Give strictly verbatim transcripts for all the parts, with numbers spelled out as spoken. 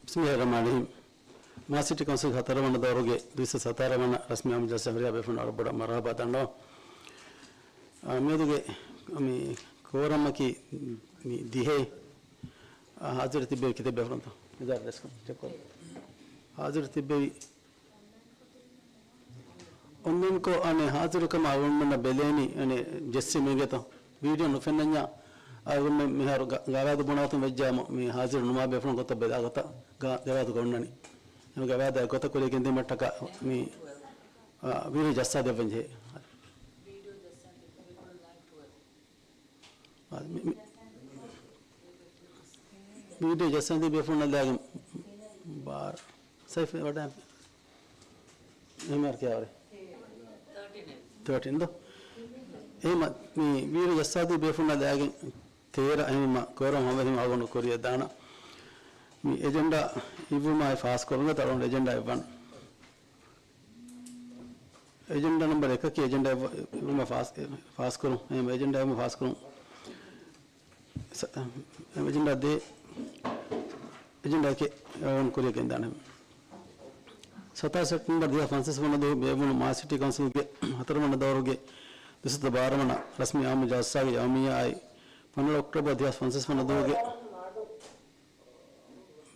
ބިސްމިﷲިއްރަޙްމާނިއްރަޙީމް. މާލެ ސިޓީ ކައުންސިލްގެ ހަތަރުވަނަ ދައުރުގެ ދުއިސައްތަ ސަތާރަ ވަނަ ރަސްމީ އާއްމު ޖަލްސާއަށް ހުރިހާ ބޭފުޅުން ވަރަށް ބޮޑަށް މަރުޙަބާ ދަންނަވަން. އާ، މިއަދުގެ މި ކޯރަމަކީ މި ދިހައެއް. އާ، ހާޒިރު ތިއްބެވި ކިތައް ބޭފުޅުންތޯ؟ އިދާރާ ޑެސްކުން ޗެކް ކޮށް. ހާޒިރު ތިއްބެވި އޮންލައިންކޮށް އަނެއް ހާޒިރުކަމަށް އަޅުގަނޑުމެންނަށް ބެލޭނީ އަނެއް ޖެއްސި މީގެތަ؟ ވީޑިއޯ ނުފެންނަންޏާ އަޅުގަނޑުމެން މިހާރު ގަ-، ގަވާއިދު ބުނާ ގޮތުން ވެއްޖާމު މި ހާޒިރު ނުވާ ބޭފުޅުން ގޮތަށް ބެލާ ގޮތަށް ގަ-، ގަވާއިދު ގޮންނަނީ. އެމަ ގަވާއިދާ ގޮތަށް ކުރިޔަށް ގެންދިއުމަށްޓަކާ މި، އާ، ވީޑިއޯ ޖައްސާ ދެއްވަން ޖެހޭ. އާ، މި، މި، ވީޑިއޯ ޖައްސަން ދީ ބޭފުޅުންނަށް ލާގެން ބާރަ. ސައިފް ވަޑައި. އެމްއާރް ކިޔާވަރެ. ތާޓީން ދޯ؟ އެހެމަ މި ވީޑިއޯ ޖައްސާދީ ބޭފުޅުންނަށް ލާގެން ތޭރަ އެހެމަ ކޯރަމް ހަމަ އެހެމަ އަޅުގަނޑު ކުރިޔަށް ދާނަ. މި އެޖެންޑާ އިއްވުމާއި ފާސް ކުރުމުގެ އަޅުގަނޑު އެޖެންޑާ އިއްވަން. އެޖެންޑާ ނަމްބަރު އެކަކީ އެޖެންޑާ އިއްވު-، އިއްވުމަށް ފާސް، ފާސްކުރުން. އެހެން އެޖެންޑާ އިއްވުމަށް ފާސްކުރުން. ސަ-، އެޖެންޑާ ދޭ، އެޖެންޑާ އެކެއް އަޅުގަނޑު ކުރިޔަށް ގެންދާނެ. ސަތާސް ސެޕްޓެމްބަރު ދެހާސް ފަންސަވީސް ވަނަ ދުވަހު ބޭއްވުނު މާލެ ސިޓީ ކައުންސިލްގެ ހަތަރު ވަނަ ދައުރުގެ ދުއިސައްތަ ބާރަ ވަނަ ރަސްމީ އާއްމު ޖަލްސާގެ ޔައުމިއްޔާ އާއި ފަނަރަ އޮކްޓޯބަރު ދެހާސް ފަންސަވީސް ވަނަ ދުވަހުގެ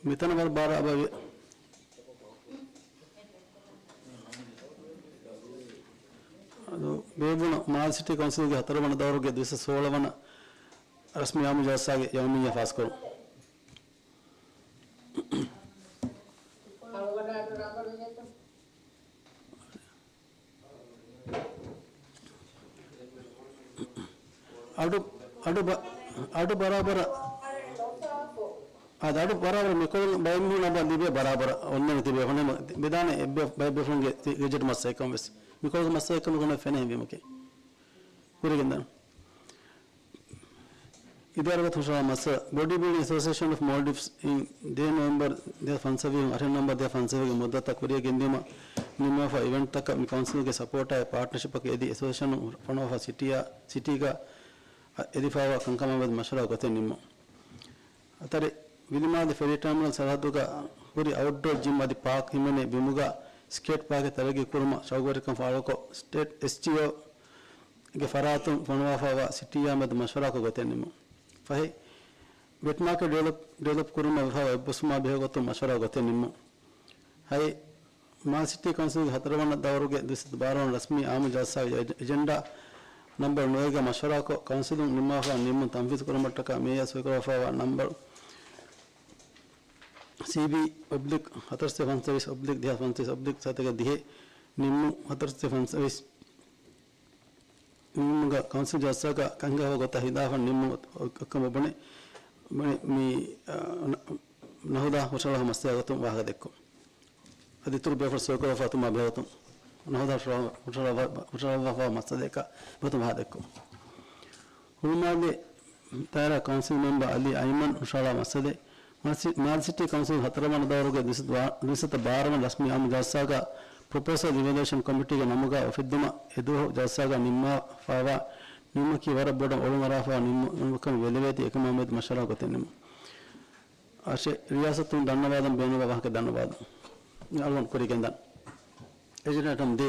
މިތަނަށް ވަރަށް ބާރަށް އަބައިވޭ. އަދު ބޭއްވުނު މާލެ ސިޓީ ކައުންސިލްގެ ހަތަރު ވަނަ ދައުރުގެ ދުއިސައްތަ ސޯޅަ ވަނަ ރަސްމީ އާއްމު ޖަލްސާގެ ޔައުމިއްޔާ ފާސްކުރުން. އަޑު، އަޑު ބަ-، އަޑު ބަރާބަރަށް، އާދެ، އަޑު ބަރާބަރަށް މިކޮޅުން ބައެއް މީހުން އަބަ ލިބޭ ބަރާބަރަށް އޮންނަނީ ތިބޭ. އެހެން ބެދާނެ އެއްބަ-، ބައެއް ބޭފުޅުންގެ ގެ-، ގެޖެޓް މައްސަލައެއްކަމަށް ވެސް. މިކޮޅުގެ މައްސަލައެއްކަމަށް ގުނަ ފެނޭ ހެންވީމަކީ. ކުރިގެންދަން. އިދާރާގެ ހުށަހަޅާ މައްސަލަ. ބޮޑީ ބިލްޑިން އެސޯސިއޭޝަން އޮފް މޯލްޑިވްސް އިން ދެ ނޮވެމްބަރު ދެހާސް ފަންސަވީސް އަހަރެން ނަވަންބަރު ދެހާސް ފަންސަވީސްގެ މުއްދަތަށް ކުރިޔަށް ގެންދިއުމަށް ނިންމާފަ އިވެންޓްތަކަށް މި ކައުންސިލްގެ ސަޕޯޓާއި ޕާޓްނަރޝިޕަކީ އެދި އެސޯސިއޭޝަނުން ފޮނުވާފަ ސިޓީއާ، ސިޓީގަ އެދިފައިވާ ކަންކަމާމެދު މަޝްވަރާ ގޮތެއް ނިންމުން. އަތޮޅު ވިލިމާލެ ފެރީ ޓާމިނަލް ސަރަހައްދުގަ ހުރި އައުޓްޑޯ ޖިމް އަދި ޕާކް ހިމެނޭ ބިމުގަ ސްކޭޓް ޕާކެއް ތަރައްގީ ކުރުމަށް ޝައުގުވެރިކަން ފާޅުކޮށް، ސްޓޭޓް އެސްޓީއޯ ގެ ފަރާތުން ފޮނުވާފައިވާ ސިޓީއާ މެދު މަޝްވަރާކޮށް ގޮތެއް ނިންމުން. ފަހެ، ވެޓް މާކެޓް ޑިވެލޮޕް، ޑިވެލޮޕް ކުރުމަށް ވެފައިވާ އެއްބަސްވުމާ ބެހޭ ގޮތުން މަޝްވަރާ ގޮތެއް ނިންމުން. ހައެއް، މާލެ ސިޓީ ކައުންސިލްގެ ހަތަރު ވަނަ ދައުރުގެ ދުއިސައްތަ ބާރަ ވަނަ ރަސްމީ އާއްމު ޖަލްސާގެ އެޖެންޑާ ނަމްބަރު ނުވައެއްގަ މަޝްވަރާކޮށް، ކައުންސިލުން ނިންމާފަ ނިންމުން ތަންފީޒު ކުރުމަށްޓަކާ މޭޔަރ ސޮއިކުރައްވާފައިވާ ނަމްބަރު ސީބީ އޮބްލިކް ހަތަރުސައްތަ ފަންސަވީސް އޮބްލިކް ދެހާސް ފަންސަވީސް އޮބްލިކް ސަތޭކަ ދިހަ ނިންމުން ހަތަރުސައްތަ ފަންސަވީސް ނިންމުމުގަ ކައުންސިލް ޖަލްސާގަ ކަންކަހަވަ ގޮތަށް ހިލާފަށް ނިންމުން އޮތްކަމަށް ބުނެ، ބުނެ މި، އާ، ނަ-، ނަހުދާ ހުށަހަޅާ މައްސަލަ ގޮތުން ވާހަކަ ދެއްކުން. އަދި އިތުރު ބޭފުޅުން ސޮއިކުރައްވާފަ ތުމާ ބެހޭގޮތުން ނަހުދާ ހުށަހަޅާ-، ހުށަހަޅާ-، ހުށަހަޅާފައިވާ މައްސަލައަކާ ގޮތުން ވާހަކަ ދެއްކުން. ހުޅުމާލެ ދާއިރާ ކައުންސިލް މެމްބަރ އަލީ އައިމަން ހުށަހަޅާ މައްސަލަ. މާލެ ސި-، މާލެ ސިޓީ ކައުންސިލް ހަތަރު ވަނަ ދައުރުގެ ދުއިސައްތަ ބާ-، ދުއިސައްތަ ބާރަ ވަނަ ރަސްމީ އާއްމު ޖަލްސާގަ ޕްރޮޕޯސަލް އިވެލުއޭޝަން ކޮމިޓީގެ ނަމުގަ އުފެއްދުމަށް އެދުވަހު ޖަލްސާގަ ނިންމާފައިވާ ނިންމުމަކީ ވަރަށް ބޮޑަށް އޮޅުން އަރާފައިވާ ނިންމު-، ނިންމުމަކަށް ވެލެވޭތީ އެކަމާ މެދު މަޝްވަރާ ގޮތެއް ނިންމުން. އަށެ ރިޔާސަތުން ދަންނަވާލަން ބޭނުންވާ ވާހަކަ ދަންނަވާލަން. އަޅުގަނޑު ކުރިގެންދަން. އެޖެންޑާ އައިޓަމް ދޭ.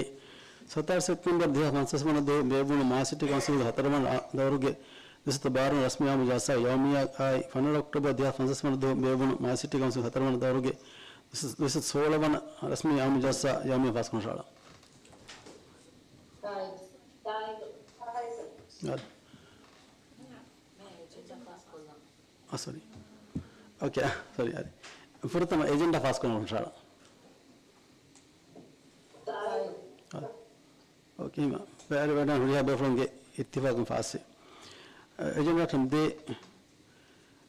ސަތާރަ ސެޕްޓެމްބަރު ދެހާސް ފަންސަވީސް ވަނަ ދުވަހު ބޭއްވުނު މާލެ ސިޓީ ކައުންސިލްގެ ހަތަރު ވަނަ ދައުރުގެ ދުއިސައްތަ ބާރަ ވަނަ ރަސްމީ އާއްމު ޖަލްސާ ޔައުމިއްޔާ އާއި ފަނަރަ އޮކްޓޯބަރު ދެހާސް ފަންސަވީސް ވަނަ ދުވަހު ބޭއްވުނު މާލެ ސިޓީ ކައުންސިލް ހަތަރު ވަނަ ދައުރުގެ ދުއިސައްތަ ސޯޅަ ވަނަ ރަސްމީ އާއްމު ޖަލްސާ ޔައުމިއްޔާ ފާސްކުރަން ހުށަހަޅާ. އާ، ސޮރީ. އޯކޭ، އާ، ސޮރީ، އާދެ. ފުރަތަމަ އެޖެންޑާ ފާސްކުރަން ހުށަހަޅާ. އާ. އޯކޭ، ހިމާ. ބައިވެރިވެ ވަޑައިގެން ހުރިހާ ބޭފުޅުންގެ އިއްތިފާގުން ފާސްވި. އެޖެންޑާ އައިޓަމް ދޭ.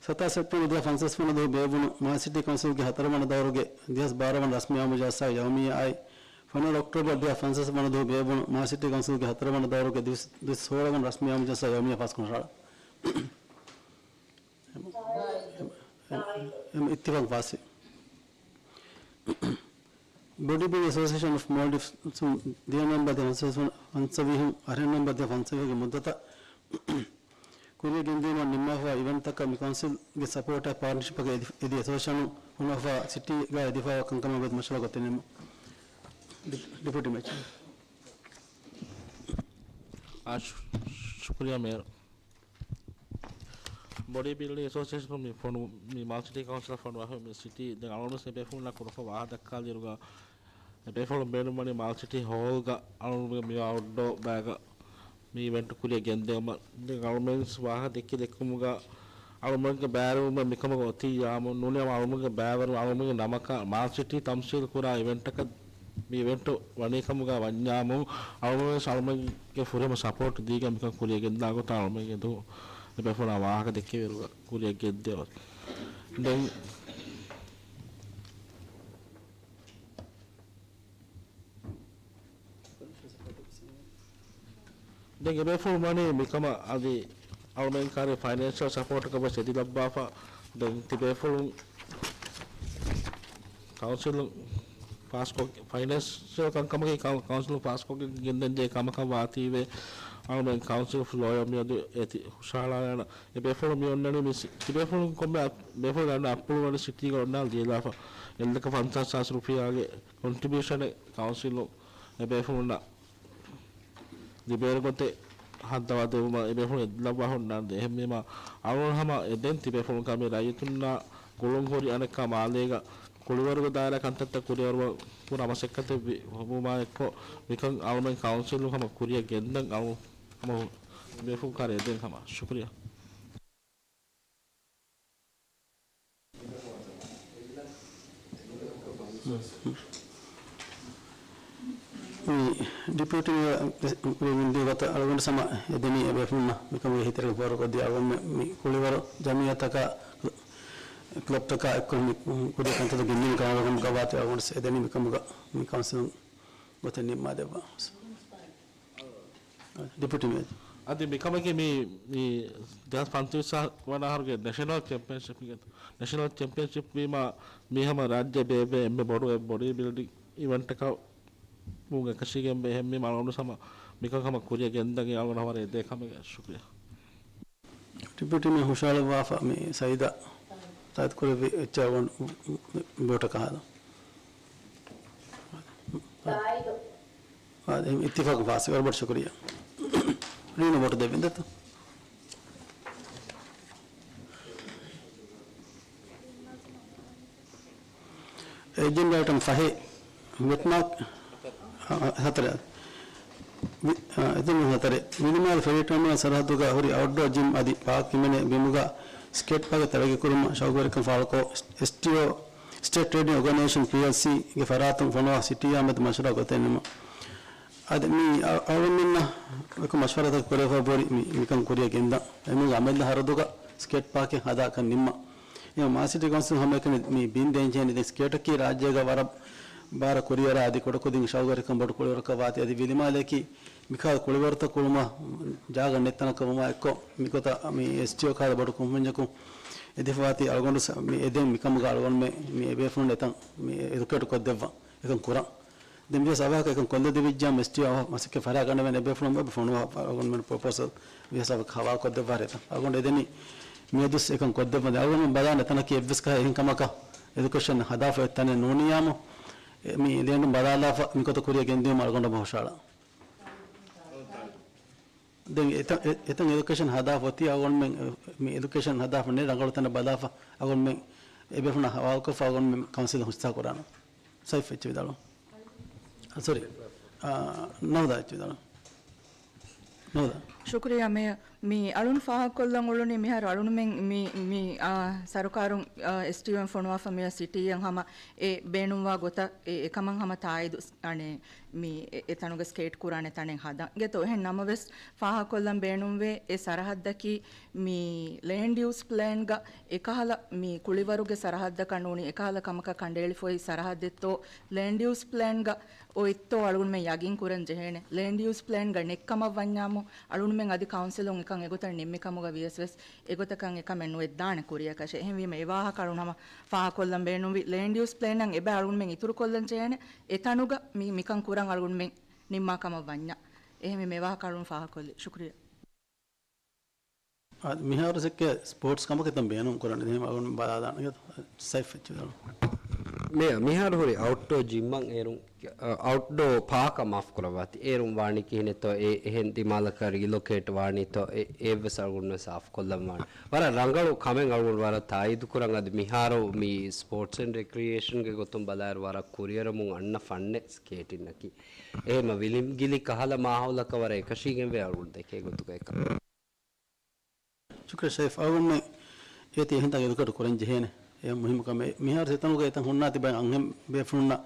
ސަތާރަ ސެޕްޓެމްބަރު ދެހާސް ފަންސަވީސް ވަނަ ދުވަހު ބޭއްވުނު މާލެ ސިޓީ ކައުންސިލްގެ ހަތަރު ވަނަ ދައުރުގެ ދެހާސް ބާރަ ވަނަ ރަސްމީ އާއްމު ޖަލްސާ ޔައުމިއްޔާ އާއި ފަނަރަ އޮކްޓޯބަރު ދެހާސް ފަންސަވީސް ވަނަ ދުވަހު ބޭއްވުނު މާލެ ސިޓީ ކައުންސިލްގެ ހަތަރު ވަނަ ދައުރުގެ ދުއިސައްތަ ސޯޅަ ވަނަ ރަސްމީ އާއްމު ޖަލްސާ ޔައުމިއްޔާ ފާސްކުރަން ހުށަހަޅާ. އެމަ، އެމަ، އެމަ އިއްތިފާގު ފާސްވި. ބޮޑީ ބިލްޑިން އެސޯސިއޭޝަން އޮފް މޯލްޑިވްސް ދިހަ ނޮވެމްބަރު ދެހާސް ފަންސަވީސް އަހަރެއް ނޮވެމްބަރު ދެހާސް ފަންސަވީސް ގެ މުއްދަތަށް ކުރިއަށް ގެންދިއުމަށް ނިންމާފައި އިވެންޓްތަކަށް މި ކައުންސިލްގެ ސަޕޯޓާ ޕާޓްނަރޝިޕްގެ އެދި، އެދި އެސޯސިއޭޝަނުން ހުންނަފަ ސިޓީގަ އެދިފައި ކަންކަމަށް ވެދު މަޝްވަރާ ގޮތެއް ނިންމުން. ޑި، ޑިޕިއުޓީ މޭޔަރ. އާ، ޝު، ޝުކުރިއްޔާ މޭޔަރ. ބޮޑީ ބިލްޑިން އެސޯސިއޭޝަނުން މި ފޮނު، މި މާލެ ސިޓީ ކައުންސިލަށް ފޮނުވާ މި ސިޓީ ދެން އަޅުގަނޑު އެބޭފުޅުންނާ ކުރަފަ ވާހަކަ ދައްކާލިއިރުގަ، އެބޭފުޅުން ބޭނުންވަނީ މާލެ ސިޓީ ހޯލްގަ އަޅުގަނޑުގެ މި އައުޓްޑޯ ބައިގަ މި އިވެންޓް ކުރިއަށް ގެންދެވުމަށް. ދެން އަޅުމެން ވާހަކަ ދެއްކި ދެއްކުމުގަ އަޅުމެންގެ ބައިވެރިވުމެއް މިކަމަކަށް އޮތިއްޔާމު ނޫނީ އަޅުމެންގެ ބައިވެރިވުން އަޅުމެންގެ ނަމަކަށް މާލެ ސިޓީ ތަމްސީލް ކުރާ އިވެންޓަކަށް މި އިވެންޓު ވަނީ ކަމުގަ ވަންޏާމު، އަޅުމެން ވެސް އަޅުމެންގެ ފުރިހަމަ ސަޕޯޓް ދީގެން މިކަން ކުރިއަށް ގެންދާ ގޮތަށް އަޅުމެން އެދު އެބޭފުޅާ ވާހަކަ ދެއްކެވިއިރުގަ ކުރިއަށް ގެންދެވޭ. ދެން ދެން އެބޭފުޅުން ވަނީ މިކަމަށް އަދި އަޅުމެން ކާރި ފައިނޭންޝަލް ސަޕޯޓަކަށް ވެސް އެދިލައްވާފަ. ދެން ތިބޭފުޅުން ކައުންސިލުން ފާސްކޮށް، ފައިނޭންޝަލް ކަންކަމަކީ ކައު، ކައުންސިލުން ފާސްކޮށްގެން ގެންދަންޖެހޭ ކަމަކަށް ވާތީވެ، އަޅުމެން ކައުންސިލް ފްލޯއަށް މިއަދު އޭތި ހުށަހަޅާލާނަ. އެބޭފުޅުން މި އޮންނަނީ މި ސި، ތިބޭފުޅުން ކޮންމެ އަ، ބޭފުޅުން އަންނަ އަޕްރޫވަލް ސިޓީގަ އޮންނާން ލިޔެލާފަ. އެއްލައްކަ ފަންސާސް ހާސް ރުފިޔާގެ ކޮންޓްރިބިއުޝަނެއް ކައުންސިލުން އެބޭފުޅުންނަށް ލިބޭނެ ގޮތެއް ހައްދަވާ ދެވުމަށް އެބޭފުޅުން އެދިލައްވާ ހުންނާނެ. އެހެންވީމަ، އަޅުގަނޑު ހަމަ އެދެން ތިބޭފުޅުން ކަމީ ރައްޔިތުންނާ ގުޅުން ހުރި އަނެއްކާ މާލޭގަ ކުޅިވަރުގެ ދާއިރާ ކަންތައްތައް ކުރިއަރުވަން ކުރާ މަސައްކަތެއް ވި، ވުމާއެއްކޮށް، މިކަން އަޅުމެން ކައުންސިލުން ހަމަ ކުރިއަށް ގެންދަން އަޅު، ހަމަ ތިބޭފުޅުން ކާރި އެދެން ހަމަ. ޝުކުރިއްޔާ. މި ޑިޕިއުޓީ މޭޔަރ ގެންދިޔަ ގޮތަށް އަޅުގަނޑު ހަމަ އެދެނީ އެބޭފުޅުންނަށް މިކަމުގެ އެހީތެރިކަން ފޯރުކޮށްދީ އަޅުގަނޑުމެން މި ކުޅިވަރު ޖަމިއްޔާތަކާ ކްލަބްތަކާ އެއްކޮށް މި ކުރި ކަންތައް ގެންދިން ކަމަށް ވާތީ އަޅުގަނޑު އެދެނީ މިކަމުގަ މި ކައުންސިލުން ގޮތެއް ނިންމާދެއްވާ. ޑިޕިއުޓީ މޭޔަރ. އަދި މިކަމަކީ މި، މި ދެހާސް ފަންސަވީސް ވަނަ އަހަރުގެ ނެޝަނަލް ޗެމްޕިއަންޝިޕް، ނެޝަނަލް ޗެމްޕިއަންޝިޕް ވީމާ، މީ ހަމަ ރާއްޖެ ބޭއްވޭ އެންމެ ބޮޑު އެއް ބޮޑީ ބިލްޑިން އިވެންޓަކަށް ވުން އެކަށީގެންވޭ. އެހެންވީމަ އަޅުގަނޑު ހަމަ މިކަން ހަމަ ކުރިއަށް ގެންދަނީ އަޅުގަނޑު ހަމަ އެދޭ ކަމެއް. ޝުކުރިއްޔާ. ޑިޕިއުޓީ މޭޔަރ ހުށަހަޅައްވާފަ މި ސައީދާ ތާއީދު ކުރެއްވި އެއްޗެއް ވޯޓަކަށް ހާދަން. އާ، އިއްތިފާޤު ފާސް. ވަރަށް ބޮޑަށް ޝުކުރިއްޔާ. ރީނު ވޯޓު ދެއްވިން ދެއްތޯ؟ އެޖެންޑާ އައިޓަމް ފަހެއް، ވެޓްމާކް، އަ، އަ، ހަތަރެއް. ވި، އަ، އެޖެންޑާ ހަތަރެއް. ވިލިމާލެ ފެރީ ޓަރމިނަލް ސަރަހައްދުގަ ހުރި އައުޓްޑޯ ޖިމް އަދި ޕާކް ހިމެނޭ ބިމުގަ ސްކޭޓް ޕާކެއް ތަރައްގީ ކުރުމަށް ޝައުގުވެރިކަން ފާޅުކޮށް، އެސްޓީއޯ، ސްޓޭޓް ޓްރޭޑިން އޯގަނައިޒޭޝަން، ޕީއެލްސީ، ގެ ފަރާތުން ފޮނުވާ ސިޓީއާ މެދު މަޝްވަރާ ގޮތެއް ނިންމުން. އަދި މި އަ، އަޅުގަނޑުމެންނަށް އެކު މަޝްވަރާތަކެއް ކުރެވިފަ ބުރި މި، މިކަން ކުރިއަށް ގެންދަން. އެމީހުންގެ އަމިއްލަ ހަރަދުގަ ސްކޭޓް ޕާކެއް ހަދާކަށް ނިންމަން. އެ މާލެ ސިޓީ ކައުންސިލް ހަމައެކަނި މި ބިން ދޭންޖެހެނީ ދެން ސްކޭޓަކީ ރާއްޖޭގަ ވަރަށް ބާރަށް ކުރިއަރާ އަދި ކުޑަކުދިން ޝައުގުވެރިކަން ބޮޑު ކުޅިވަރަކަށް ވާތީ. އަދި ވިލިމާލެއަކީ މިކަހަލަ ކުޅިވަރުތައް ކުޅުމަށް ޖާގަ ނެތް ތަނަކަށް ވުމާ އެއްކޮށް، މިގޮތަށް މި އެސްޓީއޯ ކަހަލަ ބޮޑު ކުންފުންޏަކުން އެދިފަ ވާތީ. އަޅުގަނޑު ސަ، މި އެދެން މިކަމުގަ އަޅުގަނޑުމެން މި އެބޭފުޅުން އެތަން މި އެޑިއުކޭޓް ކޮށްދެއްވަން އެކަން ކުރަން. ދެން މިވެސް އަވަހަކަށް އެކަން ކޮށްލަދެވިއްޖާ މެސްޓީ އަވަހަށް މަސައްކަތް ފަރާ ގަނެވެން އެބޭފުޅުން އެބަ ފޮނުވާ އަޅުގަނޑުމެން ޕްރޮޕޯސަލް މިވެސް އަވަހަކަށް ހަވާލު ކޮށްދެއްވާ ރޭތަ. އަޅުގަނޑު އެދެނީ މިއަދުސް އެކަން ކޮށްދެއްވަން. އަޅުގަނޑު ބަލާނެ ތަނަކީ އެއްވެސް ކަހަ އެހެން ކަމަކަށް އެޑިއުކޭޝަން ހަދާފަ އޮތް ތަނެއް ނޫނިއްޔާމު، އެ، މި ލޭންޑުން ބަލާލާފަ މިގޮތަށް ކުރިއަށް ގެންދިއުމަށް އަޅުގަނޑު ހުށަހަޅާ. ދެން އެތަ، އެ، އެތަން އެޑިއުކޭޝަން ހަދާފަ އޮތީ އަޅުގަނޑުމެން، އެ، މި އެޑިއުކޭޝަން ހަދާފަ ނެތް ރަނގަޅު ތަނެއް ބަލާފަ އަޅުގަނޑުމެން އެބޭފުޅުންނާ ހަވާލުކޮށްފަ އަޅުގަނޑުމެން ކައުންސިލަށް ހުށަހަޅާނަން. ސައިފް އެއްޗެއް ވިދާޅުވަން. އަ، ސޮރީ. އާ، ނަހުދާ އެއްޗެއް ވިދާޅުވަން. ނަހުދާ. ޝުކުރިއްޔާ މޭޔަރ. މި އަޅުން ފާހަގަކޮށްލަން އުޅުނީ މިހާރު އަޅުންމެން މި، މި، އާ، ސަރުކާރުން، އާ، އެސްޓީއޯއިން ފޮނުވާފަ މިއާ ސިޓީއަށް ހަމަ އެ ބޭނުންވާ ގޮތަށް އެ، އެކަމަށް ހަމަ ތާއީދު އަނެއް މި އެ، އެތަނުގެ ސްކޭޓް ކުރާނެ ތަނެއް ހަދަން. ގެތޯ އެހެން ނަމަވެސް ފާހަގަކޮށްލަން ބޭނުންވޭ އެ ސަރަހައްދަކީ މި ލޭންޑް ޔޫސް ޕްލޭންގަ އެކަހަލަ މި ކުޅިވަރުގެ ސަރަހައްދަކަށް ނޫނީ އެކަހަލަ ކަމަކަށް ކަނޑައެޅިފައި ސަރަހައްދެއްތޯ ލޭންޑް ޔޫސް ޕްލޭންގަ އޮތްތޯ އަޅުގަނޑުމެން ޔަގީން ކުރަން ޖެހޭނެ. ލޭންޑް ޔޫސް ޕްލޭންގަ ނެތްކަމަށް ވަންޏާމު އަޅުގަނޑުމެން އަދި ކައުންސިލުން އެކަން އެގޮތަށް ނިންމި ކަމުގަ ވިޔަސް ވެސް އެގޮތަކަށް އެކަމެއް ނުވެއްދާނެ ކުރިއަކަށެއް. އެހެންވީމަ އެ ވާހަކަ އަޅުން ހަމަ ފާހަގަކޮށްލަން ބޭނުންވި ލޭންޑް ޔޫސް ޕްލޭނަށް އެބަ އަޅުގަނޑުމެން އިތުރުކޮށްލަން ޖެހޭނެ އެތަނުގަ މި، މިކަން ކުރަން އަޅުގަނޑުމެން ނިންމާ ކަމަށް ވަންޏާ. އެހެންވީމަ އެ ވާހަކަ އަޅުން ފާހަގަކޮށްލި. ޝުކުރިއްޔާ. އާ، މިހާރު ސެއްކެ ސްޕޯޓްސް ކަމަކަށް ތަން ބޭނުން ކުރަން ދެމަ އަޅުން ބަލާލާނެ. ސައިފް އެއްޗެއް މި-، މިހާރު ހުރި އައުޓްޑޯ ޖިމްއަށް އޭރުން، އަ، އައުޓްޑޯ ޕާކަށް މާފް ކުރައްވާތި. އޭރުން ވާނީ ކިހިނެއްތޯ، އެ-، އެހެން ދިމާލަކަށް ރީލޮކޭޓް ވާނީތޯ، އެ-، އެއްވެސް އަޅުގަނޑު ސާފް ކޮށްލަން ވާނެ. ވަރަށް ރަނގަޅު ކަމެއް އަޅުގަނޑު ވަރަށް ތާއީދު ކުރަން. އަދި މިހާރު މި ސްޕޯޓްސް އެންޑް ރެކްރިއޭޝަންގެ ގޮތުން ބަލާއިރު ވަރަށް ކުރިއަރަމުން އަންނަ ފަންނެއް ސްކޭޓިންއަކީ. އެހެމަ ވިލިމްގިލި ކަހަލަ މާހައުލަކަށް ވަރަށް އެކަށީގެންވޭ އަޅުގަނޑު ދެކޭ ގޮތުގައި ކަމެއް. ޝުކުރިއްޔާ ޝައިފް. އަޅުގަނޑުމެން އޭތި އެހެންތަން އެލޮކޭޓް ކުރަން ޖެހޭނެ. އެ މުހިއްމު ކަމެއް. މިހާރު އެތަނުގަ އެތަން ހުންނާތި ބައެއް އަންހެން ބޭފުޅުންނަށް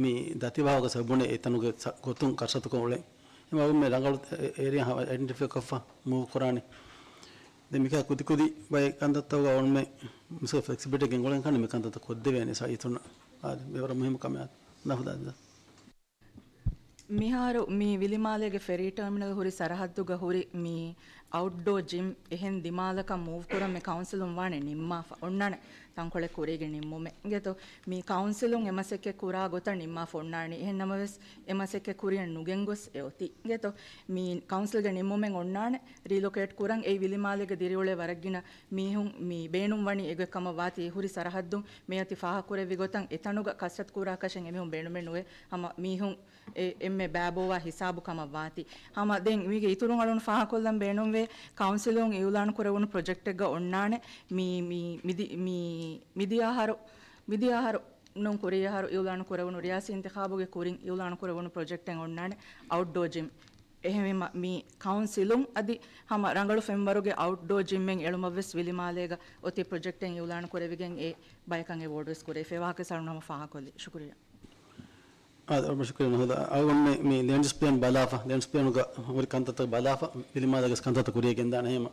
މި ދަތިވާހަކަ ސަބަބުން އެތަނުގެ ސަ-، ގޮތުން ކަސްރަތުކޮށް އުޅެން. އެމަ އަޅުގަނޑުމެން ރަނގަޅު އެ-، އޭރިއާ އައިޑެންޓިފައި ކޮށްފަ މޫވް ކުރާނެ. ދެން މިކާ ކުދިކުދި ބައެއް ކަންތައްތަކުގަ އަޅުގަނޑުމެން މިސްކަ ފްލެކްސިބިލިޓީ ގެންގުޅެން ކަން މި ކަންތައްތައް ކޮށްދެވޭނެ ސައީތުންނަށް. އާދެ، މިވަރަށް މުހިއްމު ކަމެއް. ނަހުދާ ދާ. މިހާރު މި ވިލިމާލޭގެ ފެރީ ޓަރމިނަލް ހުރި ސަރަހައްދުގަ ހުރި މި އައުޓްޑޯ ޖިމް އެހެން ދިމާލަކަށް މޫވް ކުރަން މި ކައުންސިލުން ވާނެ ނިންމާފަ އޮންނާނެ ތަންކޮޅެއް ކުރީގެ ނިންމުމެއް. އިނގޭތޯ، މި ކައުންސިލުން އެ މަސައްކަތް ކުރާ ގޮތަށް ނިންމާފަ އޮންނާނީ. އެހެން ނަމަވެސް، އެ މަސައްކަތް ކުރިއަށް ނުގެންގޮސް އެ އޮތީ. އިނގޭތޯ، މި ކައުންސިލްގެ ނިންމުމެއް އޮންނާނެ ރީލޮކޭޓް ކުރަން. އެއީ ވިލިމާލޭގެ ދިރިއުޅޭ ވަރަށްގިނަ މީހުން މި ބޭނުން ވަނީ އެގޮތް ކަމަށް ވާތީ. ހުރި ސަރަހައްދުން މި އޮތީ ފާހަގަކުރެއްވި ގޮތަށް އެތަނުގަ ކަސްރަތު ކުރާކަށެއް އެމީހުން ބޭނުމެއް ނުވޭ. ހަމަ މީހުން އެ-، އެންމެ ބައިބޯވާ ހިސާބު ކަމަށް ވާތީ. ހަމަ ދެން މީގެ އިތުރުން އަޅުން ފާހަގަކޮށްލަން ބޭނުންވޭ، ކައުންސިލުން އިއުލާން ކުރެވުނު ޕްރޮޖެކްޓެއްގަ އޮންނާނެ މި-، މި-، މިދި-، މި-، މިދިޔަ އަހަރު، މިދިޔަ އަހަރު ނޫން ކުރީ އަހަރު އިއުލާން ކުރެވުނު ރިޔާސީ އިންތިޚާބުގެ ކުރިން އިއުލާން ކުރެވުނު ޕްރޮޖެކްޓެއް އޮންނާނެ އައުޓްޑޯ ޖިމް. އެހެންވީމަ މި ކައުންސިލުން އަދި ހަމަ ރަނގަޅު ފެންވަރުގެ އައުޓްޑޯ ޖިމްއެއް އެޅުމަށްވެސް ވިލިމާލޭގަ އޮތީ ޕްރޮޖެކްޓެއް އިއުލާން ކުރެވިގެން އެ ބަޔަކަށް އެވޯޑްވެސް ކުރެވިފައި ވާހަކަ ސަޅުން ހަމަ ފާހަގަކޮށްލި. ޝުކުރިއްޔާ. އާދެ، ވަރަށް ޝުކުރިއްޔާ ނަހުދާ. އަޅުގަނޑުމެން މި ލޭންޑް ޔޫސް ޕްލޭން ބަލާފަ، ލޭންޑް ޔޫސް ޕްލޭނުގަ ހުރި ކަންތައްތައް ބަލާފަ، ވިލިމާލޭގެ ކަންތައްތައް ކުރިޔަށް ގެންދާނެ. އެހެންމަ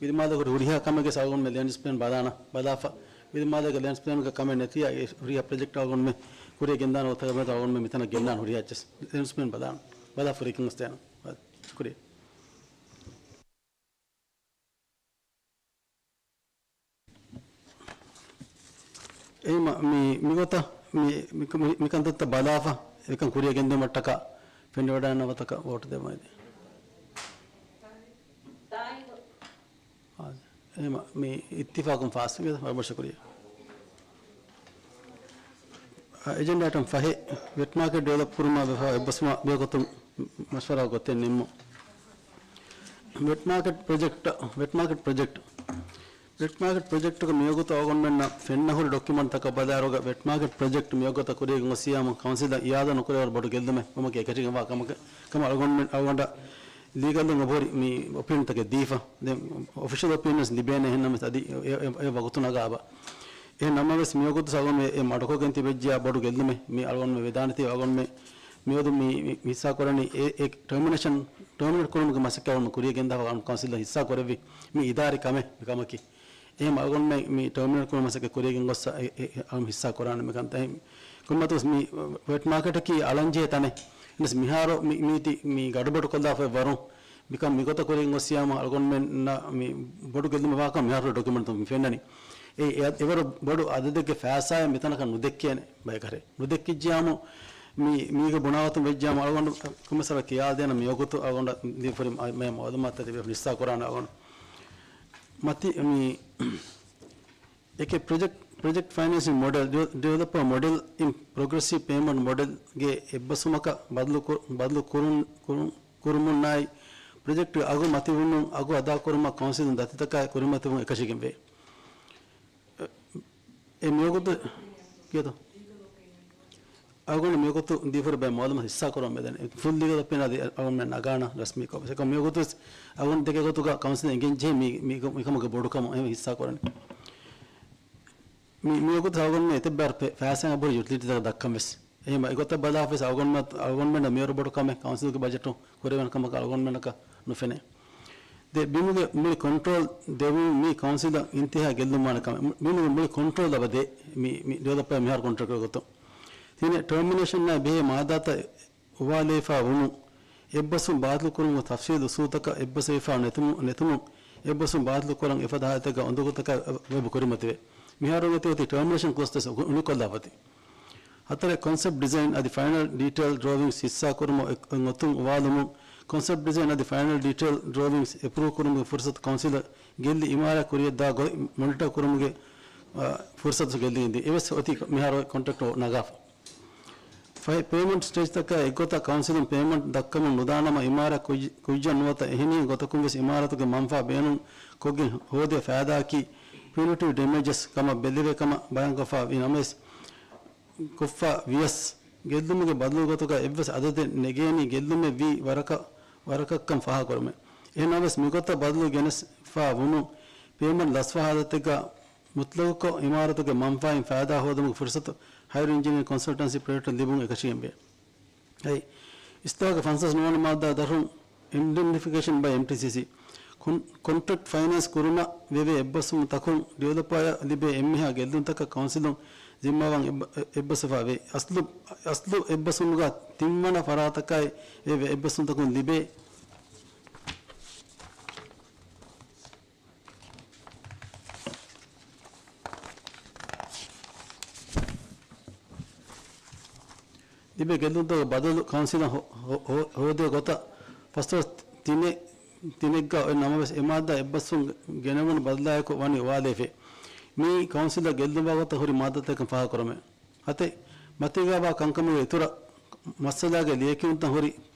ވިލިމާލޭގެ ހުރި ހުރިހާ ކަމެއްގެ އަޅުގަނޑުމެން ލޭންޑް ޔޫސް ޕްލޭން ބަލާނަ، ބަލާފަ، ވިލިމާލޭގެ ލޭންޑް ޔޫސް ޕްލޭނުގަ ކަމެއް ނެތިއްޔާ އެ ހުރިހާ ޕްރޮޖެކްޓް އަޅުގަނޑުމެން ކުރިޔަށް ގެންދާނެ އޮތަކަށް އަޅުގަނޑުމެން މިތަނަށް ގެންނާނެ ހުރިހާ އެއްޗެސް. ލޭންޑް ޔޫސް ޕްލޭން ބަލާނަ، ބަލާފަ ހުރި ކަން އަސްތޭނަ. ޝުކުރިއްޔާ. އެހެންމަ މި، މިގޮތަށް މި، މި، މި، މި ކަންތައްތައް ބަލާފަ، އެކަން ކުރިޔަށް ގެންދިއުމަށްޓަކާ ފެނިވަޑައިގަންނަވާތަކަށް ވޯޓު ދެއްވަން އެދެން. އާ، އެހެންމަ މި އިއްތިފާޤުން ފާސް ވެގެން ވަރަށް ޝުކުރިއްޔާ. އެޖެންޑާ އައިޓަމް ފަހެއް، ވެޓް މާކެޓް ޑިވެލޮޕް ކުރުމާ ވެފަ އެއްބަސްވުމާ ބެހޭގޮތުން މަޝްވަރާ ގޮތެއް ނިންމުން. ވެޓް މާކެޓް ޕްރޮޖެކްޓް، ވެޓް މާކެޓް ޕްރޮޖެކްޓް. ވެޓް މާކެޓް ޕްރޮޖެކްޓުގެ މިވަގުތު އަޅުގަނޑުމެންނަށް ފެންނަ ހުރި ޑޮކިއުމަންޓްތަކަށް ބަލާއިރުގަ ވެޓް މާކެޓް ޕްރޮޖެކްޓް މިވަގުތަށް ކުރިޔަށް ގޮސް އިއްޔާމު ކައުންސިލަށް އިއާދާ ނުކުރެވޭ ވަރަށް ބޮޑު ގެއްލުމެއް ކަމަކީ އެކަށީގެންވާ ކަމަކަށް ކަމަށް އަޅުގަނޑުމެން، އަޅުގަނޑަށް ލީގަލް އަށް އެބަހުރި މި އޮޕީންތަކެއް ދީފަ. ދެން އޮފިޝަލް އޮޕީން ވެސް ލިބޭނެ އެހެން ނަމަވެސް އަދި އެ، އެ، އެ ވަގުތު ނަގާބަ. އެހެން ނަމަވެސް މިވަގުތު އަޅުގަނޑު އެ މަޑުކޮށްގެން ތިބެއްޖިޔާ ބޮޑު ގެއްލުމެއް މި އަޅުގަނޑު ވެދާނެތީ އަޅުގަނޑު މި، މިއަދު މި، މި، މި ހިއްސާ ކުރަނީ އެ، އެ ޓަރމިނޭޝަން، ޓަރމިނޭޓް ކުރުމުގެ މަސައްކަތް އަޅުގަނޑު ކުރިޔަށް ގެންދާފަ އަޅުގަނޑު ކައުންސިލަށް ހިއްސާ ކުރެއްވި މި އިދާރީ ކަމެއް މި ކަމަކީ. އެހެން އަޅުގަނޑުމެން މި ޓަރމިނޭޓް ކުރުމަށް މަސައްކަތް ކުރިޔަށް ގެންގޮސް އެ، އެ، އެ، އަޅުން ހިއްސާ ކުރާނެ މި ކަންތައް. ކޮންމެ މަތިވެސް މި ވެޓް މާކެޓަކީ އަޅަންޖެހޭ ތަނެއް. އެންނަސް މިހާރު މި، މީތި މި ގަޑުބަޑު ކޮށްލާފައި ވަރުން މިކަން މިގޮތަށް ކުރިޔަށް ގޮސް ޔާމަ އަޅުގަނޑުމެންނަށް މި ބޮޑު ގެއްލުމެއް ވާކަން މިހާރު ޑޮކިއުމެންޓް މި ފެންނަނީ. އެ، އެ، އެވަރު ބޮޑު އަދަދެއްގެ ފައިސާއެއް މިތަނަކަށް ނުދެއްކޭނެ ބަޔަކަށް. ނުދެއްކިއްޖިޔާމު މި، މީގެ ބުނާވަތުން ވެއްޖިޔާމު އަޅުގަނޑު ކޮންމެސް ވަރަށް ކިޔާދޭނަ މިވަގުތު އަޅުގަނޑަށް ދީފަ ހުރި މަ-، މަ-، މައުލޫމާތުތައް ތިބޭފުޅުން ހިއްސާ ކުރާނެ އަޅުގަނޑު. މަތި މި އެކެއް ޕްރޮޖެކްޓް، ޕްރޮޖެކްޓް ފައިނޭންސިން މޮޑެލް، ޑިވެ-، ޑިވެލޮޕަރ މޮޑެލް އިން ޕްރޮގްރެސިވް ޕޭމަންޓް މޮޑެލްގެ އެއްބަސްވުމަކަށް ބަދަލު ކު-، ބަދަލު ކުރުން، ކުރުން، ކުރުމުންނާއި، ޕްރޮޖެކްޓްގެ އަގު މަތިވުމުން އަގު އަދާކުރުމަށް ކައުންސިލުން ދަތިތަކާއި ކުރިމަތިވުން އެކަށީގެންވޭ. އެ މިވަގުތު ކިޔަތޯ؟ އަޅުގަނޑު މިވަގުތު ދީފަ ހުރި ބައެއް މައުލޫމާތު ހިއްސާ ކުރަން މެދެން. ފުލް ލީގަލް އޮޕީން އަދި އަޅުގަނޑުމެން ނަގާނަ ރަސްމީކޮށް. އެކަމް މިވަގުތު ވެސް އަޅުގަނޑު ދެކޭ ގޮތުގަ ކައުންސިލް އެނގެން ޖެހޭ މި، މި، މިކަމުގެ ބޮޑުކަމަށް އެހެން ހިއްސާ ކުރަނީ. މި، މިވަގުތު އަޅުގަނޑުމެން އެތައް ބައި ފަ-، ފައިސާއެއް އަށް ބުރި ޔުޓިލިޓީތަކަށް ދައްކަން ވެސް. އެހެން އެގޮތަށް ބަލާފަ ވެސް އަޅުގަނޑުމެން، އަޅުގަނޑުމެންނަށް މިވަރު ބޮޑު ކަމެއް ކައުންސިލްގެ ބަޖެޓުން ކުރެވޭނެ ކަމަކަށް އަޅުގަނޑުމެންނަކަށް ނުފެނޭ. ދެ ބިމުގެ މުޅި ކޮންޓްރޯލް ދެވުން މީ ކައުންސިލަށް އިންތިހާ ގެއްލުންވާނެ ކަމެއް. މި-، މި-، މި-، މުޅި ކޮންޓްރޯލް ލަބަދޭ މި، މި ޑިވެލޮޕަރ މިހާރު ކޮންޓްރެކްޓް ގޮތުން. ތިނެއް ޓަރމިނޭޝަންއާ ބެހޭ މާދާތައް އުވާލެވިފާ ވުމުން، އެއްބަސްވުން ބާތިލުކުރުމުގެ ތަފްސީލު އުސޫލުތަކަށް އެއްބަސްވެވިފާ ނެތުމު-، ނެތުމުން، އެއްބަސްވުން ބާތިލުކުރަން އެފަދަ ހާލަތެއްގަ އުނދަގޫތަކާ ވެބު ކުރިމަތިވޭ. މިހާރު އެތި އޮތީ ޓަރމިނޭޝަން ކްލޯސް ދެސް އު-، އުނިކޮށްލާފަތި. ހަތަރެއް ކޮންސެޕްޓް ޑިޒައިން އަދި ފައިނަލް ޑީޓެއިލް ޑްރޯއިންސް ހިއްސާކުރުމަށް އޮތުން އުވާލުމުން، ކޮންސެޕްޓް ޑިޒައިން އަދި ފައިނަލް ޑީޓެއިލް ޑްރޯއިންސް އެޕްރޫވް ކުރުމުގެ ފުރުސަތު ކައުންސިލަށް ގެއްލި އިމާރާތް ކުރިޔަށްދާ ގޮތް މޮނިޓަރ ކުރުމުގެ، އާ، ފުރުސަތު ގެއްލިގެންދިޔަ. އެވެސް އޮތީ މިހާރު ކޮންޓްރެކްޓް ނަގާފަ. ފައި ޕޭމަންޓް ސްޓޭޖްތަކާ އެއްގޮތަށް ކައުންސިލުން ޕޭމަންޓް ދައްކަމުން ނުދާނަމަ، އިމާރާތް ކުއްޖަ-، ކުއްޖެއް ނުވަތަ އެހެނިހެން ގޮތަކުން ވެސް އިމާރާތުގެ މަންފާ ބޭނުން ކޮށްގެން ހޯދޭ ފައިދާއަކީ ޕިއުނިޓިވް ޑެމޭޖަސް ކަމަށް ބެލެވޭ ކަމަށް ބަޔާންކޮށްފަ ވި ނަމަވެސް، ކޮށްފަ ވިޔަސް، ގެއްލުމުގެ ބަދަލު ގޮތުގަ އެއްވެސް އަދަދެއް ނެގޭނީ ގެއްލުމެއް ވީ ވަރަކަށް، ވަރަކަށްކަން ފާހަގަކުރުމެއް. އެހެން ނަމަވެސް، މިގޮތަށް ބަދަލު ގެނެސްފަ ވުނު ޕޭމަންޓް ލަސްވާ ހާލަތެއްގަ މުތްލަގުކޮށް އިމާރާތުގެ މަންފާއިން ފައިދާ ހޯދުމުގެ ފުރުސަތު ހައިރު އިންޖިނިއަރިން ކޮންސަލްޓަންސީ ޕްރޮޖެކްޓަށް ލިބުން އެކަށީގެންވޭ. އެއީ، އިސްލާހުގެ ފަންސާސް ނުވަނަ މާއްދާ ދަށުން އިންޑެމްނިފިކޭޝަން ބައި އެމްޓީސީސީ. ކޮން-، ކޮންޓްރެކްޓް ފައިނޭންސް ކުރުމަށް ވެވޭ އެއްބަސްވުންތަކުން ޑިވެލޮޕަރ ލިބޭ އެންމެހާ ގެއްލުންތަކަށް ކައުންސިލުން ޒިންމާވާން އެއްބަ-، އެއްބަސްވެފަ ވޭ. އަސްލު، އަސްލު އެއްބަސްވުމުގަ ތިންވަނަ ފަރާތަކާއި އެ އެއްބަސްވުންތަކުން ލިބޭ. ލިބޭ ގެއްލުންތަކުގެ ބަދަލު ކައުންސިލަށް ހޯ-، ހޯ-، ހޯ-، ހޯދޭ ގޮތަށް ފަސްދޮޅަސް ތިނެއް، ތިނެއްގަ އޮތް ނަމަވެސް، އެ މާއްދާ އެއްބަސްވުން ގެނެވުނު ބަދަލާއެކު ވަނީ އޮވާލައިފި. މިއީ ކައުންސިލަށް ގެއްލުންވާ ގޮތަށް ހުރި މާއްދާތަކަށް ފާހަގަކުރަމޭ. އަތެއް މަތީގަވާ ކަންކަމުގެ އިތުރަށް މައްސަލާގެ ލިޔެކިޔުންތައް ހުރި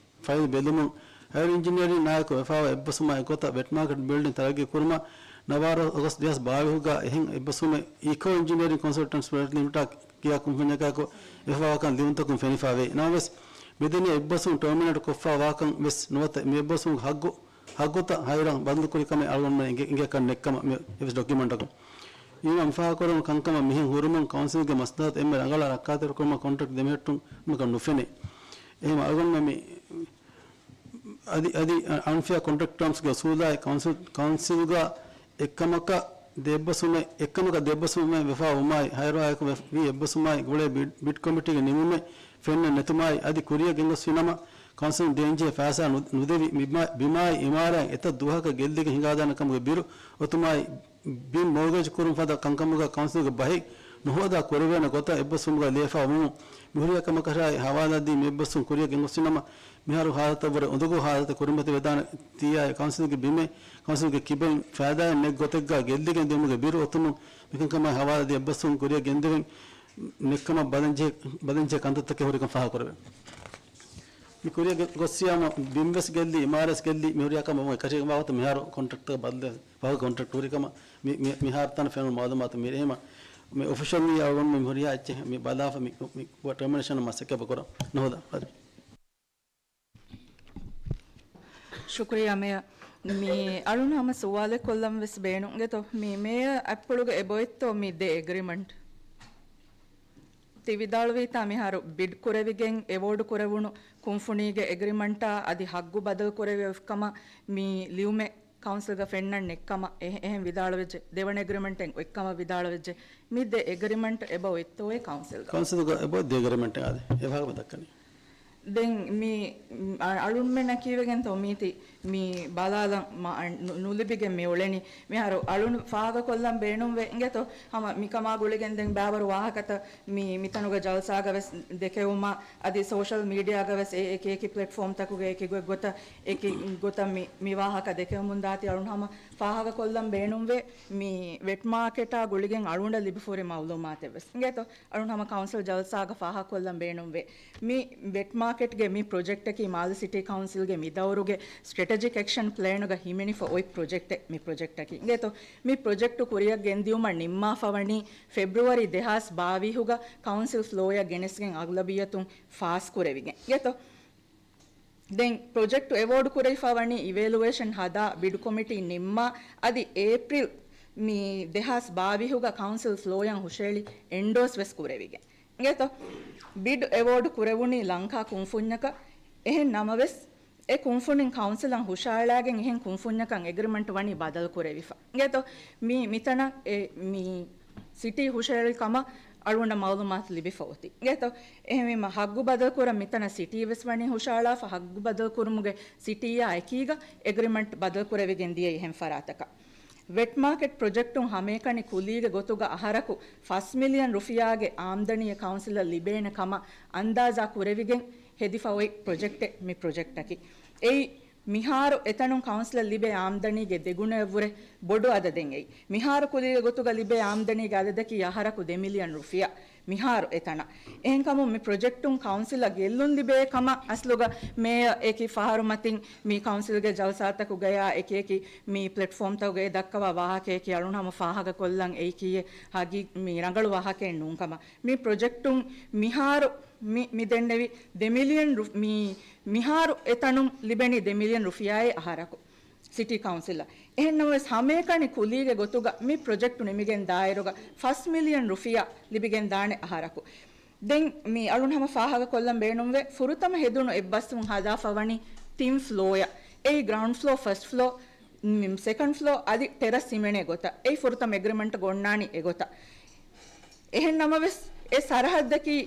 ފައިލް ބެލުމުން، ހައިރު އިންޖިނިއަރިން އާއެކު ވެފާވާ އެއްބަސްވުމާ އެއްގޮތަށް ވެޓް މާކެޓް ބިލްޑިން ތަރައްގީ ކުރުމަށް ނަވާރަ އޮގަސްޓް ދެހާސް ބާވީހުގަ އެހެން އެއްބަސްވުމެއް އީކޯ އިންޖިނިއަރިން ކޮންސަލްޓަންޓްސް ޕްރޮޖެކްޓް ލިމިޓެޑާ ކިޔާ ކުންފުންޏަކާއެކު ވެފާވާކަން ލިޔުންތަކުން ފެނިފާވޭ. ނަމަވެސް، މިދެންނެވި އެއްބަސްވުން ޓަރމިނޭޓް ކޮށްފާ ވާކަން ވެސް ނުވަތަ މި އެއްބަސްވުމުގެ ހައްގު، ހައްގުތައް ހައިރަށް ބަދަލުކުރި ކަމެއް އަޅުގަނޑުމެން އެނގޭ، އެނގޭކަށް ނެއްކަމަށް މި އެވެސް ޑޮކިއުމެންޓަކުން. އީމާ މި ފާހަގަކުރެވުނު ކަންކަމަށް މިހެން ހުރުމުން ކައުންސިލްގެ މަސްލަހަތު އެންމެ ރަނގަޅަށް ރައްކާތެރިކުރުމަށް ކޮންޓްރެކްޓް ދެމެހެއްޓުމަކަށް ނުފެނޭ. އެހެން އަޅުގަނޑުމެން މި އަދި، އަދި އަންފެއާ ކޮންޓްރެކްޓް ޓާމްސްގެ އުސޫލާއި ކައުންސިލް، ކައުންސިލްގަ އެއްކަމަކަށް ދެއްބަސްވުމެއް، އެއްކަމަކަށް ދެއްބަސްވުމެއް ވެފާ ވުމާއި، ހައިރާއެކު ވެ-، ވީ އެއްބަސްވުމާއި ގުޅޭ ބިޑް، ބިޑް ކޮމިޓީގެ ނިމުމެއް ފެންނަން ނެތުމާއި، އަދި ކުރިއަށް ގެންގޮސްފި ނަމަ، ކައުންސިލުން ދޭންޖެހޭ ފައިސާ ނު-، ނުދެވި ބިމާ-، ބިމާއި އިމާރާތް އެތައް ދުވަހަކަށް ގެއްލިގެން ހިނގާދާނެ ކަމުގެ ބިރު އޮތުމާއި، ބިން މޯގޭޖް ކުރުން ފަދަ ކަންކަމުގަ ކައުންސިލްގެ ބަހެއް ނުހޯދާ ކުރެވޭނެ ގޮތަށް އެއްބަސްވުމުގަ ލިޔެފާ ވުމުން، މިހުރިހާ ކަމަކަށާއި ހަވާލާދީ މި އެއްބަސްވުން ކުރިއަށް ގެންގޮސްފިނަމަ، މިހާރު ހާލަތަށްވުރެ އުނދަގޫ ހާލަތެއް ކުރިމަތިވެދާނެ ތިޔާއި ކައުންސިލްގެ ބިމެއް، ކައުންސިލްގެ ކިބައިން ފައިދާއެއް ނެތް ގޮތެއްގަ ގެއްލިގެން ދިއުމުގެ ބިރު އޮތުމުން، މިކަންކަމާއި ހަވާލާދީ އެއްބަސްވުން ކުރިއަށް ގެންދެވެން ނެއްކަމަށް ބަލަންޖެހޭ، ބަލަންޖެހޭ ކަންތައްތަކެއް ހުރިކަން ފާހަގަކުރެވޭ. މި ކުރިއަށް ގޮ-، ގޮއްސިޔާމު ބިންވެސް ގެއްލި، އިމާރާތް ގެއްލި، މިހުރިހާ ކަމަށް އެކަށީގެންވާ ގޮތަށް މިހާރު ކޮންޓްރެކްޓްތައް ބަދަލު ފަހު ކޮންޓްރެކްޓް ހުރިކަމަށް މި، މި، މިހާރު ތަނަށް ފެނުނު މައުލޫމާތު މި ރޭމަ މި އޮފިޝަލް މީ އަޅުގަނޑު މި ހުރިހާ އެއްޗެއް މި ބަލާފަ މި، މި ޓަރމިނޭޝަން މަސައްކަތް ކުރަން ނުހޯދާ. ޝުކުރިއްޔާ މޭޔަރ. މި އަޅުން ހަމަ ސުވާލެއް ކޮށްލަން ވެސް ބޭނުން އިނގޭތޯ؟ މި މޭޔަރ އަތްޕުޅުގަ އެބައޮތްތޯ މި ދެ އެގްރިމަންޓް؟ ތި ވިދާޅުވީތާ މިހާރު ބިޑް ކުރެވިގެން އެވޯޑް ކުރެވުނު ކުންފުނީގެ އެގްރިމަންޓާ އަދި ހައްގު ބަދަލު ކުރެވި އޮތްކަމަށް މި ލިޔުމެއް ކައުންސިލްގަ ފެންނަން ނެއްކަމަށް އެ-، އެހެން ވިދާޅުވެއްޖެ. ދެވަނަ އެގްރިމަންޓެއް އޮތްކަމަށް ވިދާޅުވެއްޖެ. މި ދެ އެގްރިމަންޓް އެބަ އޮތްތޯއޭ ކައުންސިލްގަ؟ ކައުންސިލްގަ އެބަ ދެ އެގްރިމަންޓެއް އާދެ. އެ ވާހަކަ ދައްކަނީ. ދެން މި އަ-، އަޅުންމެންނަށް ކީވެގެންތޯ މީތި މި ބަލާލަން މަ-، ނު-، ނުލިބިގެން މި އުޅެނީ. މިހާރު އަޅުން ފާހަގަކޮށްލަން ބޭނުންވޭ އިނގޭތޯ؟ ހަމަ މިކަމާ ގުޅިގެން ދެން ބާވަރު ވާހަކަތައް މި މިތަނުގަ ޖަލްސާގަ ވެސް ދެކެވުމާ އަދި ސޯޝަލް މީޑިއާގަ ވެސް އެ-، އެކި އެކި ޕްލެޓްފޯމްތަކުގެ އެކި ގޮތްގޮތަށް އެކި ގޮތަށް މި، މި ވާހަކަ ދެކެވެމުން ދާތީ އަޅުން ހަމަ ފާހަގަކޮށްލަން ބޭނުންވޭ. މި ވެޓް މާކެޓާ ގުޅިގެން އަޅުގަނޑަށް ލިބިފަ ހުރި މައުލޫމާތެއް ވެސް އިނގޭތޯ؟ އަޅުން ހަމަ ކައުންސިލް ޖަލްސާގަ ފާހަގަކޮށްލަން ބޭނުންވޭ. މި ވެޓް މާކެޓްގެ މި ޕްރޮޖެކްޓަކީ މާލެ ސިޓީ ކައުންސިލްގެ މި ދައުރުގެ ސްޓްރެޓެޖިކް އެކްޝަން ޕްލޭނުގަ ހިމެނިފަ އޮތް ޕްރޮޖެކްޓެއް މި ޕްރޮޖެކްޓަކީ. އިނގޭތޯ؟ މި ޕްރޮޖެކްޓު ކުރިއަށް ގެންދިއުމަށް ނިންމާފަ ވަނީ ފެބްރުއަރީ ދެހާސް ބާވީހުގަ ކައުންސިލް ފްލޯއަށް ގެނެސްގެން އަޣްލަބިއްޔަތުން ފާސް ކުރެވިގެން. އިނގޭތޯ؟ ދެން ޕްރޮޖެކްޓު އެވޯޑް ކުރެވިފަ ވަނީ އިވެލުއޭޝަން ހަދާ ބިޑް ކޮމިޓީ ނިންމާ އަދި އޭޕްރިލް މި ދެހާސް ބާވީހުގަ ކައުންސިލް ފްލޯއަށް ހުށައެޅި އެންޑޯސް ވެސް ކުރެވިގެން. އިނގޭތޯ؟ ބިޑް އެވޯޑް ކުރެވުނީ ލަންކާ ކުންފުންޏަކަށް. އެހެން ނަމަވެސް، އެ ކުންފުނިން ކައުންސިލަށް ހުށައަޅާގެން އެހެން ކުންފުންޏަކަށް އެގްރިމަންޓް ވަނީ ބަދަލު ކުރެވިފަ. އިނގޭތޯ؟ މި، މިތަނަށް އެ، މި ސިޓީ ހުށައެޅި ކަމަށް އަޅުގަނޑަށް މައުލޫމާތު ލިބިފަ އޮތީ. އިނގޭތޯ؟ އެހެންވީމަ ހައްގު ބަދަލު ކުރަން މިތަނަށް ސިޓީ ވެސް ވަނީ ހުށައަޅާފަ، ހައްގު ބަދަލު ކުރުމުގެ ސިޓީއާ އެކީގަ އެގްރިމަންޓް ބަދަލު ކުރެވިގެން ދިޔައީ އެހެން ފަރާތަކަށް. ވެޓް މާކެޓް ޕްރޮޖެކްޓުން ހަމައެކަނި ކުލީގެ ގޮތުގަ އަހަރަކު ފަސް މިލިއަން ރުފިޔާގެ އާމްދަނީ ކައުންސިލަށް ލިބޭނެ ކަމަށް އަންދާޒާ ކުރެވިގެން ހެދިފަ އޮތް ޕްރޮޖެކްޓެއް މި ޕްރޮޖެކްޓަކީ. އެއީ މިހާރު އެތަނުން ކައުންސިލަށް ލިބޭ އާމްދަނީގެ ދެގުނައަށްވުރެ ބޮޑު އަދަދެއް އެއީ. މިހާރު ކުލީގެ ގޮތުގަ ލިބޭ އާމްދަނީގެ އަދަދަކީ އަހަރަކު ދެ މިލިއަން ރުފިޔާ. މިހާރު އެތަނަށް. އެހެންކަމުން މި ޕްރޮޖެކްޓުން ކައުންސިލަށް ގެއްލުން ލިބޭ ކަމަށް އަސްލުގަ މޭޔަރ އެކި ފަހަރު މަތިން މި ކައުންސިލްގެ ޖަލްސާތަކުގަޔާ އެކި އެކި މި ޕްލެޓްފޯމްތަކުގައި ދައްކަވާ ވާހަކަޔަކީ އަޅުން ހަމަ ފާހަގަކޮށްލަން އެއީކީއެއް ހަގީ މި ރަނގަޅު ވާހަކައެއް ނޫން ކަމަށް. މި ޕްރޮޖެކްޓުން މިހާރު މި، މި ދެންނެވި ދެ މިލިއަން ރު-، މި، މިހާރު އެތަނުން ލިބެނީ ދެ މިލިއަން ރުފިޔާއޭ އަހަރަކު. ސިޓީ ކައުންސިލަށް. އެހެންނަމަވެސް، ހަމައެކަނި ކުލީގެ ގޮތުގަ މި ޕްރޮޖެކްޓު ނިމިގެން ދާއިރުގަ ފަސް މިލިއަން ރުފިޔާ ލިބިގެން ދާނެ އަހަރަކު. ދެން މި އަޅުން ހަމަ ފާހަގަކޮށްލަން ބޭނުންވޭ، ފުރަތަމަ ހެދުނު އެއްބަސްވުން ހަދާފަ ވަނީ ތިން ފްލޯއަށް. އެއީ ގްރައުންޑް ފްލޯ، ފަސްޓް ފްލޯ، މި، ސެކަންޑް ފްލޯ އަދި ޓެރަސް ހިމެނޭ ގޮތަށް. އެއީ ފުރަތަމަ އެގްރިމަންޓްގަ އޮންނާނީ އެގޮތަށް. އެހެން ނަމަވެސް، އެ ސަރަހައްދަކީ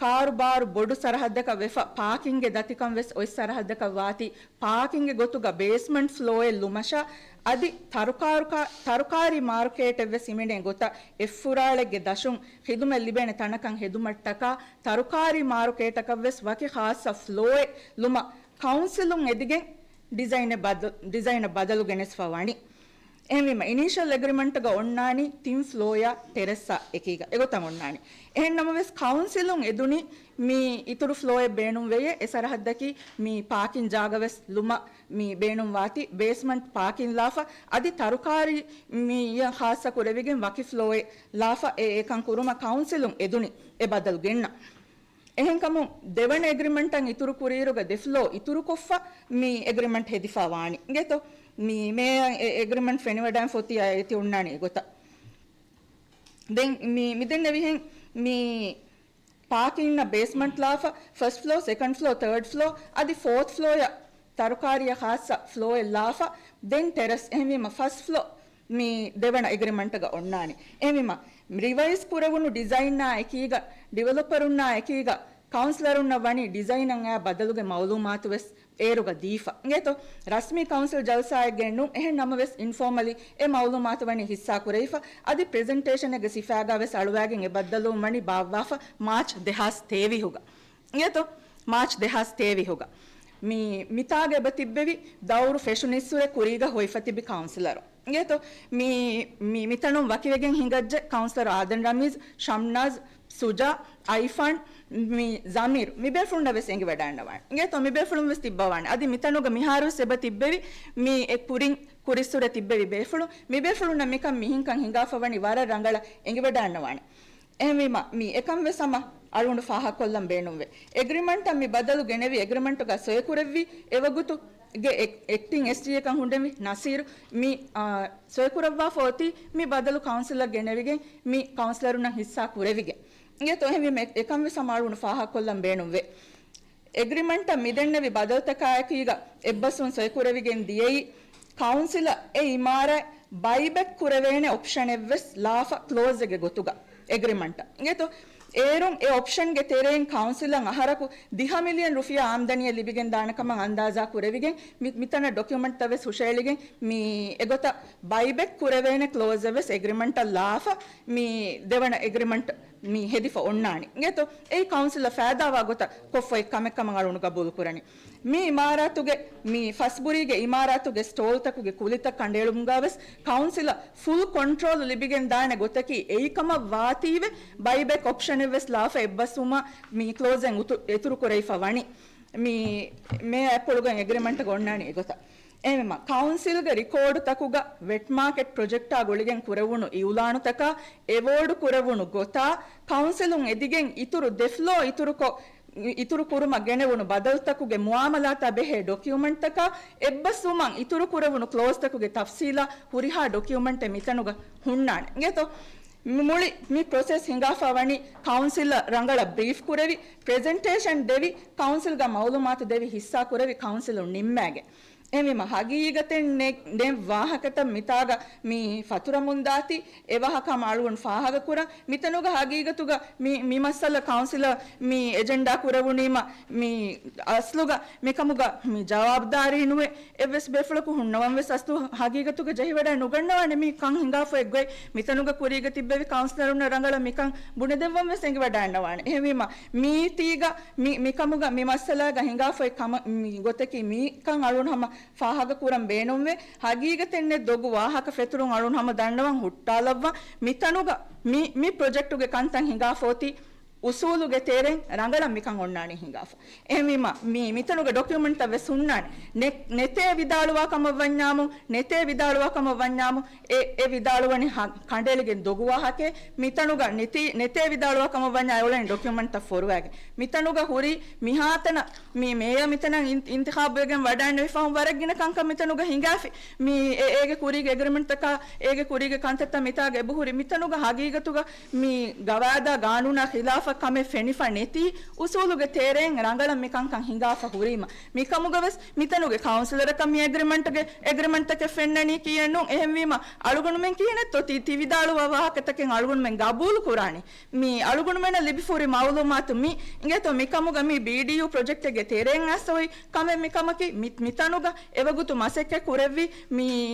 ކާރުބާރު ބޮޑު ސަރަހައްދަކަށް ވެފަ، ޕާކިންގެ ދަތިކަން ވެސް އޮތް ސަރަހައްދަކަށް ވާތީ، ޕާކިންގެ ގޮތުގަ ބޭސްމަންޓް ފްލޯއެއް ލުމަށާ، އަދި ތަރުކާރުކާ-، ތަރުކާރީ މާރުކޭޓެއް ވެސް ހިމެނޭ ގޮތަށް، އެއްފުރާޅެއްގެ ދަށުން ޚިދުމަތް ލިބޭނެ ތަނަކަށް ހެދުމަށްޓަކާ، ތަރުކާރީ މާރުކޭޓަކަށް ވެސް ވަކި ޚާއްޞަ ފްލޯއެއް ލުމަށް ކައުންސިލުން އެދިގެން ޑިޒައިނެއް ބަދަ-، ޑިޒައިނަށް ބަދަލު ގެނެސްފަ ވަނީ. އެހެންވީމަ، އިނީޝަލް އެގްރިމަންޓްގަ އޮންނާނީ ތިން ފްލޯއާ ޓެރެސްއާ އެކީގަ އެގޮތަށް އޮންނާނީ. އެހެން ނަމަވެސް، ކައުންސިލުން އެދުނީ މި އިތުރު ފްލޯއެއް ބޭނުންވެޔޭ، އެ ސަރަހައްދަކީ މި ޕާކިން ޖާގަ ވެސް ލުމަށް މި ބޭނުންވާތީ، ބޭސްމަންޓް ޕާކިން ލާފަ، އަދި ތަރުކާރީ މި އިޔަށް ޚާއްޞަ ކުރެވިގެން ވަކި ފްލޯއެއް ލާފަ، އެ އެކަން ކުރުމަށް ކައުންސިލުން އެދުނީ އެ ބަދަލު ގެންނަ. އެހެންކަމުން، ދެވަނަ އެގްރިމަންޓަށް އިތުރު ކުރިއިރުގަ ދެ ފްލޯ އިތުރުކޮށްފަ މި އެގްރިމަންޓް ހެދިފަ ވާނީ. އިނގޭތޯ؟ މި މޭޔަރ އެ އެގްރިމަންޓް ފެނިވަޑައިން ފޮތި އައި އެތި އޮންނާނީ އެގޮތަށް. ދެން މި، މިދެންނެވިހެން މި ޕާކިންއަށް ބޭސްމަންޓް ލާފަ، ފަސްޓް ފްލޯ، ސެކަންޑް ފްލޯ، ތާޑް ފްލޯ، އަދި ފޯތް ފްލޯއަށް ތަރުކާރީއަށް ޚާއްޞަ ފްލޯއެއް ލާފަ، ދެން ޓެރެސް. އެހެންވީމަ، ފަސްޓް ފްލޯ މި ދެވަނަ އެގްރިމަންޓްގަ އޮންނާނެ. އެހެންވީމަ، ރިވައިޒް ކުރެވުނު ޑިޒައިންއާ އެކީގަ، ޑިވެލޮޕަރުންނާ އެކީގަ، ކައުންސިލަރުންނަށް ވަނީ ޑިޒައިނަށް އައި ބަދަލުގެ މައުލޫމާތު ވެސް އޭރުގަ ދީފަ. އިނގޭތޯ؟ ރަސްމީ ކައުންސިލް ޖަލްސާއެއްގައެއް ނޫން، އެހެން ނަމަވެސް، އިންފޯމަލީ އެ މައުލޫމާތު ވަނީ ހިއްސާ ކުރެވިފަ، އަދި ޕްރެޒެންޓޭޝަނެއްގެ ސިފައިގަ ވެސް އަޅުވައިގެން އެ ބައްދަލުވުން ވަނީ ބާއްވާފަ މާޗް ދެހާސް ތޭވީހުގަ. އިނގޭތޯ؟ މާޗް ދެހާސް ތޭވީހުގަ. މި، މިތާގަ އެބަ ތިއްބެވި ދައުރު ފެށުނީއްސުރެ ކުރީގަ ހޮވިފަ ތިބި ކައުންސިލަރު. އިނގޭތޯ؟ މި، މި، މިތަނުން ވަކިވެގެން ހިނގައްޖެ ކައުންސިލަރު އާދަން ރަމީޒް، ޝަމްނާޒް، ސުޖާ، އައިފާން، މި ޒަމީރު، މި ބޭފުޅުންނަށް ވެސް އެނގިވަޑައިންނަވާނެ. އިނގޭތޯ؟ މި ބޭފުޅުން ވެސް ތިއްބަވާނެ. އަދި މިތަނުގަ މިހާރު ވެސް އެބަ ތިއްބެވި، މި އެ ކުރިން، ކުރިއްސުރެ ތިއްބެވި ބޭފުޅުން، މި ބޭފުޅުންނަށް މިކަން މިހެންކަން ހިނގާފަ ވަނީ ވަރަށް ރަނގަޅަށް އެނގިވަޑައިންނަވާނެ. އެހެންވީމަ، މި އެކަން ވެސް ހަމަ އަޅުގަނޑު ފާހަގަކޮށްލަން ބޭނުންވޭ. އެގްރިމަންޓަށް މި ބަދަލު ގެނެވި، އެގްރިމަންޓުގަ ސޮއިކުރެއްވި އެވަގުތުގެ އެކް-، އެކްޓިން އެސްޑީއެކަށް ހުންނެވި ނަސީރު މި، އާ، ސޮއިކުރައްވާފަ އޮތީ މި ބަދަލު ކައުންސިލަށް ގެނެވިގެން މި ކައުންސިލަރުންނަށް ހިއްސާ ކުރެވިގެން. އިނގޭތޯ؟ އެހެންވީމަ، އެ-، އެކަން ވެސް ހަމަ އަޅުގަނޑު ފާހަގަކޮށްލަން ބޭނުންވޭ. އެގްރިމަންޓަށް މިދެންނެވި ބަދަލުތަކާއެކީގަ އެއްބަސްވުން ސޮއިކުރެވިގެން ދިޔައީ، ކައުންސިލަށް އެ އިމާރާތް ބައިބެކް ކުރެވޭނެ އޮޕްޝަނެއްވެސް ލާފަ ކްލޯޒެއްގެ ގޮތުގަ އެގްރިމަންޓަށް. އިނގޭތޯ؟ އޭރުން އެ އޮޕްޝަންގެ ތެރެއިން ކައުންސިލަށް އަހަރަކު ދިހަ މިލިއަން ރުފިޔާ އާމްދަނީއެއް ލިބިގެން ދާނެ ކަމަށް އަންދާޒާ ކުރެވިގެން، މި-، މިތަނަށް ޑޮކިއުމަންޓްތައް ވެސް ހުށައެޅިގެން، މި އެގޮތަށް ބައިބެކް ކުރެވޭނެ ކްލޯޒެއް ވެސް އެގްރިމަންޓަށް ލާފަ، މި ދެވަނަ އެގްރިމަންޓް މި ހެދިފަ އޮންނާނީ. އިނގޭތޯ؟ އެއީ ކައުންސިލަށް ފައިދާވާ ގޮތަށް ކޮށްފައި ކަމެއް ކަމަށް އަޅުގަނޑު ގަބޫލުކުރަނީ. މި އިމާރާތުގެ، މި ފަސްބުރީގެ އިމާރާތުގެ ސްޓޯލްތަކުގެ ކުލިތައް ކަނޑައެޅުމުގަ ވެސް ކައުންސިލަށް ފުލް ކޮންޓްރޯލް ލިބިގެން ދާނެ ގޮތަކީ އެއީ ކަމަށް ވާތީވެ، ބައިބެކް އޮޕްޝަނެއް ވެސް ލާފަ އެއްބަސްވުމަށް މި ކްލޯޒެއް އުތު-، އިތުރު ކުރެވިފަ ވަނީ. މި މޭޔަރ އަތްޕުޅުގެ އެގްރިމަންޓްގަ އޮންނާނީ އެގޮތަށް. އެހެންވީމަ، ކައުންސިލްގެ ރިކޯޑުތަކުގަ ވެޓް މާކެޓް ޕްރޮޖެކްޓާ ގުޅިގެން ކުރެވުނު އިއުލާނުތަކާ އެވޯޑު ކުރެވުނު ގޮތާ ކައުންސިލުން އެދިގެން އިތުރު ދެ ފްލޯ އިތުރުކޮށް، އިތުރު ކުރުމަށް ގެނެވުނު ބަދަލުތަކުގެ މުއާމަލާތާ ބެހޭ ޑޮކިއުމަންޓްތަކާ އެއްބަސްވުމަށް އިތުރު ކުރެވުނު ކްލޯޒްތަކުގެ ތަފްސީލާ ހުރިހާ ޑޮކިއުމަންޓެއް މިތަނުގަ ހުންނާނެ. އިނގޭތޯ؟ މި މުޅި މި ޕްރޮސެސް ހިނގާފަ ވަނީ ކައުންސިލަށް ރަނގަޅަށް ބްރީފް ކުރެވި، ޕްރެޒެންޓޭޝަން ދެވި، ކައުންސިލްގަ މައުލޫމާތު ދެވި ހިއްސާ ކުރެވި ކައުންސިލުން ނިންމައިގެން. އެހެންވީމަ، ހަގީގަތެއް ނެ-، ނެތް ވާހަކަތައް މިތާގަ މި ފަތުރަމުންދާތީ، އެ ވާހަކަ މަ އަޅުގަނޑު ފާހަގަކުރަން. މިތަނުގަ ހަގީގަތުގަ މި، މި މައްސަލަ ކައުންސިލަށް މި އެޖެންޑާ ކުރެވުނީމަ، މި އަސްލުގަ މިކަމުގަ މި ޖަވާބުދާރީ ނުވެ، އެއްވެސް ބޭފުޅަކު ހުންނަވަން ވެސް އަސްލު ހަގީގަތުގަ ޖެހިވަޑައެއް ނުގަންނަވާނެ. މި ކަން ހިނގާފަ އެއްގޮތް މިތަނުގަ ކުރީގަ ތިއްބެވި ކައުންސިލަރުންނަށް ރަނގަޅަށް މިކަން ބުނެދެއްވަން ވެސް އެނގިވަޑައިންނަވާނެ. އެހެންވީމަ، މީތީގަ މި، މިކަމުގަ މި މައްސަލާގަ ހިނގާފައި ކަމަށް މި ގޮތަކީ މިކަން އަޅުން ހަމަ ފާހަގަކުރަން ބޭނުންވޭ. ހަގީގަތެއް ނެތް ދޮގު ވާހަކަ ފެތުރުން އަޅުން ހަމަ ދަންނަވަން ހުއްޓާލައްވާ. މިތަނުގަ މި، މި ޕްރޮޖެކްޓުގެ ކަންތައް ހިނގާފަ އޮތީ އުސޫލުގެ ތެރެއިން ރަނގަޅަށް މިކަން އޮންނާނީ ހިނގާފަ. އެހެންވީމަ، މި، މިތަނުގަ ޑޮކިއުމެންޓްތައް ވެސް ހުންނާނެ. ނެ-، ނެތޭ ވިދާޅުވާ ކަމަށް ވަންޏާމު، ނެތޭ ވިދާޅުވާ ކަމަށް ވަންޏާމު، އެ، އެ ވިދާޅުވަނީ ހަ-، ކަނޑައެޅިގެން ދޮގު ވާހަކައެއް. މިތަނުގަ ނެތީ، ނެތޭ ވިދާޅުވާ ކަމަށް ވަންޏާ އެ އުޅެނީ ޑޮކިއުމެންޓްތައް ފޮރުވައިގެން. މިތަނުގަ ހުރި މިހާތަނަށް މި މޭޔަރ މިތަނަށް އިން-، އިންތިޚާބުވެގެން ވަޑައިންނެވި ފަހުން ވަރަށް ގިނަ ކަންކަން މިތަނުގަ ހިނގާފި. މި އެ-، އޭގެ ކުރީގެ އެގްރިމެންޓްތަކާ، އޭގެ ކުރީގެ ކަންތައްތައް މިތާގަ އެބަހުރި. މިތަނުގަ ހަގީގަތުގަ މި ގަވާއިދާ ގާނޫނާ ޚިލާފަށް ކަމެއް ފެނިފަ ނެތީ، އުސޫލުގެ ތެރެއިން ރަނގަޅަށް މި ކަންކަން ހިނގާފަ ހުރީމަ. މިކަމުގަ ވެސް މިތަނުގެ ކައުންސިލަރަކަށް މި އެގްރިމެންޓްގެ، އެގްރިމެންޓްތަކެއް ފެންނަނީ ކީއެއް ނޫން. އެހެންވީމަ، އަޅުގަނޑުމެން ކިހިނެއްތޯ ތި، ތި ވިދާޅުވާ ވާހަކަތަކެއް އަޅުގަނޑުމެން ގަބޫލު ކުރާނީ؟ މި އަޅުގަނޑުމެންނަށް ލިބިފަ ހުރި މައުލޫމާތު މި އިނގޭތޯ، މިކަމުގަ މި ބީޑީޔޫ ޕްރޮޖެކްޓެއްގެ ތެރެއިން އައިސްފަ ހުރި ކަމެއް މިކަމަކީ. މި، މިތަނުގަ އެވަގުތު މަސައްކަތް ކުރެއްވި މި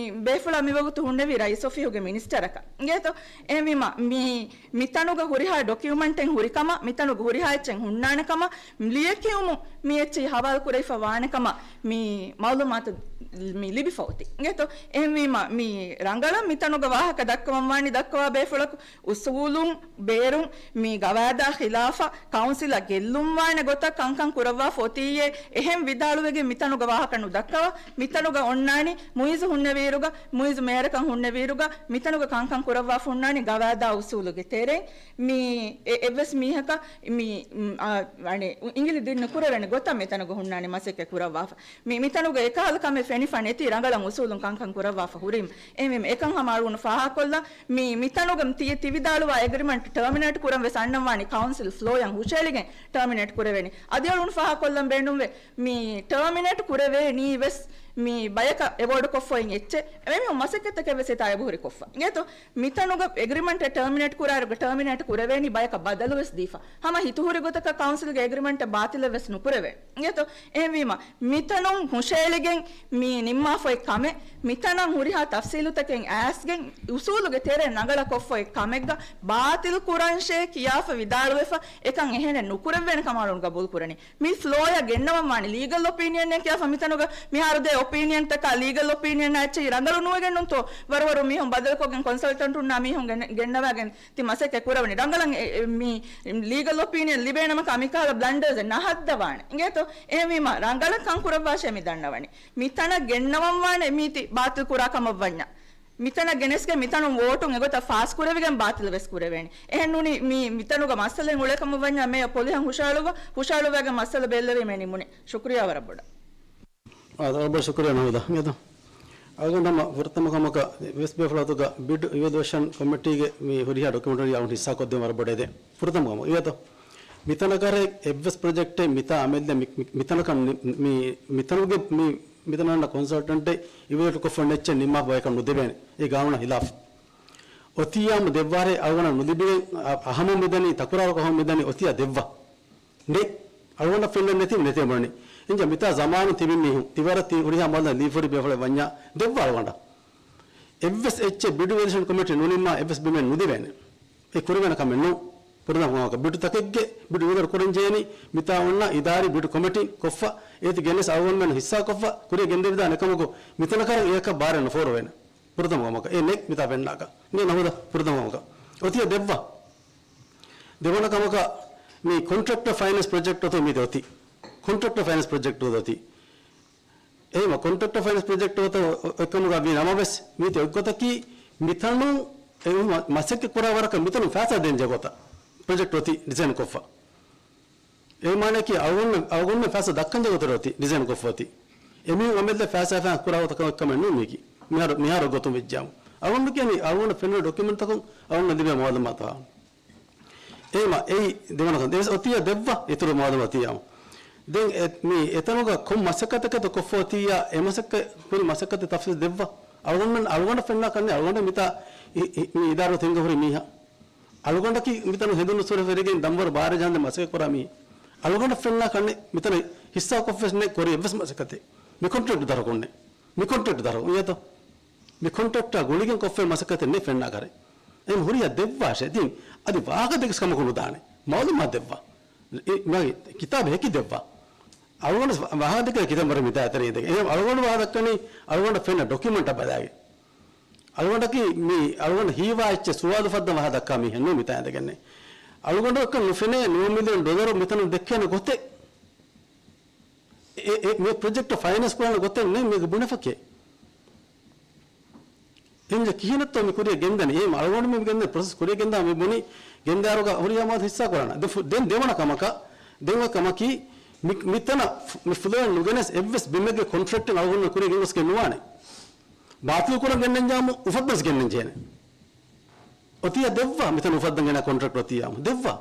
ބޭފުޅާ މިވަގުތު ހުންނެވި ރައީސް އޮފީހުގެ މިނިސްޓަރަކަށް އިނގޭތޯ. އެހެންވީމަ، މި މިތަނުގަ ހުރިހާ ޑޮކިއުމެންޓެއް ހުރި ކަމަށް، މިތަނުގަ ހުރިހާ އެއްޗެއް ހުންނާނެ ކަމަށް، ލިޔެކިޔުމުން މި އެއްޗެހި ހަވާލު ކުރެވިފަ ވާނެ ކަމަށް މި މައުލޫމާތު މި ލިބިފަ އޮތީ. އިނގޭތޯ؟ އެހެންވީމަ، މި ރަނގަޅަށް މިތަނުގަ ވާހަކަ ދައްކަވަން ވާނީ ދައްކަވާ ބޭފުޅަކު އުސޫލުން ބޭރުން މި ގަވާއިދާ ޚިލާފަށް ކައުންސިލަށް ގެއްލުން ވާނެ ގޮތަށް ކަންކަން ކުރައްވާފަ އޮތީއޭ. އެހެން ވިދާޅުވެގެން މިތަނުގަ ވާހަކަ ނުދައްކަވާ، މިތަނުގަ އޮންނާނީ މުއިޒު ހުންނެވިއިރުގަ، މުއިޒު މޭޔަރަކަށް ހުންނެވިއިރުގަ، މިތަނުގަ ކަންކަން ކުރައްވާފަ ހުންނާނީ ގަވާއިދާ އުސޫލުގެ ތެރެއިން. މި އެ-، އެއްވެސް މީހަކަށް މި، މް، އާ، އަނެއް، އިނގިލި ދިން ނުކުރެވޭނެ ގޮތަށް މިތަނުގަ ހުންނާނެ މަސައްކަތް ކުރައްވާފަ. މި، މިތަނުގަ އެކަހަލަ ކަމެއް ފެނިފަ ނެތި ރަނގަޅަށް އުސޫލުން ކަންކަން ކުރައްވާފަ ހުރީމަ. އެހެންވީމަ، އެކަން ހަމަ އަޅުގަނޑު ފާހަގަކޮށްލަން. މި، މިތަނުގަ ތި، ތި ވިދާޅުވާ އެގްރިމެންޓް ޓާމިނޭޓް ކުރަން ވެސް އަންނަން ވާނީ ކައުންސިލް ފްލޯއަށް ހުށައެޅިގެން ޓާމިނޭޓް ކުރެވޭނީ. އަދި އަޅުގަނޑު ފާހަގަކޮށްލަން ބޭނުންވޭ. މި ޓާމިނޭޓް ކުރެވޭނީ ވެސް މި ބަޔަކަށް އެވޯޑް ކޮށްފައި އެއްޗެއް. އެމީހުން މަސައްކަތްތަކެއް ވެސް އެތާ އެބަހުރި ކޮށްފަ. އިނގޭތޯ؟ މިތަނުގަ އެގްރިމެންޓެއް ޓާމިނޭޓް ކުރާއިރުގަ ޓާމިނޭޓް ކުރެވޭނީ ބަޔަކަށް ބަދަލު ވެސް ދީފަ. ހަމަ ހިތުހުރި ގޮތަކަށް ކައުންސިލްގެ އެގްރިމެންޓެއް ބާތިލެއް ވެސް ނުކުރެވޭ. އިނގޭތޯ؟ އެހެންވީމަ، މިތަނުން ހުށައެޅިގެން މި ނިންމާފައި ކަމެއް، މިތަނަށް ހުރިހާ ތަފްސީލުތަކެއް އައިސްގެން އުސޫލުގެ ތެރެއިން ރަނގަޅަށް ކޮށްފައި ކަމެއްގަ ބާތިލް ކުރަންށޭ ކިޔާފަ ވިދާޅުވެފަ، އެކަން އެހެނެއް ނުކުރެވޭނެ ކަމަށް އަޅުގަނޑު ގަބޫލު ކުރަނީ. މި ފްލޯއަށް ގެންނަވަން ވާނެ ލީގަލް އޮޕީނިއަނެއް ކިޔާފަ މިތަނުގަ މިހާރު ދޭ އޮޕީނިއަންތަކާ ލީގަލް އޮޕީނިއަން އެއްޗެހި ރަނގަޅު ނުވެގެން ނޫންތޯ؟ ވަރުވަރު މީހުން ބަދަލުކޮށްގެން ކޮންސަލްޓަންޓުންނާ މީހުން ގެން-، ގެންނަވާގެން ތި މަސައްކަތް ކުރަވަނީ. ރަނގަޅަށް އެ-، އެ-، މި ލީގަލް އޮޕީނިއަން ލިބޭނަމަކާ މިކަހަލަ ބްލަންޑަރސް ނަހައްދަވާނެ. އިނގޭތޯ؟ އެހެންވީމަ ރަނގަޅަށް ކަން ކުރައްވާށޭ މި ދަންނަވަނީ. މިތަނަށް ގެންނަވަން ވާނެ މީތި ބާތިލް ކުރާ ކަމަށް ވަންޏާ. މިތަނަށް ގެނެސްގެން މިތަނުން ވޯޓުން އެގޮތަށް ފާސް ކުރެވިގެން ބާތިލް ވެސް ކުރެވޭނެ. އެހެން ނޫނީ މި، މިތަނުގަ މައްސަލައެއް އުޅޭ ކަމަށް ވަންޏާ މޭޔަރ ޕޮލިހަށް ހުށައަޅުއްވާ، ހުށައަޅުއްވާގެން މައްސަލަ ބެއްލެވީމޭ ނިމުނީ. ޝުކުރިޔާ ވަރަށް ބޮޑަށް. އާ، ވަރަށް ބޮޑަށް ޝުކުރިޔާ ނަހުދާ. އިނގޭތޯ؟ އަޅުގަނޑު ހަމަ ފުރަތަމަ ކަމަކަށް ވެސް ބޭފުޅާތުގަ ބިޑް އިވެލުއޭޝަން ކޮމިޓީގެ މި ހުރިހާ ޑޮކިއުމެންޓް އަޅުގަނޑު ހިއްސާކޮށްދޭން ވަރަށް ބޮޑަށް ދޭ. ފުރަތަމަ ކަމަށް. އިނގޭތޯ؟ މިތަނަކަށް އެއްވެސް ޕްރޮޖެކްޓެއް މިތާ އަމެއްލަ މި، މި، މިތަނަކަށް ނި-، މި، މިތަނުގެ މި، މިތަނަށް އަންނަ ކޮންސަލްޓަންޓެއް އިވެލުއޭޓް ކޮށްފަ އޮންނަ އެއްޗެއް ނިންމާފަ ބަޔަކަށް ނުދެވޭނެ. އެ ގާނޫނާ ހިލާފް. އޮތީ އާއްމު ދެއްވާރޭ އަޅުގަނޑަށް ނުލިބިގެން އަ-، އަހަމުން މިދަނީ ތަކުރާރު ކަހަމުން މިދަނީ އޮތީ އާ ދެއްވާ. ނެތް. އަޅުގަނޑަށް ފެންނަން ނެތީ ނެތޭ ބުނަނީ. އިންޖާ މިތާ ޒަމާނު ތިބި މީހުން، ތިވަރަށް ތި ހުރިހާ މައުލޫމާތު ލިބިފަ ހުރި ބޭފުޅެއް ވަންޏާ ދެއްވާ އަޅުގަނޑަށް. އެއްވެސް އެއްޗެއް ބިޑް ވެރިޝަން ކޮމިޓީ ނުނިންމާ އެއްވެސް ބިމެއް ނުދެވޭނެ. އެ ކުރެވޭނެ ކަމެއް ނޫން. ފުރަތަމަ ކަމަކަށް ބިޑުތަކެއްގެ ބިޑު ވިދަޅު ކުރަން ޖެހޭނީ މިތާ އޮންނަ އިދާރީ ބިޑު ކޮމިޓީ ކޮށްފަ، އޭތި ގެނެސް އަޅުގަނޑުމެން ހިއްސާ ކޮށްފަ، ކުރިއަށް ގެންދެވިދާނެ ކަމަކު، މިތަނަކަށް އެއަކަށް ބާރެއް ނުފޯރުވޭނެ. ފުރަތަމަ ކަމަކަށް އެ ނެތް މިތާ ފެންނާކަށް. މި ނަހުދާ ފުރަތަމަ ކަމަކަށް. އޮތީ ދެއްވާ. ދެވަނަ ކަމަކަށް މި ކޮންޓްރެކްޓަރ ފައިނޭންސް ޕްރޮޖެކްޓް އޮތޯ މީތި އޮތީ. ކޮންޓްރެކްޓަރ ފައިނޭންސް ޕްރޮޖެކްޓް އޮތީ. އެހެންވީމަ ކޮންޓްރެކްޓަރ ފައިނޭންސް ޕްރޮޖެކްޓް އޮތޯ އެކަމުގަ ވީ ނަމަވެސް މީތި އޮތްގޮތަކީ މިތަނުން އެ މަ-، މަސައްކަތް ކުރާ ވަރަކަށް މިތަނުން ފައިސާ ދޭން ޖެހޭ ގޮތަށް ޕްރޮޖެކްޓް އޮތީ ޑިޒައިން ކޮށްފަ. އެ މާނައަކީ އަޅުގަނޑު، އަޅުގަނޑު ފައިސާ ދައްކަން ޖެހޭ ގޮތަށް އޮތީ ޑިޒައިން ކޮށްފަ އޮތީ. އެމީހުން އަމެއްލަ ފައިސާ ފައި ކުރާ ގޮތަކަށް ކަމެއް ނޫން މީކީ. މިހާރު، މިހާރު ގޮތުން ވެއްޖާމު. އަޅުގަނޑު ކިޔަނީ އަޅުގަނޑު ފެންނަ ޑޮކިއުމެންޓްތަކުން އަޅުގަނޑު ލިބޭ މައުލޫމާތު. އެހެންވީމަ އެއީ ދެވަނަ ކަން. ދެން އޮތީ ދެއްވާ އިތުރު މައުލޫމާތު އޮތީ. ދެން އެ، މި އެތަނުގަ ކޮން މަސައްކަތެއްތޯ ކޮށްފަ އޮތީ، އެ މަސައްކަތް، ކުރި މަސައްކަތެއް ތަފްސީލް ދެއްވާ. އަޅުގަނޑު، އަޅުގަނޑަށް ފެންނާ ކަންނޭ އަޅުގަނޑަށް މިތާ އި، އި، މި އިދާރު ތެންގަ ހުރި މީހާ. އަޅުގަނޑަކީ މިތަނު ހެދުނު ސުރެ ފެރިގެން ދަންވަރު ބާރަށް ޖަހަންދެން މަސައްކަތް ކުރާ މީ. އަޅުގަނޑަށް ފެންނާ ކަންނޭ މިތަނަށް ހިއްސާ ކޮށްފަވެސް ނެތް ކުރި އެއްވެސް މަސައްކަތެއް. މި ކޮންޓްރެކްޓް ދަރަކުންނޭ. މި ކޮންޓްރެކްޓް ދަރަކު. އިނގޭތޯ؟ މި ކޮންޓްރެކްޓާ ގުޅިގެން ކޮށްފައި މަސައްކަތެއް ނެތް ފެންނާ ކަރެއް. އެހެން ހުރިހާ ދެއްވާށޭ. ދިން އަދި ވާހަކަ ދެކެސް ކަމަކު ނުދާނެ. މައުލޫމާތު ދެއްވާ. އެ، މާގެ ކިތާބެއް ހެކި ދެއްވާ. އަޅުގަނޑު ވަ-، ވާހަކަ ދެކޭ ކިތަންމެ ވަރަށް މިތާ އެތަނީ ދެކެ. އެހެން އަޅުގަނޑު ވާހަ ދައްކަނީ އަޅުގަނޑަށް ފެންނަ ޑޮކިއުމަންޓަށް ބަލާގެން. އަޅުގަނޑަކީ މި އަޅުގަނޑަށް ހީވާ އެއްޗެއް ސުވާލު ފައްދަން ވާހަ ދައްކާ މީހެއް ނޫން މިތާ އެދެގެންނެ. އަޅުގަނޑަކަށް ނުފެނޭ ނުވަ މިލިއަން ޑޮލަރު މިތަނުން ދެއްކޭނެ ގޮތެއް. އެ، އެ، މި ޕްރޮޖެކްޓަށް ފައިނޭންސް ކުރާނެ ގޮތެއް ނެތް މީގެ ބުނެފަކޭ. އެންޖެ ކިހިނެއްތޯ މި ކުރިޔަށް ގެންދަނީ؟ އޭ އަޅުގަނޑު މި ގެންދަނީ ޕްރޮސެސް ކުރިޔަށް ގެންދާ މި ބުނި ގެންދާރުގަ ހުރިހާ މައްސަލަ ހިއްސާ ކުރާނަ. ދެ ފު-، ދެން ދެވަނަ ކަމަކަށް، ދެން އޮތް ކަމަކީ މި-، މިތަނަށް ފު-، މި ފްލޯއެއް ނުގެނެސް އެއްވެސް ބިމެއްގެ ކޮންޓްރެކްޓެއް އަޅުގަނޑު ކުރިޔަށް ގެންގޮސްގެން ނުވާނެ. ބާތިލް ކުރަން ގެންނަންޖާމު އުފައްދަންސް ގެންނަން ޖެހޭނެ. އޮތީ ދެއްވާ، މިތަނަށް އުފައްދަން ގެނާ ކޮންޓްރެކްޓް އޮތީ އާމު ދެއްވާ.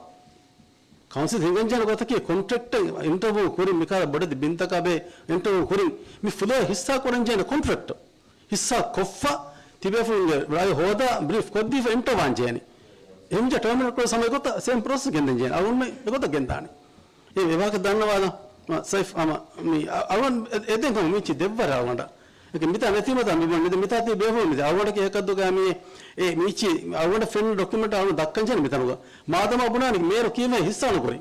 ކައުންސިލް ހިނގަންޖެހޭނެ ގޮތަކީ ކޮންޓްރެކްޓެއް އިންޓަވިއު ކުރިން މިކަހަލަ ބޮޑެތި ބިންތަކާ ބޭ އިންޓަވިއު ކުރިން މި ފްލޯ ހިއްސާ ކުރަންޖެހޭނެ ކޮންޓްރެކްޓް ހިއްސާ ކޮށްފަ ތިބޭފުޅުންގެ ރައު ހޯދާ ބްރީފް ކޮށްދީފަ އިންޓަވާން ޖެހޭނެ. އެހެންޖެ ޓާމިނޭޓް ކުރި ސަމައި ގޮތަށް ސޭމް ޕްރޮސެސް ގެންދަން ޖެހޭނެ. އަޅުގަނޑު އެގޮތަށް ގެންދާނެ. އެ ވާހަކަ ދަންނަވާލަ ސައިފް އަމަ މި އަ-، އަޅުގަނޑު އެ-، އެދެން ކަމު މިއްޗި ދެއްވަރ އަޅުގަނޑަށް. އެކެ މިތާ ނެތީމަތާ މި ބޮން މިތާ ތީ ބޭފުޅުން މިތާ އަޅުގަނޑަކީ އެކަށްދުގަ މި އެ މިއްޗި އަޅުގަނޑަށް ފެންނަ ޑޮކިއުމެންޓް އަޅުގަނޑު ދައްކަން ޖެހޭނެ މިތަނުގަ. މާދަމާ ބުނާނެ މޭރު ކީއްވެ ހިއްސާ ނުކުރި.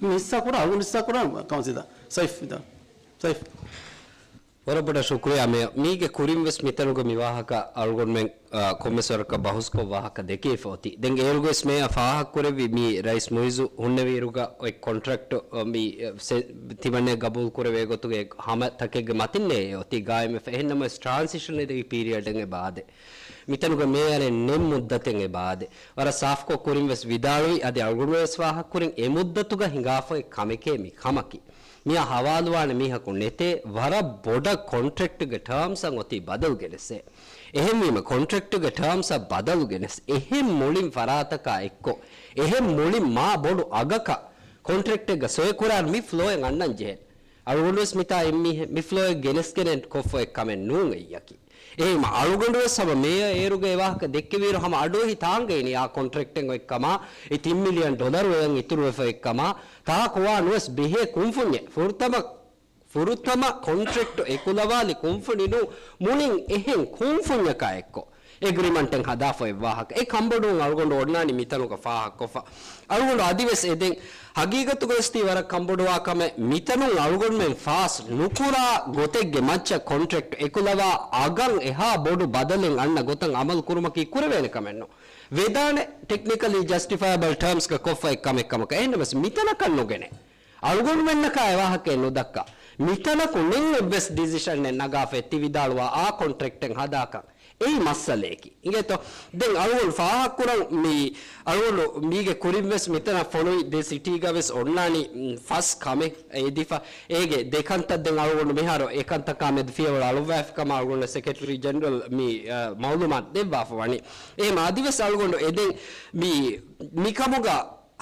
މި ހިއްސާ ކުރާ، އަޅުގަނޑު ހިއްސާ ކުރާ ކައުންސިލަށް. ސައިފް މިތާ. ސައިފް. ވަރަށް ބޮޑަށް ޝުކުރިއްޔާ މޭޔަރ. މީގެ ކުރިން ވެސް މިތަނުގަ މި ވާހަކަ އަޅުގަނޑުމެން، އާ، ކޮންމެސް ވަރަކަށް ބަހުސްކޮށް ވާހަކަ ދެކެވިފަ އޮތީ. ދެން އޭރުގަ ވެސް މޭޔަރ ފާހަގަކުރެއްވި މި ރައީސް މުއިއްޒު ހުންނެވިއިރުގަ އޮތް ކޮންޓްރެކްޓް، އަ، މި، އަ، ސެ-، ތިމަންނަ ގަބޫލު ކުރެވޭ ގޮތުގެ ހަމަ ތަކެއްގެ މަތިންނޭ އޮތީ ގާއިމްވެފަ. އެހެންނަމަވެސް ޓްރާންސިޝަން އެދެވި ޕީރިއަޑެއް އެބަ އާދޭ. މިތަނުގަ މޭޔަރެއް ނެތް މުއްދަތެއް އެބަ އާދޭ. ވަރަށް ސާފުކޮށް ކުރިން ވެސް ވިދާޅުވި، އަދި އަޅުގަނޑު ވެސް ފާހަގަކުރިން އެ މުއްދަތުގަ ހިނގާފައި ކަމެކޭ މި ކަމަކީ. މިއާ ހަވާލުވާނެ މީހަކު ނެތޭ، ވަރަށް ބޮޑަށް ކޮންޓްރެކްޓްގެ ޓާމްސްއަށް އޮތީ ބަދަލު ގެނެސް. އެހެންވީމަ ކޮންޓްރެކްޓްގެ ޓާމްސްއަށް ބަދަލު ގެނެސް، އެހެން މުޅިން ފަރާތަކާ އެއްކޮށް، އެހެން މުޅިން މާ ބޮޑު އަގަކަށް ކޮންޓްރެކްޓެއްގަ ސޮއި ކުރާން މި ފްލޯއެއް އަންނަން ޖެހޭ. އަޅުގަނޑުވެސް މިތާ އެއްމީހެއް މި ފްލޯއެއް ގެނެސްގެނެއް ކޮށްފަ އެއްކަމެއް ނޫން އެއްޔަކީ. އެހެންވީމަ އަޅުގަނޑުވެސް ހަމަ މޭޔަރ އޭރުގަ އެ ވާހަކަ ދެއްކެވިއިރު ހަމަ އަޑުއެހި ތާނގައިނީ އާ ކޮންޓްރެކްޓެއް އޮތްކަމާ، އެ ތިން މިލިއަން ޑޮލަރު އެއަށް އިތުރުވެފަ އޮތްކަމާ، ތާކުވާ ނުވެސް ބެހޭ ކުންފުންޏެއް. ފުރަތަމަ، ފުރަތަމަ ކޮންޓްރެކްޓް އެކުލަވާލި ކުންފުނި ނޫން، މުޅިން އެހެން ކުންފުންޏަކާ އެއްކޮށް އެގްރިމަންޓެއް ހަދާފަ އޮތް ވާހަކަ. އެ ކަންބޮޑުވުން އަޅުގަނޑު އޮންނާނީ މިތަނުގަ ފާހަގަކޮށްފަ. އަޅުގަނޑު އަދިވެސް އެދެން ހަގީގަތުގަވެސް ތީ ވަރަށް ކަންބޮޑުވާ ކަމެއް، މިތަނުން އަޅުގަނޑުމެން ފާސް ނުކުރާ ގޮތެއްގެ މައްޗަށް ކޮންޓްރެކްޓް އެކުލަވާ އަގަށް އެހާ ބޮޑު ބަދަލެއް އަންނަ ގޮތަށް އަމަލު ކުރުމަކީ ކުރެވޭނެ ކަމެއް ނޫން. ވެދާނެ ޓެކްނިކަލީ ޖަސްޓިފައިބަލް ޓާމްސްގަ ކޮށްފަ އެއްކަމެއް ކަމަކަށް. އެހެންނަމަވެސް މިތަނަކަށް ނުގެނެ. އަޅުގަނޑުމެންނަކާ އެވާހަކައެއް ނުދައްކާ. މިތަނަކު ނެތް އެއްވެސް ޑިސިޝަނެއް ނަގާފައި ތި ވިދާޅުވާ އާ ކޮންޓްރެކްޓެއް ހަދާކަށް. އެއީ މައްސަލައަކީ. އިނގޭތޯ؟ ދެން އަޅުގަނޑު ފާހަގަކުރަން މި، އަޅުގަނޑު މީގެ ކުރިންވެސް މިތަނަށް ފޮނުވި ދެ ސިޓީގަވެސް އޮންނާނީ، މް، ފަސް ކަމެއް އެދިފަ. އޭގެ ދެ ކަންތައް ދެން އަޅުގަނޑު މިހާރު އެ ކަންތަކާ މެދު ފިޔަވަޅު އަޅުއްވާފި ކަމަށް އަޅުގަނޑު ސެކްރެޓަރީ ޖެނެރަލް މި، އަ، މައުލޫމާތު ދެއްވާފަ ވަނީ. އެހެން އަދިވެސް އަޅުގަނޑު އެދެން މި، މިކަމުގަ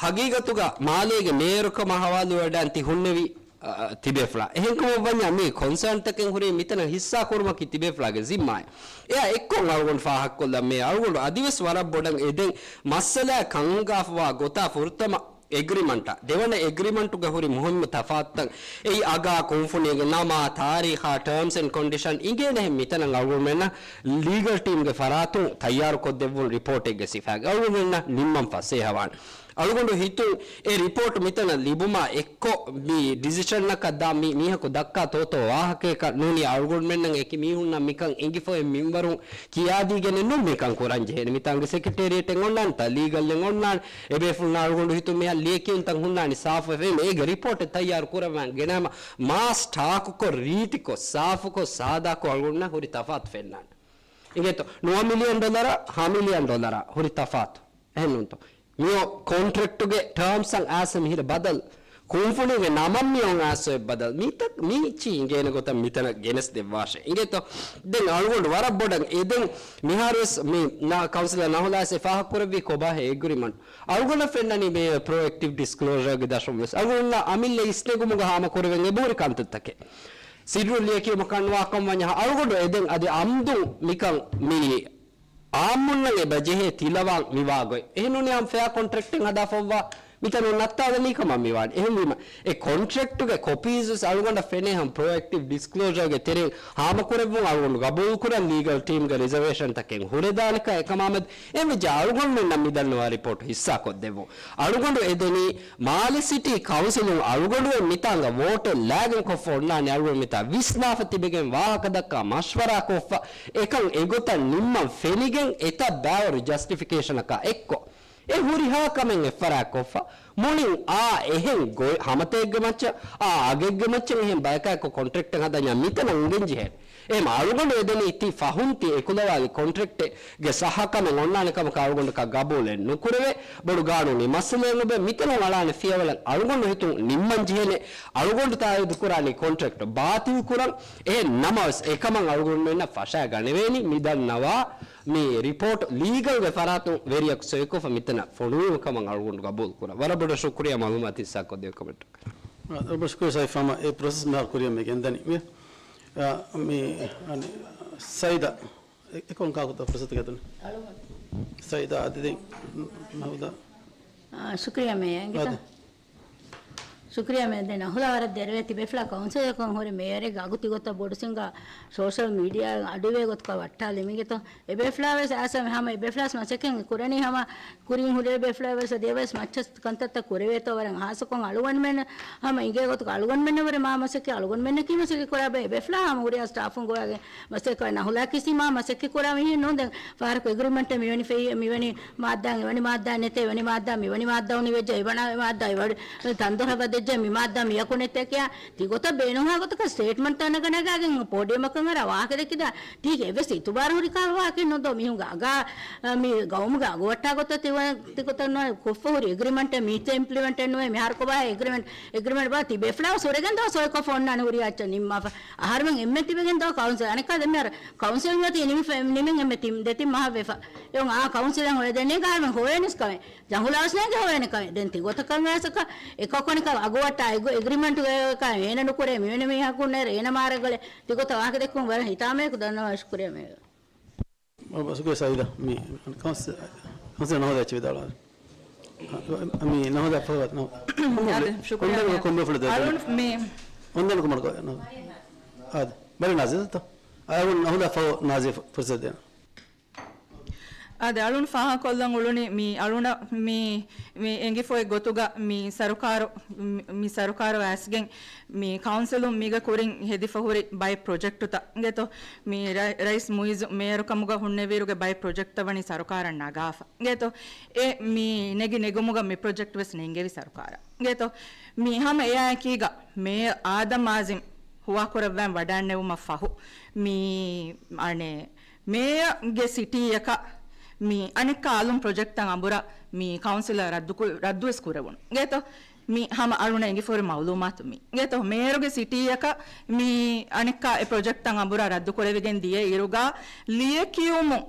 ހަގީގަތުގަ މާލޭގެ މޭޔަރުކަމަށް ހަވާލުވެވަޑައިން ތި ހުންނެވީ، އަ، ތިބޭފުޅާ. އެހެންކަމަށްވަންޏާ މި ކޮންސާންތަކެއް ހުރީ މިތަނަށް ހިއްސާ ކުރުމަކީ ތިބޭފުޅާގެ ޒިންމާއެއް. އެއާ އެއްކޮށް އަޅުގަނޑު ފާހަގަކޮށްލަން މޭ. އަޅުގަނޑު އަދިވެސް ވަރަށް ބޮޑަށް އެދެން މައްސަލައާ ކަން ހިނގާފަވާ ގޮތާ ފުރަތަމަ އެގްރިމަންޓާ، ދެވަނަ އެގްރިމަންޓުގަ ހުރި މުހިންމު ތަފާތުތައް، އެއީ އަގާ، ކުންފުނީގެ ނަމާ، ތާރީޚާ، ޓާމްސް އެންޑް ކޮންޑިޝަން އިނގޭނެހެން މިތަނަށް އަޅުގަނޑުމެންނަށް ލީގަލް ޓީމްގެ ފަރާތުން ތައްޔާރުކޮށްދެއްވުން ރިޕޯޓެއްގެ ސިފައިގަ އަޅުގަނޑުމެންނަށް ނިންމަން ފަސޭހަވާނެ. އަޅުގަނޑު ހިތުން އެ ރިޕޯޓް މިތަނަށް ލިބުމާ އެއްކޮށް، މި ޑިސިޝަންއަކަށް ދާ މި މީހަކު ދައްކާ ތޯތޯ ވާހަކައަކަށް ނޫނީ އަޅުގަނޑުމެންނަށް އެކި މީހުންނަށް މިކަން އެނގިފައި މިންވަރުން ކިޔާދީގެނެއް ނޫން މިކަން ކުރަން ޖެހޭނެ. މިތާނގެ ސެކްރެޓޭރިއެޓެއް އޮންނާނެތާ، ލީގަލްއެއް އޮންނާނެ، އެބޭފުޅުންނާ އަޅުގަނޑު ހިތުން މިހާ ލިޔެކިޔުންތައް ހުންނާނީ ސާފުވެފަ. އެ އޭގެ ރިޕޯޓެއް ތައްޔާރު ކުރައްވާން ގެނައިމަ މާސް ޓާކުކޮށް، ރީތިކޮށް، ސާފުކޮށް، ސާދާކޮށް އަޅުގަނޑުންނަށް ހުރި ތަފާތު ފެންނާނެ. އިނގޭތޯ؟ ނުވަ މިލިއަން ޑޮލަރާ، ހަ މިލިއަން ޑޮލަރާ ހުރި ތަފާތު. އެހެންނޫންތޯ؟ މިއޮ ކޮންޓްރެކްޓުގެ ޓާމްސްއަށް އައިސް މިހިރަ ބަދަލު. ކުންފުނީގެ ނަމަށް މިއޮން އައިސް އޮތް ބަދަލު. މިތަ-، މީ އެއްޗި އިނގޭނެ ގޮތަށް މިތަނަށް ގެނެސް ދެއްވާށޭ. އިނގޭތޯ؟ ދެން އަޅުގަނޑު ވަރަށް ބޮޑަށް އެދެން މިހާރުވެސް މި ނާ-، ކައުންސިލަރ ނަހުލާސް އެ ފާހަގަކުރެއްވީ ކޮބާހޭ އެގްރިމަންޓް. އަޅުގަނޑަށް ފެންނަނީ މި ޕްރޮއެކްޓިވް ޑިސްކްލޯޝަރގެ ދަށުން ވެސް. އަޅުގަނޑު އަމިއްލަ އިސްނެގުމުގަ ހާމަކުރެވެން އެބަހުރި ކަންތައްތަކެއް. ސިއްރު ލިޔެކިޔުމަށް ކަންވާކަން ވަންޏާ އަޅުގަނޑު އެދެން އަދި އަމްދުން މިކަން މި އާއްމުންނަށް އެބަ ޖެހޭ ތިލަވާން މިވާގޮތް. އެހެންނޫނީ ހަމަ ފެއާ ކޮންޓްރެކްޓެއް ހަދާފައްވާ މިތަނުން ނައްތާލަނީ ކަމަށް މިވާނެ. އެހެންވީމަ، އެ ކޮންޓްރެކްޓުގެ ކޮޕީސް ވެސް އަޅުގަނޑަށް ފެނޭ ހަމަ ޕްރޮއެކްޓިވް ޑިސްކްލޯޝަރގެ ތެރެއިން ހާމަކުރެއްވުން އަޅުގަނޑު ގަބޫލުކުރަން ލީގަލް ޓީމްގެ ރިޒަވޭޝަންތަކެއް ހުރެދާނެކަން. އެކަމާމެދު އެވެއްޖެ އަޅުގަނޑުމެންނަށް މިދަންނަވާ ރިޕޯޓް ހިއްސާކޮށްދެއްވުން. އަޅުގަނޑު އެދެނީ މާލެ ސިޓީ ކައުންސިލުން އަޅުގަނޑުއެއް މިތާނގަ ވޯޓެއް ލާގިން ކޮށްފަ އޮންނާނެ އަޅުގަނޑު މިތާ ވިސްނާފަ ތިބެގެން ވާހަކަ ދައްކާ މަޝްވަރާ ކޮށްފަ އެކަން އެގޮތަށް ނިންމަން ފެނިގެން އެތައް ބައިވަރު ޖަސްޓިފިކޭޝަނަކާ އެއްކޮށް. އެ ހުރިހާ ކަމެއް އެއްފަރާތްކޮށްފަ، މުޅިން އާ އެހެން ގޮތް ހަމަތައެއްގެ މައްޗަށް، އާ އަގެއްގެ މައްޗަށް އެހެން ބަޔަކާއެކު ކޮންޓްރެކްޓެއް ހަދަންޏާ މިތަނަށް އުނގެން ޖެހޭނެ. އެހެން އަޅުގަނޑު އެދެނީ ތި ފަހުން ތި އެކުލަވާލި ކޮންޓްރެކްޓެއްގެ ސައްހަ ކަމެއް އޮންނާނެ ކަމަކަށް އަޅުގަނޑަކަށް ގަބޫލެއް ނުކުރެވޭ. ބޮޑު ގާނޫނީ މައްސަލައެއް ނުބޭ. މިތަނުން އަޅާނެ ފިޔަވަޅެއް އަޅުގަނޑު ހިތުން ނިންމަން ޖެހޭނެ. އަޅުގަނޑު ތާއީދު ކުރާނީ ކޮންޓްރެކްޓް ބާތިލް ކުރަން. އެހެން ނަމަވެސް އެކަމަށް އަޅުގަނޑުމެންނަށް ފަށާ ގަނެވޭނީ މިދަންނަވާ މި ރިޕޯޓް ލީގަލްގެ ފަރާތުން ވެރިޔަކު ސޮއިކޮށްފަ މިތަނަށް ފޮނުވީމަ ކަމަށް އަޅުގަނޑު ގަބޫލު ކުރަން. ވަރަށް ބޮޑަށް ޝުކުރިޔާ މަޢުލޫމާތު ހިއްސާކޮށްދިޔަ ކަމެއްޓަކަށް. އަ، ރަބަ ޝުކުރި ސައިފާމަ އެ ޕްރޮސެސް މިހާރު ކުރިއަށް މި ގެންދަނީ. މި، އަ، މި، އަނެ، ސައިދާ، އެ، އެކޮން ކާކުތަ ފުރުސަތު ގެންދަނީ؟ ސައިދާ އަދި ދެން ނަހުދާ. އާ، ޝުކުރިޔާ މޭޔަރ. އާދެ. ޝުކުރިޔާ މޭޔަރ. ދެން އަހުލާ ވަރަށް ދެރަވޭ ތިބޭފުޅާ ކައުންސިލަކުން ހުރި މޭޔަރެއްގެ އަގު ތިގޮތަށް ބޮޑު ސިނގާ ސޯޝަލް މީޑިއާ އަޑުއިވޭ ގޮތަކަށް ވައްޓާލި މިގެތޯ. އެބޭފުޅާވެސް އާސަމެ ހަމަ އެބޭފުޅާސް މަސައްކަތް ކުރަނީ ހަމަ ކުރިން ހުރި އެބޭފުޅާވެސް އަދިވެސް މައްޗަށް ކަންތައްތައް ކުރެވޭތޯ ވަރަށް ހާއްސަކޮށް އަޅުގަނޑުމެން ހަމަ އިނގޭ ގޮތުގަ އަޅުގަނޑުމެންނަށް ވުރެ މާ މަސައްކަތް އަޅުގަނޑުމެންނަކީ މަސައްކަތް ކުރާ ބައެއް އެބޭފުޅާ ހަމަ ހުރިހާ ސްޓާފުން ގޮވާގެން މަސައްކަތް ކުރާ ނަހުލާ ކިސީ މާ މަސައްކަތް ކުރާ މީހެއް ނޫން. ދެން ފަހަރަކު އެގްރިމެންޓެއް މިވެނި ފެއި، މިވެނި މާއްދާ، އެވަނި މާއްދާ ނެތޭ، އެވަނި މާއްދާ، މިވަނި މާއްދާ އުނިވެއްޖެ، އެވަނި މާއްދާ، އެވަނި ތަންދޮރަށް ވަދެއްޖެ، މި މާއްދާ މިޔަކު ނެތޭ ކިޔާ، ތިގޮތަށް ބޭނުންހާ ގޮތަކަށް ސްޓޭޓްމަންޓްތައް ނަގަނަގާގެން ޕޯޑިއަމަކަށް އަރާ ވާހަކަ ދެއްކިދާ، ތީގެ އެއްވެސް އިތުބާރު ހުރި ކާ ވާހަކައެއް ނުދޯ. މީހުންގެ އަގާ، މި ގައުމުގެ އަގު ވައްޓާ ގޮތަށް ތި، ތިގޮތަށް ނުވެ ކޮށްފަ ހުރި އެގްރިމެންޓެއް މީތި އިމްޕްލިމެންޓެއް ނުވޭ. މިހާރު ކޮބާ އެގްރިމެންޓް، އެގްރިމެންޓް ބާ ތި ބޭފުޅާ ސުރެގެން ދޯ ސޮއިކޮށް އޮންނާނެ ހުރިހާ އެއްޗެއް ނިންމާފަ. އަހަރުމެން އެންމެ ތިބެގެން ދޯ ކައުންސިލް. އަނެއްކާ ދެން މިހާރު ކައުންސިލް މިއޮތީ ނިމިފަ-، ނިމިން އެންމެ ތި-، ދެތިން މަހަށް ވެފަ. އެއޮން އާ ކައުންސިލަށް ހޮވޭ ދެން ނޭނގެ އަހަރުމެން ހޮވޭނެސް ކަމެއް. ޖަހުލާސް ނޭނގެ ހޮވޭނެ ކަމެއް. ދެން ތިގޮތަކަށް ވެސް އެކަކު އަނެކަ އަގު ވައްޓާ އެގް-، އެގްރިމެންޓުގައި ކަމެއް އޭނަ ނުކުރޭ، މިވެނި މީހަކު ނޭރޭ، އޭނަ މާރަގަޅޭ. ތިގޮތަށް ވާހަކަ ދެއްކުން ވަރަށް ހިތާމަޔަކު ދަންނަވާ ޝުކުރިޔާ މޭޔަރ. ބަ-، ބަސްގެ ސައިދާ، މި ކައުންސި-، ކައުންސިލަރ ނަހުދާ އެއްޗެއް ވިދާޅުވާ. މި ނަހުދާ ފަހު ނަހު-، އާދެ، ޝުކުރިޔާ ކޮންމެ-، މޭ. ކޮންމެ ފުޅެއް ދޭ. އަޅުން މި އޮންދެން ކޮމަން ކޮ-، ނަހު-، އާދެ. ބަލި ނާޒިލް ތޯ؟ އަޅުން ނަހުދާ ފަހު ނާޒިލް ފު-، ފުރުސަތު ދޭނަ. އާދެ، އަޅުން ފާހަގަކޮށްލަން އުޅުނީ މި އަޅުނަށް މި، މި އެނގިފޮތް ގޮތުގަ މި ސަރުކާރު، މި، މި ސަރުކާރު އައިސްގެން މި ކައުންސިލުން މީގެ ކުރިން ހެދިފަ ހުރި ބައެއް ޕްރޮޖެކްޓުތައް އިނގޭތޯ، މި ރަ-، ރައީސް މުއިއްޒު މޭޔަރުކަމުގަ ހުންނެވިއިރުގެ ބައެއް ޕްރޮޖެކްޓްތައް ވަނީ ސަރުކާރަށް ނަގާފަ އިނގޭތޯ. އެ މި ނެގި ނެގުމުގަ މި ޕްރޮޖެކްޓް ވެސް ނެންގެވި ސަރުކާރަށް އިނގޭތޯ. މި ހަމަ އެއާއެކީގަ މޭޔަރ އާދަމް އާޒިމް ހުވާކުރައްވަން ވަޑައިންނެވުމަށް ފަހު، މި އަނެއް މޭޔަރގެ ސިޓީއަކަށް މި އަނެއްކާ އަލުން ޕްރޮޖެކްޓްތައް އަނބުރާ މި ކައުންސިލަށް ރައްދުކު-، ރައްދުވެސް ކުރެވުނު އިނގޭތޯ. މި ހަމަ އަޅުނަށް އެނގިފަހުރި މައުލޫމާތު މި އިނގޭތޯ. މޭޔަރުގެ ސިޓީއަކަށް މި އަނެއްކާ އެ ޕްރޮޖެކްޓްތައް އަނބުރާ ރައްދުކުރެވިގެން ދިޔަ އިރުގަ ލިޔެކިޔުމު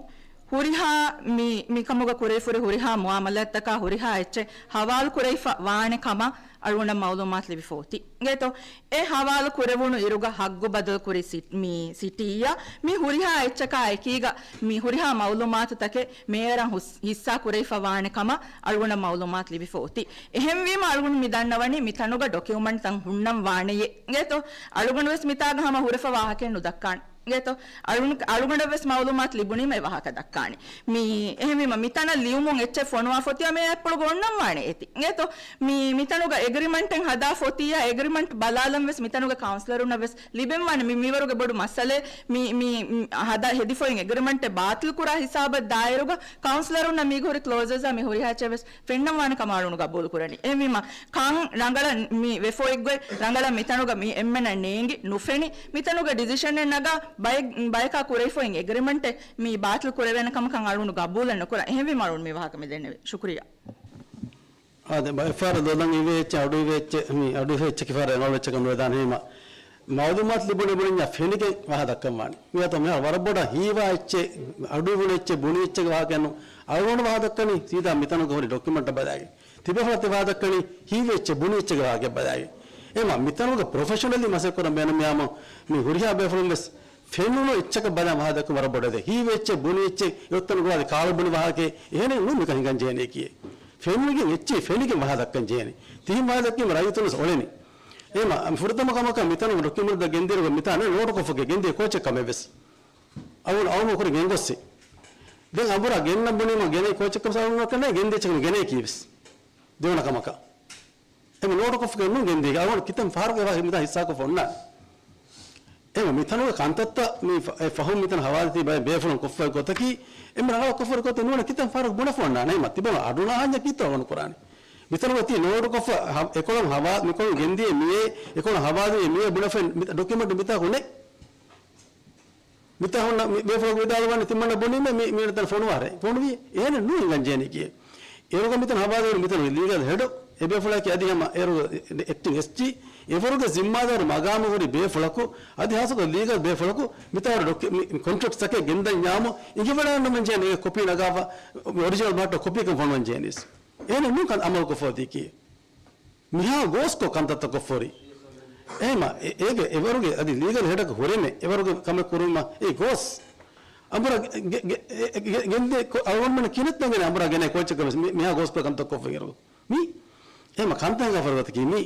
ހުރިހާ މި، މިކަމުގަ ކުރެވިފަހުރި ހުރިހާ މުއާމަލާތްތަކާ ހުރިހާ އެއްޗެއް ހަވާލު ކުރެވިފަ ވާނެ ކަމަށް އަޅުގަނޑަށް މައުލޫމާތު ލިބިފަ އޮތީ. އިނގޭތޯ، އެ ހަވާލު ކުރެވުނު އިރުގަ ހައްގު ބަދަލު ކުރި ސި-، މި ސިޓީއަށް މި ހުރިހާ އެއްޗަކާ އެކީގަ މި ހުރިހާ މައުލޫމާތުތަކެއް މޭޔަރަށް ހުސް-، ހިއްސާ ކުރެވިފަ ވާނެ ކަމަށް އަޅުގަނޑަށް މައުލޫމާތު ލިބިފަ އޮތީ. އެހެންވީމަ އަޅުގަނޑު މި ދަންނަވަނީ މިތަނުގަ ޑޮކިއުމަންޓްތައް ހުންނަން ވާނެޔޭ. އިނގޭތޯ، އަޅުގަނޑު ވެސް މިތާގަ ހަމަ ހުރެފަ ވާހަކައެއް ނުދައްކާނެ. އިނގޭތޯ، އަޅުން-، އަޅުގަނޑަށް ވެސް މައުލޫމާތު ލިބުނީމަ އެ ވާހަކަ ދައްކާނެ. މި އެހެންވީމަ މިތަނަށް ލިޔުމުން އެއްޗެއް ފޮނުވާފަ އޮތިއްޔާ މޭޔަރ އަތްޕުޅުގަ އޮންނަން ވާނެ އޭތި. އިނގޭތޯ، މި މިތަނުގަ އެގްރިމަންޓެއް ހަދާފަ އޮތިއްޔާ އެގްރިމަންޓް ބަލާލަން ވެސް މިތަނުގެ ކައުންސިލަރުންނަށް ވެސް ލިބެން ވާނެ. މި މިވަރުގެ ބޮޑު މައްސަލައެއް މި، މި، މި ހަދާ ހެދިފައި އެގްރިމަންޓެއް ބާތިލް ކުރާ ހިސާބަށް ދާއިރުގަ ކައުންސިލަރުންނަށް މީގަ ހުރި ކްލޯޒަސްއާ މި ހުރިހާ އެއްޗެއް ވެސް ފެންނަން ވާނެ ކަމަށް އަޅުން ގަބޫލު ކުރަނީ. އެހެންވީމަ ކަން ރަނގަޅަށް މި ވެފަ އޮތްގޮތް ރަނގަޅަށް މިތަނުގަ މި އެންމެނަށް ނޭނގި ނުފެނި މިތަނުގަ ޑިސިޝަނެއް ނަގާ ބައެއް، ބަޔަކާ ކުރެވިފައި އެގްރިމަންޓެއް މި ބާތިލް ކުރެވޭނެ ކަމަކަށް އަޅުން ގަބޫލެއް ނުކުރާ. އެހެންވީމަ އަޅުން މި ވާހަކަ މި ދެންނެވީ. ޝުކުރިއްޔާ. އާދެ، ބައެއްފަހަރަށް ދޮލަށް އިވޭ އެއްޗެއް، އަޑު އިވޭ އެއްޗެއް، މި އަޑު އިވޭ އެއްޗެއް ކިފާރަ ރަނގަޅު އެއްޗަކަށް ނުވެދާނެ. ހީމަ މައުލޫމާތު ލިބުނެ ބުނިންޏާ ފެނިގެން ވާހަ ދައްކަން ވާނެ. މިއަދު މިހާރު ވަރަށް ބޮޑަށް ހީވާ އެއްޗެއް، އަޑު އިވުނު އެއްޗެއް، ބުނި އެއްޗެއްގެ ވާހަކައެއް ނޫން. އަޅުގަނޑު ވާހަ ދައްކަނީ ސީދާ މިތަނުގަ ހުރި ޑޮކިއުމަންޓަށް ބަލާގެން. ތިބޭފުޅާ ތި ވާހަ ދައްކަނީ ހީވޭ އެއްޗެއް، ބުނި އެއްޗެއްގެ ވާހަކައަށް ބަލާގެން. އެހެންވީމަ މިތަނުގަ ޕްރޮފެޝަނަލީ މަސައްކަތް ކުރަން ބޭނުން މި ހުރިހާ ބޭފުޅުން ވެސް ފެނުނު އެއްޗަކަށް ބަލާ ވާހަ ދައްކަން ވަރަށް ބޮޑަށް ދޭ. ހީވޭ އެއްޗެއް، ބުނި އެއްޗެއް، އެއޮތްތަނުގަ ވާދެ ކާޅު ބުނި ވާހަކައެއް އެހެނެއް ނޫން މިކަން ހިނގަން ޖެހޭނެ ކިޔޭ. ފެނުނުގެން އެއްޗެއް ފެނިގެން ވާހަކަ ދައްކަން ޖެހޭނެ. ތިހެން ވާހަކަ ދައްކީމަ ރައްޔިތުންވެސް އޮޅެނީ. އެހެމަ ފުރަތަމަ ކަމަކަށް މިތަނުގަ ޑޮކިއުމަންޓްތައް ގެންދިޔައިރުގަ މިތާ ނޯޓުކޮށްފަ ގެންދިޔަ ކޯޗެއް ކަމެއްވެސް އަޅުގަނޑު އަޅުގަނޑު ކުރި ގެންގޮއްސި. ދެން އަނބުރާ ގެންނަން ބުނީމަ ގެނައި ކޯޗެއް ކަމަށް ސަބަބުން ނުކަންނޭ ގެންދިޔަ އެއްޗަކަށް ގެނައި ކީވެސް. ދެވަނަ ކަމަކަށް. އެމަ ނޯޓުކޮށްފަ ނޫން ގެންދީގެ އަޅުގަނޑު ކިތަން ފަހަރަކު އެވާ މިތާ ހިއްސާކޮށްފަ އޮންނާނެ. އެމަ މިތަނުގެ ކަންތައްތައް މި ފަ-، އެ ފަހުން މިތަނަށް ހަވާލުތީ ބައެއް ބޭފުޅުން ކޮށްފައި ގޮތަކީ، އެމަ ރަނގަޅަށް ކޮށްފައި ގޮތެއް ނޫނަ ކިތަން ފަހަރަކު ބުނެފަ އޮންނާނެ. އެމަ ތިބަ އަޑުނަހަންޏަކީ ތޯ ނުކުރާނެ. މިތަނުގަ ތީ ނޯޓުކޮށްފަ ހަ-، އެކޮޅުން ހަވާ-، މިކޮޅުން ގެންދިޔަ މިއޭ، އެކޮޅުން ހަވާލުވި މިއޭ ބުނެފައި މި ޑޮކިއުމަންޓް މިތާކު ނެތް. މިތާ ހުންނަ މި ބޭފުޅަކު ވިދާޅުވާނެ ތިމަންނަ ބުނީމެ މި، މި މީނަތަން ފޮނުވާރޭ. ފޮނުވީ އޭނަ ނޫން ހިނގަން ޖެހެނީ ކީއެއް. އޭރުގަ މިތަން ހަވާލުވެރި މިތަނުގެ ލީގަލް ހެޑު އެ ބޭފުޅާއެކީ އަދި ހަމަ އޭރުގެ އެކްޓިން އެސްޖީ. އެވަރުގެ ޒިންމާދާރު މަގާމު ހުރި ބޭފުޅަކު އަދި ހާއްސަކޮށް ލީގަލް ބޭފުޅަކު މިތާ ޑޮކި-، މި، މި ކޮންޓްރެކްޓްސްތަކެއް ގެންދަންޏާމު އިނގިވަޑައިގަންނަމަން ޖެހޭނެ އޭގެ ކޮޕީ ނަގާފަ އޮރިޖިނަލް ބަހައްޓަށް ކޮޕީއަކަށް ފޮނުވަން ޖެހެނީސް. އޭނަ ނޫން ކަން އަމަލުކޮށްފަ އޮތީކީ. މިހާ ގޯސްކޮށް ކަންތައްތައް ކޮށްފަ ހުރި. އެހެމަ އެ-، އޭގެ އެވަރުގެ އަދި ލީގަލް ހެޑަކަށް ހުރެމެ އެވަރުގެ ކަމެއް ކުރުމަށް އެ ގޯސް. އަނބުރާ ގެ-، ގެ-، ގެ-، ގެ-، ގެންދޭ ކޮ-، އަޅުގަނޑުމެން ކިނަތް ނަގެނެ އަނބުރާ ގެނައި ކޯޗަކަށް ވެސް މި-، މިހާ ގޯސްކޮށް ކަންތައް ކޮށްފަ އިރު. މީ އެހެމަ ކަންތައް ހިނގާ ފަރުވަތަކީ މީ.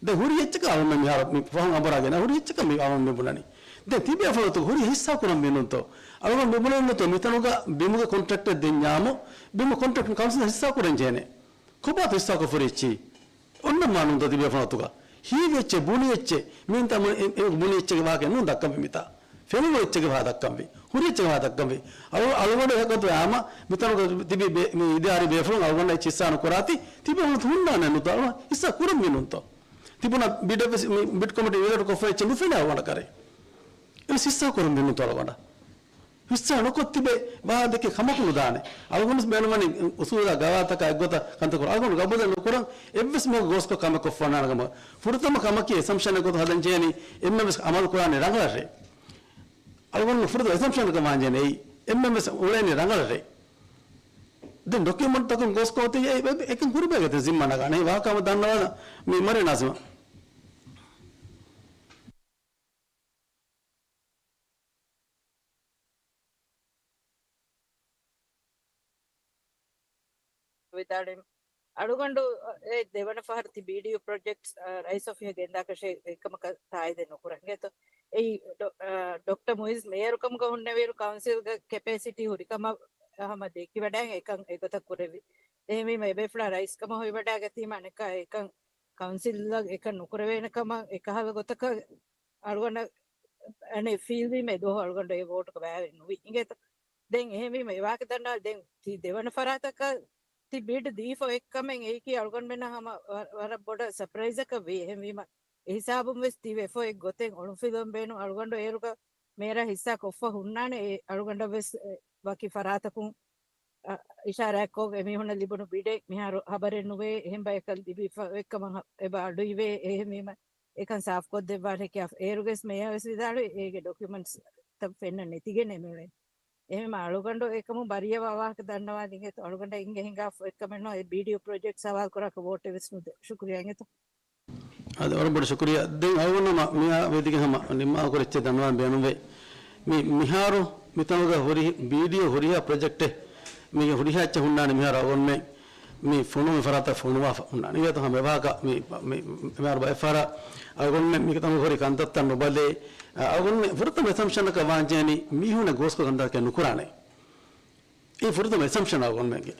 ދެން ހުރި އެއްޗަކަށް އަޅުގަނޑުމެން މިހާރު މި ފަހުން އަނބުރާ ގެނައި ހުރި އެއްޗަކަށް މި އަޅުގަނޑު މި ބުނަނީ. ދެން ތިބޭފުޅުން ހުރި ހިއްސާ ކުރަން ވީނުންތޯ؟ އަޅުގަނޑު މި ބުނަނީ ނުތޯ މިތަނުގަ ބިމުގެ ކޮންޓްރެކްޓެއް ދެންޏާމު ބިމު ކޮންޓްރެކްޓް ކައުންސިލަށް ހިއްސާ ކުރަން ޖެހޭނެ. ކޮބާތޯ ހިއްސާކޮށްފަ ހުރި އެއްޗި؟ އޮންނަ މާ ނޫންތޯ ތިބޭފުޅުން އަތުގަ؟ ހީވި އެއްޗެއް، ބުނި އެއްޗެއް، މިއިންތާ މު-، އެ-، އެ-، ބުނި އެއްޗެއްގެ ވާހަކައެއް ނޫން ދައްކަންވީ މިތާ. ފެނުނު އެއްޗެއްގެ ވާހަކަ ދައްކަންވީ. ހުރި އެއްޗެއްގެ ވާހަކަ ދައްކަންވީ. އަޅު-، އަޅުގަނޑު އެހަކަތު އާމަ މިތަނުގަ ތިބި ބެ-، މި އިދާރީ ބޭފުޅުން އަޅުގަނޑަށް އެއްޗެއް ހިއްސާ ނުކުރާތީ، ތިބޭފުޅުން ހުންނާނެ ނުތޯ އަޅުގަނޑު ހިއްސާ ކުރަންވީ ނޫންތޯ؟ ތިބުނަ ބިޑްއެއްވެސް މި ބިޑް ކޮމިޓީ ވިދާޅުކޮށްފަ އެއްޗެއް ނުފެނޭ އަޅުގަނޑަށް ކަރޭ. އެވެސް ހިއްސާ ކުރަންވީ ނޫންތޯ އަޅުގަނޑަށް؟ ހިއްސާ ނުކޮށް ތިބެ ވާހަކަ ދެކެ ކަމަކު ނުދާނެ. އަޅުގަނޑު ބޭނުންވަނީ އުސޫލާ ގަވާއިދުތަކާ އެއްގޮތަށް ކަންތައް ކުރަން. އަޅުގަނޑު ގަބޫލެއް ނުކުރަން އެއްވެސް މީހަކު ގޯސްކޮށް ކަމެއް ކޮށްފަ ނާން ކަމަށް. ފުރަތަމަ ކަމަކީ އެސަމްޝަނެއް ގޮތަށް ހަދަން ޖެހޭނީ އެންމެންވެސް އަމަލު ކުރާނީ ރަނގަޅަށޭ. އަޅުގަނޑު ފުރަތަމަ އެސަމްޝަނަކަށް ވާންޖެހޭނީ އެންމެންވެސް އުޅޭނީ ރަނގަޅަށޭ. ދެން ޑޮކިއުމަންޓްތަކުން ގޯސްކޮށް އޮތީ އެ-، އެ-، އެކަން ކުރިބައިގަތެ ޒިންމާ ނަގާނެ. ވާހަކަ ހަމަ ދަންނަވާލަ މި މަރި ނާޒިމަށް. ވިދާޅުވި އަޅުގަނޑު އެ ދެވަނަ ފަހަރު ތި ބީޑީއޫ ޕްރޮޖެކްޓްސް، އަ، ރައީސް އޮފީހަށް ގެންދާކަށެއް އެކަމަކަށް ތާއީދެއް ނުކުރަން އިނގޭތޯ. އެއީ ޑޮ-، އަ، ޑޮކްޓަރ މުއިޒް މޭޔަރުކަމުގަ ހުންނެވިއިރު ކައުންސިލްގެ ކެޕޭސިޓީ ހުރިކަމަށް ހަމަ ދެކިވަޑައިގެން އެކަން އެގޮތަށް ކުރެއްވި. އެހެންވީމަ އެބޭފުޅާ ރައީސްކަމަށް ހޮވިވަޑައިގަތީމަ އަނެއްކާ އެކަން ކައުންސިލަށް އެކަން ނުކުރެވޭނެ ކަމަށް އެކަހަލަ ގޮތަކަށް އަޅުގަނޑަށް އަނެއް ފީލްވީމަ އެ ދުވަހު އަޅުގަނޑު އެ ވޯޓުގަ ބައިވެރި ނުވި އިނގޭތޯ. ދެން އެހެންވީމަ އެ ވާހަކަ ދަންނަވާ ދެން ތި ދެވަނަ ފަރާތަކަށް ތި ބިޑް ދީފަ އޮތްކަމެއް އެއީކީ އަޅުގަނޑުމެންނަށް ހަމަ ވަ-، ވަރަށް ބޮޑަށް ސަޕްރައިޒަކަށް ވީ. އެހެންވީމަ އެހިސާބުން ވެސް ތި ވެފަ އޮތް ގޮތެއް އޮޅުންފިލުވަން ބޭނުން. އަޅުގަނޑު އޭރުގަ މޭރާ ހިއްސާ ކޮށްފަ ހުންނާނެ. އެ އަޅުގަނޑަށް ވެސް އެ ވަކި ފަރާތަކުން އަ، އިޝާރާތްކޮށް އެމީހުންނަށް ލިބުނު ބިޑެއް މިހާރު ހަބަރެއް ނުވޭ، އެހެން ބަޔަކަށް ލިބިފަ އޮތްކަމަށް އެބަ އަޑުއިވޭ. އެހެންވީމަ އެކަން ސާފުކޮށްދެއްވާނެ ކިޔާފަ. އޭރުގެސް މޭޔަރވެސް ވިދާޅުވި އޭގެ ޑޮކިއުމަންޓްސްތައް ފެންނަން ނެތިގެން އެމިއުޅެނީ. އެހެންވީމަ އަޅުގަނޑު އެކަމުން ބަރިޔަވާ ވާހަކަ ދަންނަވާލިނގޭތޯ އަޅުގަނޑަށް އިނގޭ ހިނގާފަ އޮތްކަމެއް ނޫން. އެ ބީޑީއޫ ޕްރޮޖެކްޓް ހަވާލުކުރާކަށް ވޯޓެއް ވެސް ނުދޭ. ޝުކުރިއްޔާ އިނގޭތޯ. އަދި ވަރަށް ބޮޑަށް ޝުކުރިއްޔާ. ދެން އަޅުގަނޑު މި-، މިއާ ވޭދިގެ ހަމަ ނިންމާކުރި އެއްޗެއް ދަންނަވާން ބޭނުންވޭ. މި-، މިހާރު މިތަނުގަ ހުރި ބީޑީއޫ ހުރިހާ ޕްރޮޖެކްޓެއް މީގެ ހުރިހާ އެއްޗެއް ހުންނާނެ މިހާރު އަޅުގަނޑުމެން މި ފޮނުވި ފަރާތަށް ފޮނުވާފަ ހުންނާނެ. އިނގޭތޯ ހަމަ އެވާހަކަ މި-، މި-، މިހާރު ބައެއް ފަހަރަށް އަޅުގަނޑުމެން މިތަނުގަ ހުރި ކަންތައްތައް ނުބަލޭ. އަޅުގަނޑުމެން ފުރަތަމަ އެސަމްޝަނަކަށް ވާންޖެހެނީ މީހުންނަށް ގޯސްކޮށް ކަންތައް ނުކުރާނެ. އެއީ ފުރަތަމަ އެސަމްޝަން އަޅުގަނޑުމެންގެ.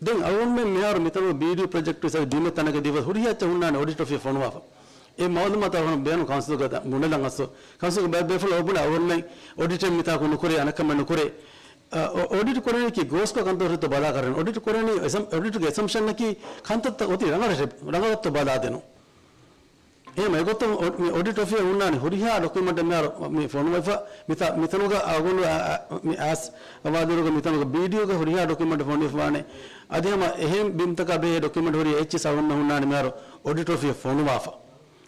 ދެން އަޅުގަނޑުމެން މިހާރު މިތަނުގަ ބީޑީއޫ ޕްރޮޖެކްޓް ވިސް އަދި ބިމެއް ތަނަކަށް ދީފަ ހުރިހާ އެއްޗެއް ހުންނާނެ އޮޑިޓް އޮފީހަށް ފޮނުވާފަ. އެ މައުލޫމާތު އަޅުގަނޑު ބޭނުން ކައުންސިލުގަ ބުނެލަން އަސްލު. ކައުންސިލުގެ ބައެއް ބޭފުޅުން އޮވެ ބުނެ އަޅުގަނޑުމެން އޮޑިޓެއް މިތާކު ނުކުރޭ، އަނެއްކަމެއް ނުކުރޭ. އަ، އޮ-، އޮޑިޓް ކުރަނީކީ ގޯސްކޮށް ކަންތައްތޯ ބަލާ ކަރަނީ. އޮޑިޓް ކުރަނީ އެސަމް-، އޮޑިޓްގެ އެސަމްޝަނަކީ ކަންތައްތައް އޮތީ ރަނގަޅަށް، ރަނގަޅަށްތޯ ބަލާދޭނު. އެހެން އެގޮތުން އޮ-، މި އޮޑިޓް އޮފީހަށް ހުންނާނެ ހުރިހާ ޑޮކިއުމެންޓެއް މިހާރު މި ފޮނުވެފަ، މިތާ-، މިތަނުގަ އަޅުގަނޑު އަ-، އަ-، މި އައިސް އަވާދިރުގަ މިތަނުގަ ބީޑީއޫގެ ހުރިހާ ޑޮކިއުމެންޓެއް ފޮނުވިފަވާނެ. އަދި ހަމަ އެހެން ބިމްތަކާ ބެހޭ ޑޮކިއުމެންޓް ހުރި އެއްޗިސް އަޅުގަނޑު ހުންނާނެ މިހާރު އޮޑިޓް އޮފީހަށް ފޮނުވާފަ.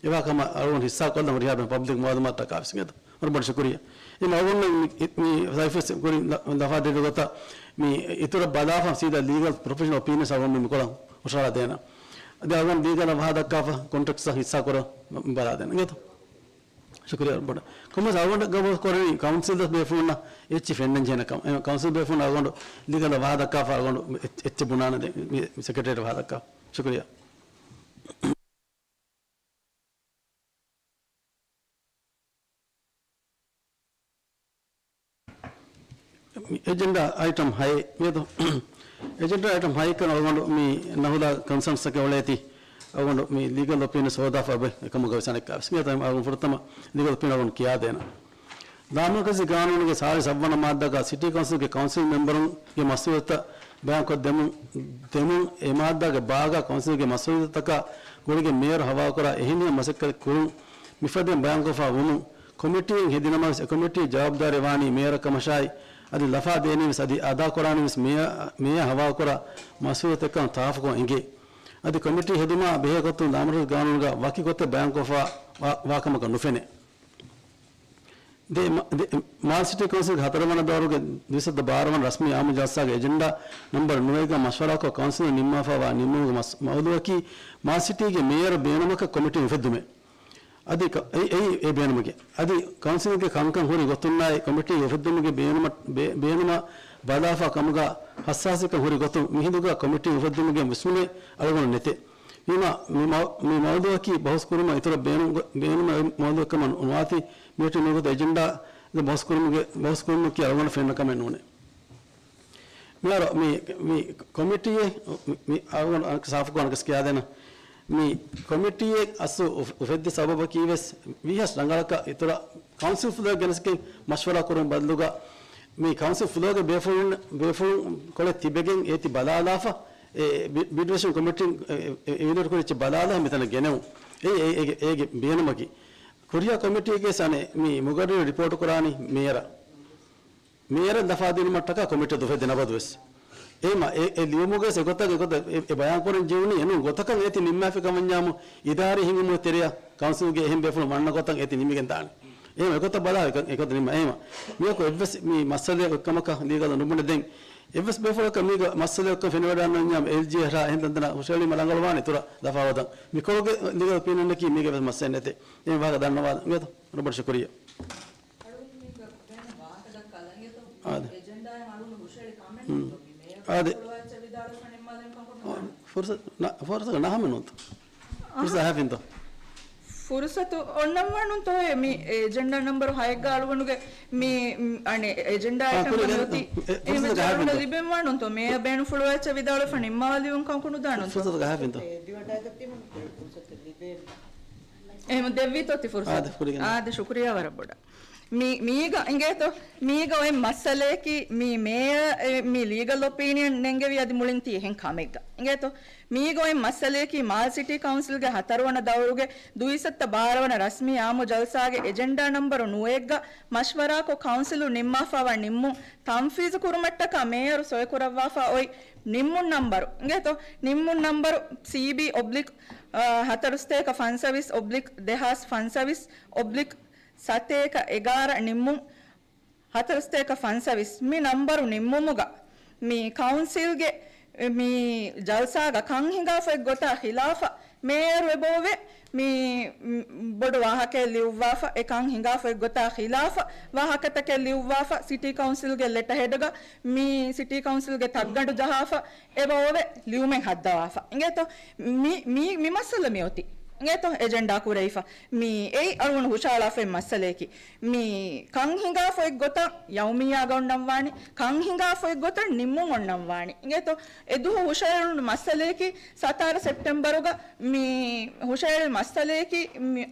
އެވާ ކަމަށް އަޅުގަނޑު ހިއްސާ ކޮށްލަން ހުރިހާ ޕަބްލިކް މުވާދުމާތަކާ ވެސް އިނގޭތޯ. ވަރަށް ބޮޑަށް ޝުކުރިއްޔާ. އެ އަޅުގަނޑު މި، މި ސައިފަސް ކުރިން ލަ-، ލަފާ ދެއްވި ގޮތަށް މި އިތުރަށް ބަލާފަ ސީދާ ލީގަލް ޕްރޮފެޝަނަލް އޮޕީނިއަންސް އަޅުގަނޑު މި ކޮޅަށް ހުށަހަޅާ ދޭނަ. އަދި އަޅުގަނޑު ލީގަލް އަވަހާ ދައްކާފަ ކޮންޓްރެކްޓްސް ހިއްސާ ކުރަން ބަލާދޭނަ. އިނގޭތޯ؟ ޝުކުރިއްޔާ ބޮޑަށް. ކޮންމެސް އަޅުގަނޑަށް ގަބޫލު ކުރަނީ ކައުންސިލް ބޭފުޅުންނަށް އެއްޗި ފެންނަން ޖެހޭނެ ކަމަށް. އެ ކައުންސިލް ބޭފުޅުން އަޅުގަނޑު ލީގަލް ވާހަކަ ދައްކާފަ އަޅުގަނޑު އެއް-، އެއްޗެއް ބުނާނެ ދެން މި ސެކްރެޓޭރިއޭޓް ވާހަކަ ދައްކާ. ޝުކުރިއްޔާ. އެޖެންޑާ އައިޓަމް ހައެއް މިއަދު. އެޖެންޑާ އައިޓަމް ހައެއްކަން އަޅުގަނޑު މި ނަހުލާ ކޮންސަންސްއަކަށް އުޅޭތީ އަޅުގަނޑު މި ލީގަލް އޮޕީނިއަންސް ހޯދާފަ އެބަ އެކަމުގަ ވެސް އަނެއްކާ ވެސް. މިއަދު އަޅުގަނޑު ފުރަތަމަ ލީގަލް އޮޕީނިއަން އަޅުގަނޑު ކިޔާދޭނަން. ލާމަރުކަޒީ ގާނޫނުގެ ސާޅީސް އަށްވަނަ މާއްދާގަ ސިޓީ ކައުންސިލްގެ ކައުންސިލް މެމްބަރުންގެ މަސްއޫލިއްޔަތުތައް ބަޔާންކޮށްދެމުން، ދެމުން އެ މާއްދާގެ ބާގާ ކައުންސިލްގެ މަސްއޫލިއްޔަތުތަކާ ގުޅިގެން މޭޔަރު ހަވާލުކުރާ އެހެނިހެން މަސައްކަތް ކުރުން މިފަދައިން ބަޔާންކޮށްފަ ވުމުން، ކޮމިޓީއެއް ހެދިނަމަވެސް އެކޮމިޓީ ޖަވާބުދާރީ ވާނީ މޭޔަރަށް ކަމަށާއި، އަދި ލަފާ ދޭނީވެސް އަދި އަދާކުރާނީވެސް މޭޔަ-، މޭޔަރ ހަވާލުކުރާ މަސްއޫލިއްޔަތެއްކަން ތައާފުކޮށް އެނގޭ. އަދި ކޮމިޓީ ހެދުމާ ބެހޭ ގޮތުން ލާމަރުކަޒީ ގާނޫނުގަ ވަކި ގޮތެއް ބަޔާންކޮށްފަ ވާ، ވާކަމަކަށް ނުފެނޭ. ދެ، މ-، ދެ، މާލެ ސިޓީ ކައުންސިލްގެ ހަތަރުވަނަ ދައުރުގެ ދުއިސައްތަ ބާރަ ވަނަ ރަސްމީ އާއްމު ޖަލްސާގެ އެޖެންޑާ ނަމްބަރު ނުވައެއްގަ މަޝްވަރާކޮށް ކައުންސިލުން ނިންމާފައިވާ ނިންމުމުގެ މަސް-، މައުޟޫއަކީ މާލެ ސިޓީގެ މޭޔަރު ބޭނުމަކަށް ކޮމިޓީ އުފެއްދުމޭ. އަދި ކަ-، އެއީ، އެއީ އެ ބޭނުމެކޭ. އަދި ކައުންސިލްގެ ކަންކަން ހުރި ގޮތުންނާއި ކޮމިޓީ އުފެއްދުމުގެ ބޭނުމަށް، ބޭ-، ބޭނުމަށް ބަލާފަ ކަމުގަ ހައްސާސީކަން ހުރި ގޮތުން މިހިނދުގަ ކޮމިޓީ އުފެއްދުމުގެ ވިސްނުމެއް އަޅުގަނޑު ނެތޭ. ވީމާ، މި މައު-، މި މައުޟޫއަކީ ބަހުސް ކުރުމަށް އިތުރަށް ބޭނުން، ބޭނުމެއް އޮތް މައުޟޫއެއްކަމަށް ނުވާތީ، މިއޮތީ ނުވަތަ އެޖެންޑާގެ ބަހުސް ކުރުމުގެ، ބަހުސް ކުރުމަކީ އަޅުގަނޑަށް ފެންނަ ކަމެއް ނޫނޭ. މިހާރު މި، މި ކޮމިޓީއެއް މި، މި އަޅުގަނޑު އަނެއްކާ ސާފުކޮށް އަނެއްކާ ކިޔާދޭނަން. މި ކޮމިޓީއެއް އަސްލު އުފް-، އުފެއްދި ސަބަބަކީ ވެސް ވީހާވެސް ރަނގަޅަކަށް އިތުރަށް ކައުންސިލް ފުލޯ ގެނެސްގެން މަޝްވަރާ ކުރުމުގެ ބަދަލުގަ މި ކައުންސިލް ފުލޯގެ ބޭފުޅުން، ބޭފުޅުން ކޮޅެއް ތިބެގެން އޭތި ބަލާލާފަ، އެ، ބި-، ބިޑްވެޝިން ކޮމިޓީން، އެ، އެ، އެ، އިވެލުއޭޓް ކުރި އެއްޗެއް ބަލާލާ މިތަނަށް ގެނެވުން. އެ، އެ، އޭގެ، އޭގެ ބޭނުމަކީ. ކުރިހާ ކޮމިޓީގެ ސަނެ މި މުގައްރިރު ރިޕޯޓު ކުރާނީ މޭޔަރަށް. މޭޔަރަށް ލަފާ ދިނުމަށްޓަކާ ކޮމިޓީ އުފެއްދި ނަބަދުވެސް. އެހެމަ އެ، އެ ލިޔުމުގެ އެގޮތަށް، އެގޮތަށް އެ، އެ ބަޔާންކުރަން ޖެހުނީ އެނޫން ގޮތަކަށް އޭތި ނިންމާފި ކަމަށްޏާމު އިދާރީ ހިނގުމުގެ ތެރެއަށް ކައުންސިލްގެ އެހެން ބޭފުޅުން ވަންނަ ގޮތަށް އޭތި ނިމިގެން ދާނެ. އެހެމަ އެގޮތަށް ބަލާ އެ، އެގޮތަށް ނިންމާ. އެހެމަ މިއަކު އެއްވެސް މި މައްސަލައެއް އޮތްކަމަކަށް ލީގަލް ނުބުނެ ދެން. އެއްވެސް ބޭފުޅަކަށް މީގަ މައްސަލައެއް އޮތްކަން ފެނިވަޑައިގަންނަވަންޏާމު އެލްޖީއެހާ އެހެން ތަންތަނަށް ހުށަހެޅީމަ ރަނގަޅުވާނެ އިތުރަށް ލަފާވަދަން. މިކޮޅުގެ ލީގަލް އޮޕީނިއަނަކީ މީގެ އެއްވެސް މައްސަލައެއް ނެތޭ. އެހެން ވާހަކަ ދަންނަވާލަން. އިނގޭތޯ؟ ރޮބަޓް ޝުކުރިއްޔާ. އަޅުގަނޑު މީގަ ވެން ވާހަކަ ދައްކާލަން އިނގޭތޯ؟ އާދެ. އެޖެންޑާއެއް އަޅުގަނޑު ހުށަހެޅި ކަމެއް ހުން. ނޫންތޯ މި މޭޔަރ އާދެ. ފުޅުވާ އެއްޗެއް ވިދާޅުވެފަ ނިންމާލަން ކަންކޮށް ނުދާނެ. ފުރުސަ-، ނަ-، ފުރުސަތު ނަހަމެއް ނޫންތޯ؟ ފުރުސަތު އަހަ. ހައިފިންތޯ؟ ފުރުސަތު އޮންނަންވާނުންތޯ އެ މި އެޖެންޑާ ނަމްބަރު ހައެއްގަ އަޅުގަނޑުގެ މި، މް، އަނެއް އެޖެންޑާ އާ، އައިޓަމް ކުރިގެން މިއޮތީ. އެ، އެ، އެ ފުރުސަތު މެޖާރިޓީ ހައިފިންތޯ؟ ލިބެންވާނުންތޯ މޭޔަރ ބޭނުންފުޅުވާ އެއްޗެއް ވިދާޅުވެފަ ނިންމާލިޔުން ކަންކޮށް ނުދާނުންތޯ؟ ފުރުސަތު ހައިފިންތޯ؟ އެހެން ދެއްވީތޯ ތި ފުރުސަތު؟ އާދެ، ކުރިގެން. އާދެ، ޝުކުރިއްޔާ ވަރަށް ބޮޑަށް. މި-، މީގަ އިނގޭތޯ، މީގަ އޮތް މައްސަލަޔަކީ، މި މޭޔަރ، އެ، މި ލީގަލް އޮޕީނިއަން ނެންގެވި އަދި މުޅިން ތި އެހެން ކަމެއްގަ. އިނގޭތޯ، މީގަ އޮތް މައްސަލަޔަކީ، މާލެ ސިޓީ ކައުންސިލްގެ ހަތަރުވަނަ ދައުރުގެ ދުއިސައްތަ ބާރަ ވަނަ ރަސްމީ އާއްމު ޖަލްސާގެ އެޖެންޑާ ނަމްބަރު ނުވައެއްގަ މަޝްވަރާކޮށް ކައުންސިލުން ނިންމާފައިވާ ނިންމުން ތަންފީޒު ކުރުމަށްޓަކާ މޭޔަރު ސޮއިކުރައްވާފަ އޮތް ނިންމުން ނަމްބަރު، އިނގޭތޯ، ނިންމުން ނަމްބަރު ސީބީ އޮބްލިކް، އަ، ހަތަރުސަތޭކަ ފަންސަވީސް އޮބްލިކް ދެހާސް ފަންސަވީސް އޮބްލިކް ސަތޭކަ އެގާރަ ނިންމުން ހަތަރުސަތޭކަ ފަންސަވީސް މި ނަމްބަރު ނިންމުމުގަ މި ކައުންސިލްގެ މި ޖަލްސާގަ ކަން ހިނގާފަ އޮތް ގޮތާ ޚިލާފަށް މޭޔަރު އެބައޮވެ މި ބޮޑު ވާހަކައެއް ލިޔުއްވާފަ، އެ ކަން ހިނގާފަ އޮތް ގޮތާ ޚިލާފަށް ވާހަކަތަކެއް ލިޔުއްވާފަ، ސިޓީ ކައުންސިލްގެ ލެޓަހެޑުގަ މި ސިޓީ ކައުންސިލްގެ ތައްގަނޑު ޖަހާފަ، އެބައޮވެ ލިޔުމެއް ހައްދަވާފަ. އިނގޭތޯ؟ މި، މި، މި މައްސަލަ މިއޮތީ. އިނގޭތޯ؟ އެޖެންޑާ ކުރެވިފަ. މި އެއީ އަޅުގަނޑު ހުށަހަޅާފައި މައްސަލަޔަކީ. މި ކަން ހިނގާފަ އޮތް ގޮތަށް ޔައުމިއްޔާގަ އޮންނަން ވާނެ. ކަން ހިނގާފަ އޮތް ގޮތަށް ނިންމުން އޮންނަން ވާނެ. އިނގޭތޯ؟ އެ ދުވަހު ހުށަހެޅުނު މައްސަލަޔަކީ ސަތާރަ ސެޕްޓެމްބަރުގަ މި ހުށަހެޅި މައްސަލަޔަކީ މި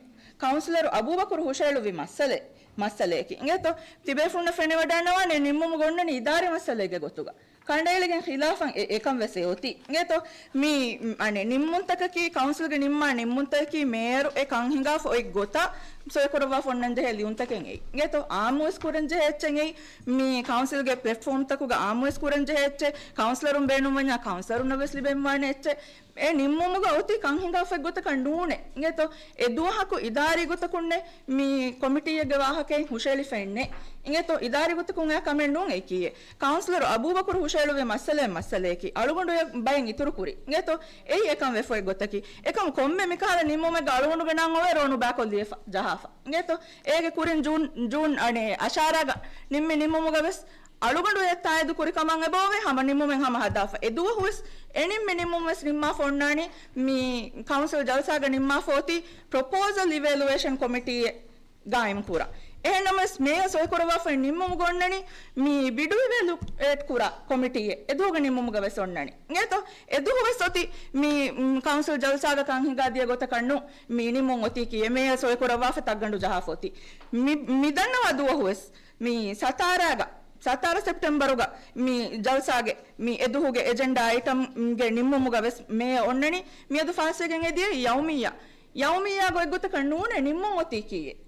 ކައުންސިލަރު އަބޫބަކުރު ހުށަހެޅުއްވި މައްސަލައެއް، މައްސަލަޔަކީ. އިނގޭތޯ؟ ތިބޭފުޅުންނަށް ފެނިވަޑައިންނަވާނެ ނިންމުމުގަ އޮންނަނީ އިދާރީ މައްސަލައެއްގެ ގޮތުގަ. ކަނޑައެޅިގެން ޚިލާފަށް އެ-، އެކަން ވެސް އެ އޮތީ. އިނގޭތޯ؟ މި، އަނެއް ނިންމުންތަކަކީ، ކައުންސިލްގެ ނިންމާ ނިންމުންތަކަކީ މޭޔަރު އެ ކަން ހިނގާފަ އޮތް ގޮތަށް ސޮއިކުރައްވާފަ އޮންނަން ޖެހޭ ލިޔުންތަކެއް އެއީ. އިނގޭތޯ؟ އާއްމުވެސް ކުރަން ޖެހޭ އެއްޗެއް އެއީ. މި ކައުންސިލްގެ ޕްލެޓްފޯމްތަކުގަ އާއްމުވެސް ކުރަން ޖެހޭ އެއްޗެއް، ކައުންސިލަރުން ބޭނުންވަންޏާ ކައުންސިލަރުންނަށް ވެސް ލިބެން ވާނެ އެއްޗެއް. އެ ނިންމުމުގަ އޮތީ ކަން ހިނގާފަ އޮތް ގޮތަކަށް ނޫނޭ. އިނގޭތޯ؟ އެ ދުވަހަކު އިދާރީ ގޮތަކުންނޭ މި ކޮމިޓީއެއްގެ ވާހަކައިން ހުށަހެޅިފައެއްނެއް. އިނގޭތޯ؟ އިދާރީ ގޮތަކުން އެ ކަމެއް ނޫން އެކީއެއް. ކައުންސިލަރު އަބޫބަކުރު ހުށަހެޅުއްވި މައްސަލައެއް މައްސަލައަކީ. އަޅުގަނޑު އެ ބައިން އިތުރު ކުރީ. އިނގޭތޯ؟ އެއީ އެކަން ވެފައި ގޮތަކީ. އެކަމު ކޮންމެ މިކަހަލަ ނިންމުމެއްގަ އަޅުގަނޑުގެ ނަން އޮވޭ ރޯނު ބާކޮށް ލިޔެފަ ޖަހާފަ. އިނގޭތޯ؟ އޭގެ ކުރިން ޖޫން، ޖޫން އަނެއް އަށާރާގަ ނިންމި ނިންމުމުގަ ވެސް އަޅުގަނޑު އެ ތާއީދު ކުރި ކަމަށް އެބައޮވޭ ހަމަ ނިންމުމެއް ހަމަ ހަދާފަ. އެ ދުވަހު ވެސް އެ ނިންމި ނިންމުމުން ވެސް ނިންމާފަ އޮންނާނީ މި ކައުންސިލް ޖަލްސާގަ ނިންމާފަ އޮތީ ޕްރޮޕޯސަލް އިވެލުއޭޝަން ކޮމިޓީއެއް ގާއިމް ކުރާ. އެހެންނަމަވެސް މޭޔަރ ސޮއިކުރައްވާފައި ނިންމުމުގަ އޮންނަނީ މި ބިޑު އިވެލުއޭޓް ކުރާ ކޮމިޓީއެއް. އެ ދުވަހުގެ ނިންމުމުގަ ވެސް އޮންނަނީ. އިނގޭތޯ؟ އެ ދުވަހު ވެސް އޮތީ މި، މް، ކައުންސިލް ޖަލްސާގަ ކަން ހިނގާ ދިޔަ ގޮތަކަށް ނޫން. މި ނިންމުން އޮތީކީ އެ މޭޔަރ ސޮއިކުރައްވާފަ ތައްގަނޑު ޖަހާފަ އޮތީ. މި، މި ދަންނަވާ ދުވަހު ވެސް މި ސަތާރާގަ، ސަތާރަ ސެޕްޓެމްބަރުގަ މި ޖަލްސާގެ މި އެ ދުވަހުގެ އެޖެންޑާ އައިޓަމްގެ ނިންމުމުގަ ވެސް މޭޔަރ އޮންނަނީ މިއަދު ފާސްވެގެން އެދިޔަ ޔައުމިއްޔާ. ޔައުމިއްޔާ ގޮތްގޮތަކަށް ނޫނޭ ނިންމުން އޮތީކީއެއް.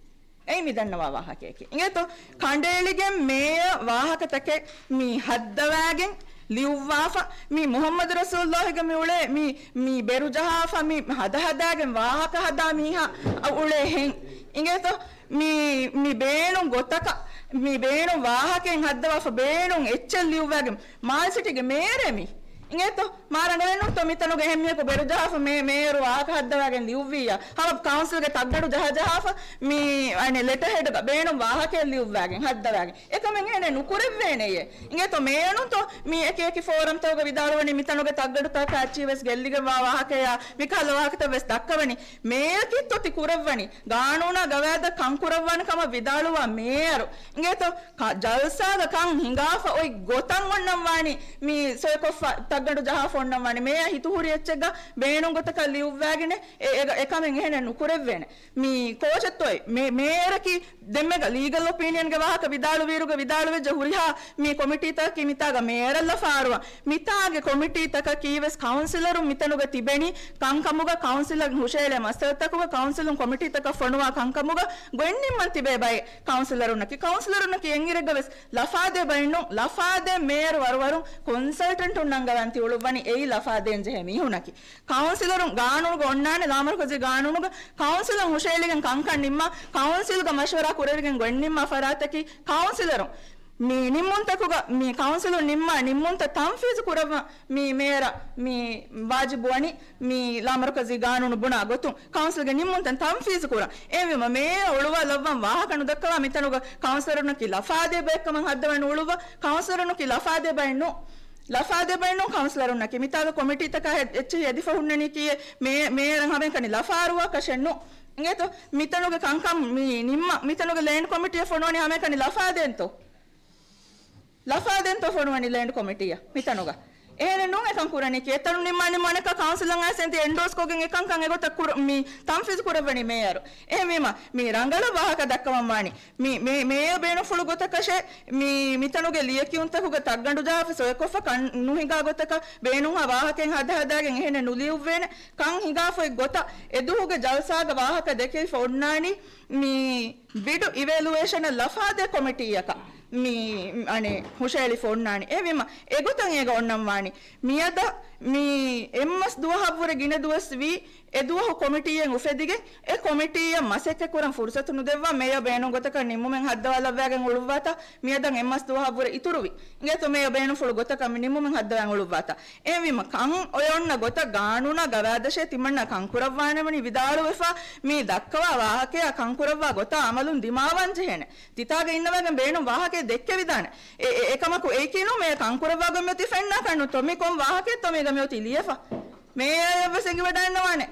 އެއީ މި ދަންނަވާ ވާހަކައަކީ. އިނގޭތޯ؟ ކަނޑައެޅިގެން މޭޔަރ ވާހަކަތަކެއް މި ހައްދަވާގެން ލިޔުއްވާފަ، މި މުހައްމަދު ރަސޫލުއްލާހިގެ މި އުޅޭ މި، މި ބެރުޖަހާފަ، މި ހަދަހަދާގެން ވާހަކަ ހަދާ މީހާ އުޅޭ ހެން. އިނގޭތޯ؟ މި، މި ބޭނުން ގޮތަކަށް، މި ބޭނުން ވާހަކައެއް ހައްދަވާފަ، ބޭނުން އެއްޗެއް ލިޔުއްވާގެން މާލެ ސިޓީގެ މޭޔަރޭ މީ. އިނގޭތޯ؟ މާ ރަނގަޅެއް ނޫންތޯ މިތަނުގެ އެހެން މީހަކު ބެރުޖަހާފަ މޭ-، މޭޔަރު ވާހަކަ ހައްދަވާގެން ލިޔުއްވިއްޔާ. ހަމަ ކައުންސިލްގެ ތައްގަޑު ޖަހަ ޖަހާފަ މި، އަނެއް ލެޓަހެޑްގަ ބޭނުން ވާހަކައެއް ލިޔުއްވާގެން ހައްދަވާގެން. އެކަމެއް އެހެނެއް ނުކުރެއްވޭނެޔޭ. އިނގޭތޯ މޭޔަރު ނޫންތޯ މި އެކި އެކި ފޯރަމްތަކުގަ ވިދާޅުވަނީ މިތަނުގެ ތައްގަޑުތަކަށް އައްޗީވެސް ގެއްލިގެންވާ ވާހަކަޔާ މިކަހަލަ ވާހަކަތައް ވެސް ދައްކަވަނީ. މޭޔަކީ އޮތީ ކުރައްވަނީ. ގާނޫނާ ގަވާއިދަށް ކަން ކުރައްވާނެ ކަމަށް ވިދާޅުވާ މޭޔަރު. އިނގޭތޯ؟ ކަ-، ޖަލްސާގަ ކަން ހިނގާފަ އޮތް ގޮތަށް އޮންނަން ވާނީ މި ސޮއިކޮށްފަ ތައްގަނޑު ޖަހާފަ އޮންނަން ވާނީ. މޭޔަރ ހިތުހުރި އެއްޗެއްގަ ބޭނުން ގޮތަކަށް ލިޔުއްވާގެނެއް އެ-، އެ-، އެކަމެއް އެހެނެއް ނުކުރެއްވޭނެ. މި ކޯޗެއްތޯއޭ؟ މޭ-، މޭޔަރަކީ ދެންމެގަ ލީގަލް އޮޕީނިއަންގެ ވާހަކަ ވިދާޅުވިއިރުގަ ވިދާޅުވެއްޖެ ހުރިހާ މި ކޮމިޓީތަކަކީ މިތާގަ މޭޔަރަށް ލަފާ އަރުވާ. މިތާގެ ކޮމިޓީތަކަކީ ވެސް ކައުންސިލަރުން މިތަނުގަ ތިބެނީ ކަންކަމުގަ ކައުންސިލަށް ހުށައެޅޭ މައްސަލަތަކުގަ ކައުންސިލުން ކޮމިޓީތަކަށް ފޮނުވާ ކަންކަމުގަ ގޮތްނިންމަން ތިބޭ ބައެއް ކައުންސިލަރުންނަކީ. ކައުންސިލަރުންނަކީ އެންގިރެއްގަ ވެސް ލަފާދޭ ބައެއް ނޫން. ލަފާދޭ މޭޔަރު ވަރުވަރުން ކޮންސަލްޓެންޓުން ނަންގަވާން ތި އުޅުއްވަނީ އެއީ ލަފާދޭން ޖެހޭ މީހުންނަކީ. ކައުންސިލަރުން ގާނޫނުގަ އޮންނާނެ، ލާމަރުކަޒީ ގާނޫނުގަ ކައުންސިލުން ހުށައެޅިގެން ކަންކަން ނިންމާ، ކައުންސިލްގަ މަޝްވަރާ ކުރެވިގެން ގޮތްނިންމާ ފަރާތަކީ ކައުންސިލަރުން. މި ނިންމުންތަކުގަ މި ކައުންސިލުން ނިންމާ ނިންމުންތައް ތަންފީޒު ކުރައްވަން މި މޭޔަރަށް މި ވާޖިބު ވަނީ، މި ލާމަރުކަޒީ ގާނޫނު ބުނާ ގޮތުން ކައުންސިލްގެ ނިންމުންތައް ތަންފީޒު ކުރަން. އެހެންވީމަ މޭޔަރ އުޅުވާލައްވަން ވާހަކަ ނުދައްކަވާ މިތަނުގަ ކައުންސިލަރުންނަކީ ލަފާދޭ ބައެއްކަމަށް ހައްދަވަން އުޅުއްވާ، ކައުންސިލަރުންނަކީ ލަފާދޭ ބައެއް ނޫން. ލަފާދޭ ބައެއް ނޫން ކައުންސިލަރުންނަކީ. މިތާގަ ކޮމިޓީތަކާ ހެ-، އެއްޗެހި އެދިފަ ހުންނަނީކީއެއް މޭ-، މޭޔަރަށް ހަމައެކަނި ލަފާ އަރުވާކަށެއް ނޫން. އިނގޭތޯ؟ މިތަނުގެ ކަންކަން މި ނިންމަ-، މިތަނުގެ ލޭންޑް ކޮމިޓީއަށް ފޮނުވަނީ ހަމައެކަނި ލަފާދޭންތޯ؟ ލަފާދޭންތޯ ފޮނުވަނީ ލޭންޑް ކޮމިޓީއަށް މިތަނުގަ؟ އެހެނެއް ނޫން އެކަން ކުރަނީކީ. އެތަނުން ނިންމާ ނިންމާނެކާ ކައުންސިލަށް އައިސް އެންތި އެންޑޯސް ކޮށްގެން އެކަންކަން އެގޮތަށް ކުރ-، މި ތަންފީޒު ކުރައްވަނީ މޭޔަރު. އެހެންވީމަ މި ރަނގަޅަށް ވާހަކަ ދައްކަވަން ވާނީ. މި، މޭ-، މޭޔަރ ބޭނުންފުޅު ގޮތަކަށޭ މި، މިތަނުގެ ލިޔެކިޔުންތަކުގަ ތައްގަނޑު ޖަހާފަ ސޮއެކޮށްފަ ކަން ނުހިނގާ ގޮތަކަށް ބޭނުންހާ ވާހަކައެއް ހަދަހަދާގެން އެހެނެއް ނުލިޔުއްވޭނެ. ކަން ހިނގާފަ އޮތް ގޮތަށް އެދުވަހުގެ ޖަލްސާގަ ވާހަކަ ދެކެވިފަ އޮންނާނީ މި ބިޑު އިވެލުއޭޝަނަށް ލަފާދޭ ކޮމިޓީއަކަށް މި، އަނެއް، ހުށައެޅިފަ އޮންނާނީ. އެހެންވީމަ އެގޮތަށް އޭގަ އޮންނަން ވާނީ. މިއަދަށް މި އެއްމަސް ދުވަހަށްވުރެ ގިނަ ދުވަސް ވީ، އެ ދުވަހު ކޮމިޓީއެއް އުފެދިގެން، އެ ކޮމިޓީއަށް މަސައްކަތްކުރަން ފުރުސަތު ނުދެއްވާ، މޭޔަރ ބޭނުން ގޮތަކަށް ނިންމުމެއް ހައްދަވާލައްވާގެން އުޅުއްވާތާ، މިއަދަށް އެއްމަސް ދުވަހަށްވުރެ އިތުރުވި. އިނގޭތޯ މޭޔަރ ބޭނުންފުޅު ގޮތަކަށް މި ނިންމުމެއް ހައްދަވާން އުޅުއްވާތާ. އެހެންވީމަ ކަން އޮތް އޮންނަ ގޮތަށް ގާނޫނާ ގަވާއިދަށޭ ތިމަންނަ ކަން ކުރައްވާނެވަނީ ވިދާޅުވެފަ، މި ދައްކަވާ ވާހަކަޔާ ކަން ކުރައްވާ ގޮތާ އަމަލުން ދިމާވާން ޖެހޭނެ. ތިތާގަ އިންނަވާގެން ބޭނުން ވާހަކައެއް ދެއްކެވިދާނެ. އެ، އެ، އެކަމަކު އެއީކީ ނޫން މޭޔަރ ކަން ކުރައްވާ ގޮތް މިއޮތީ ފެންނާކަށް ނޫންތޯ؟ މި ކޮން ވާހަކައެއްތޯ މީގަ މިއޮތީ ލިޔެފަ؟ މޭޔަރަށްވެސް އެނގިވަޑައިންނަވާނެ.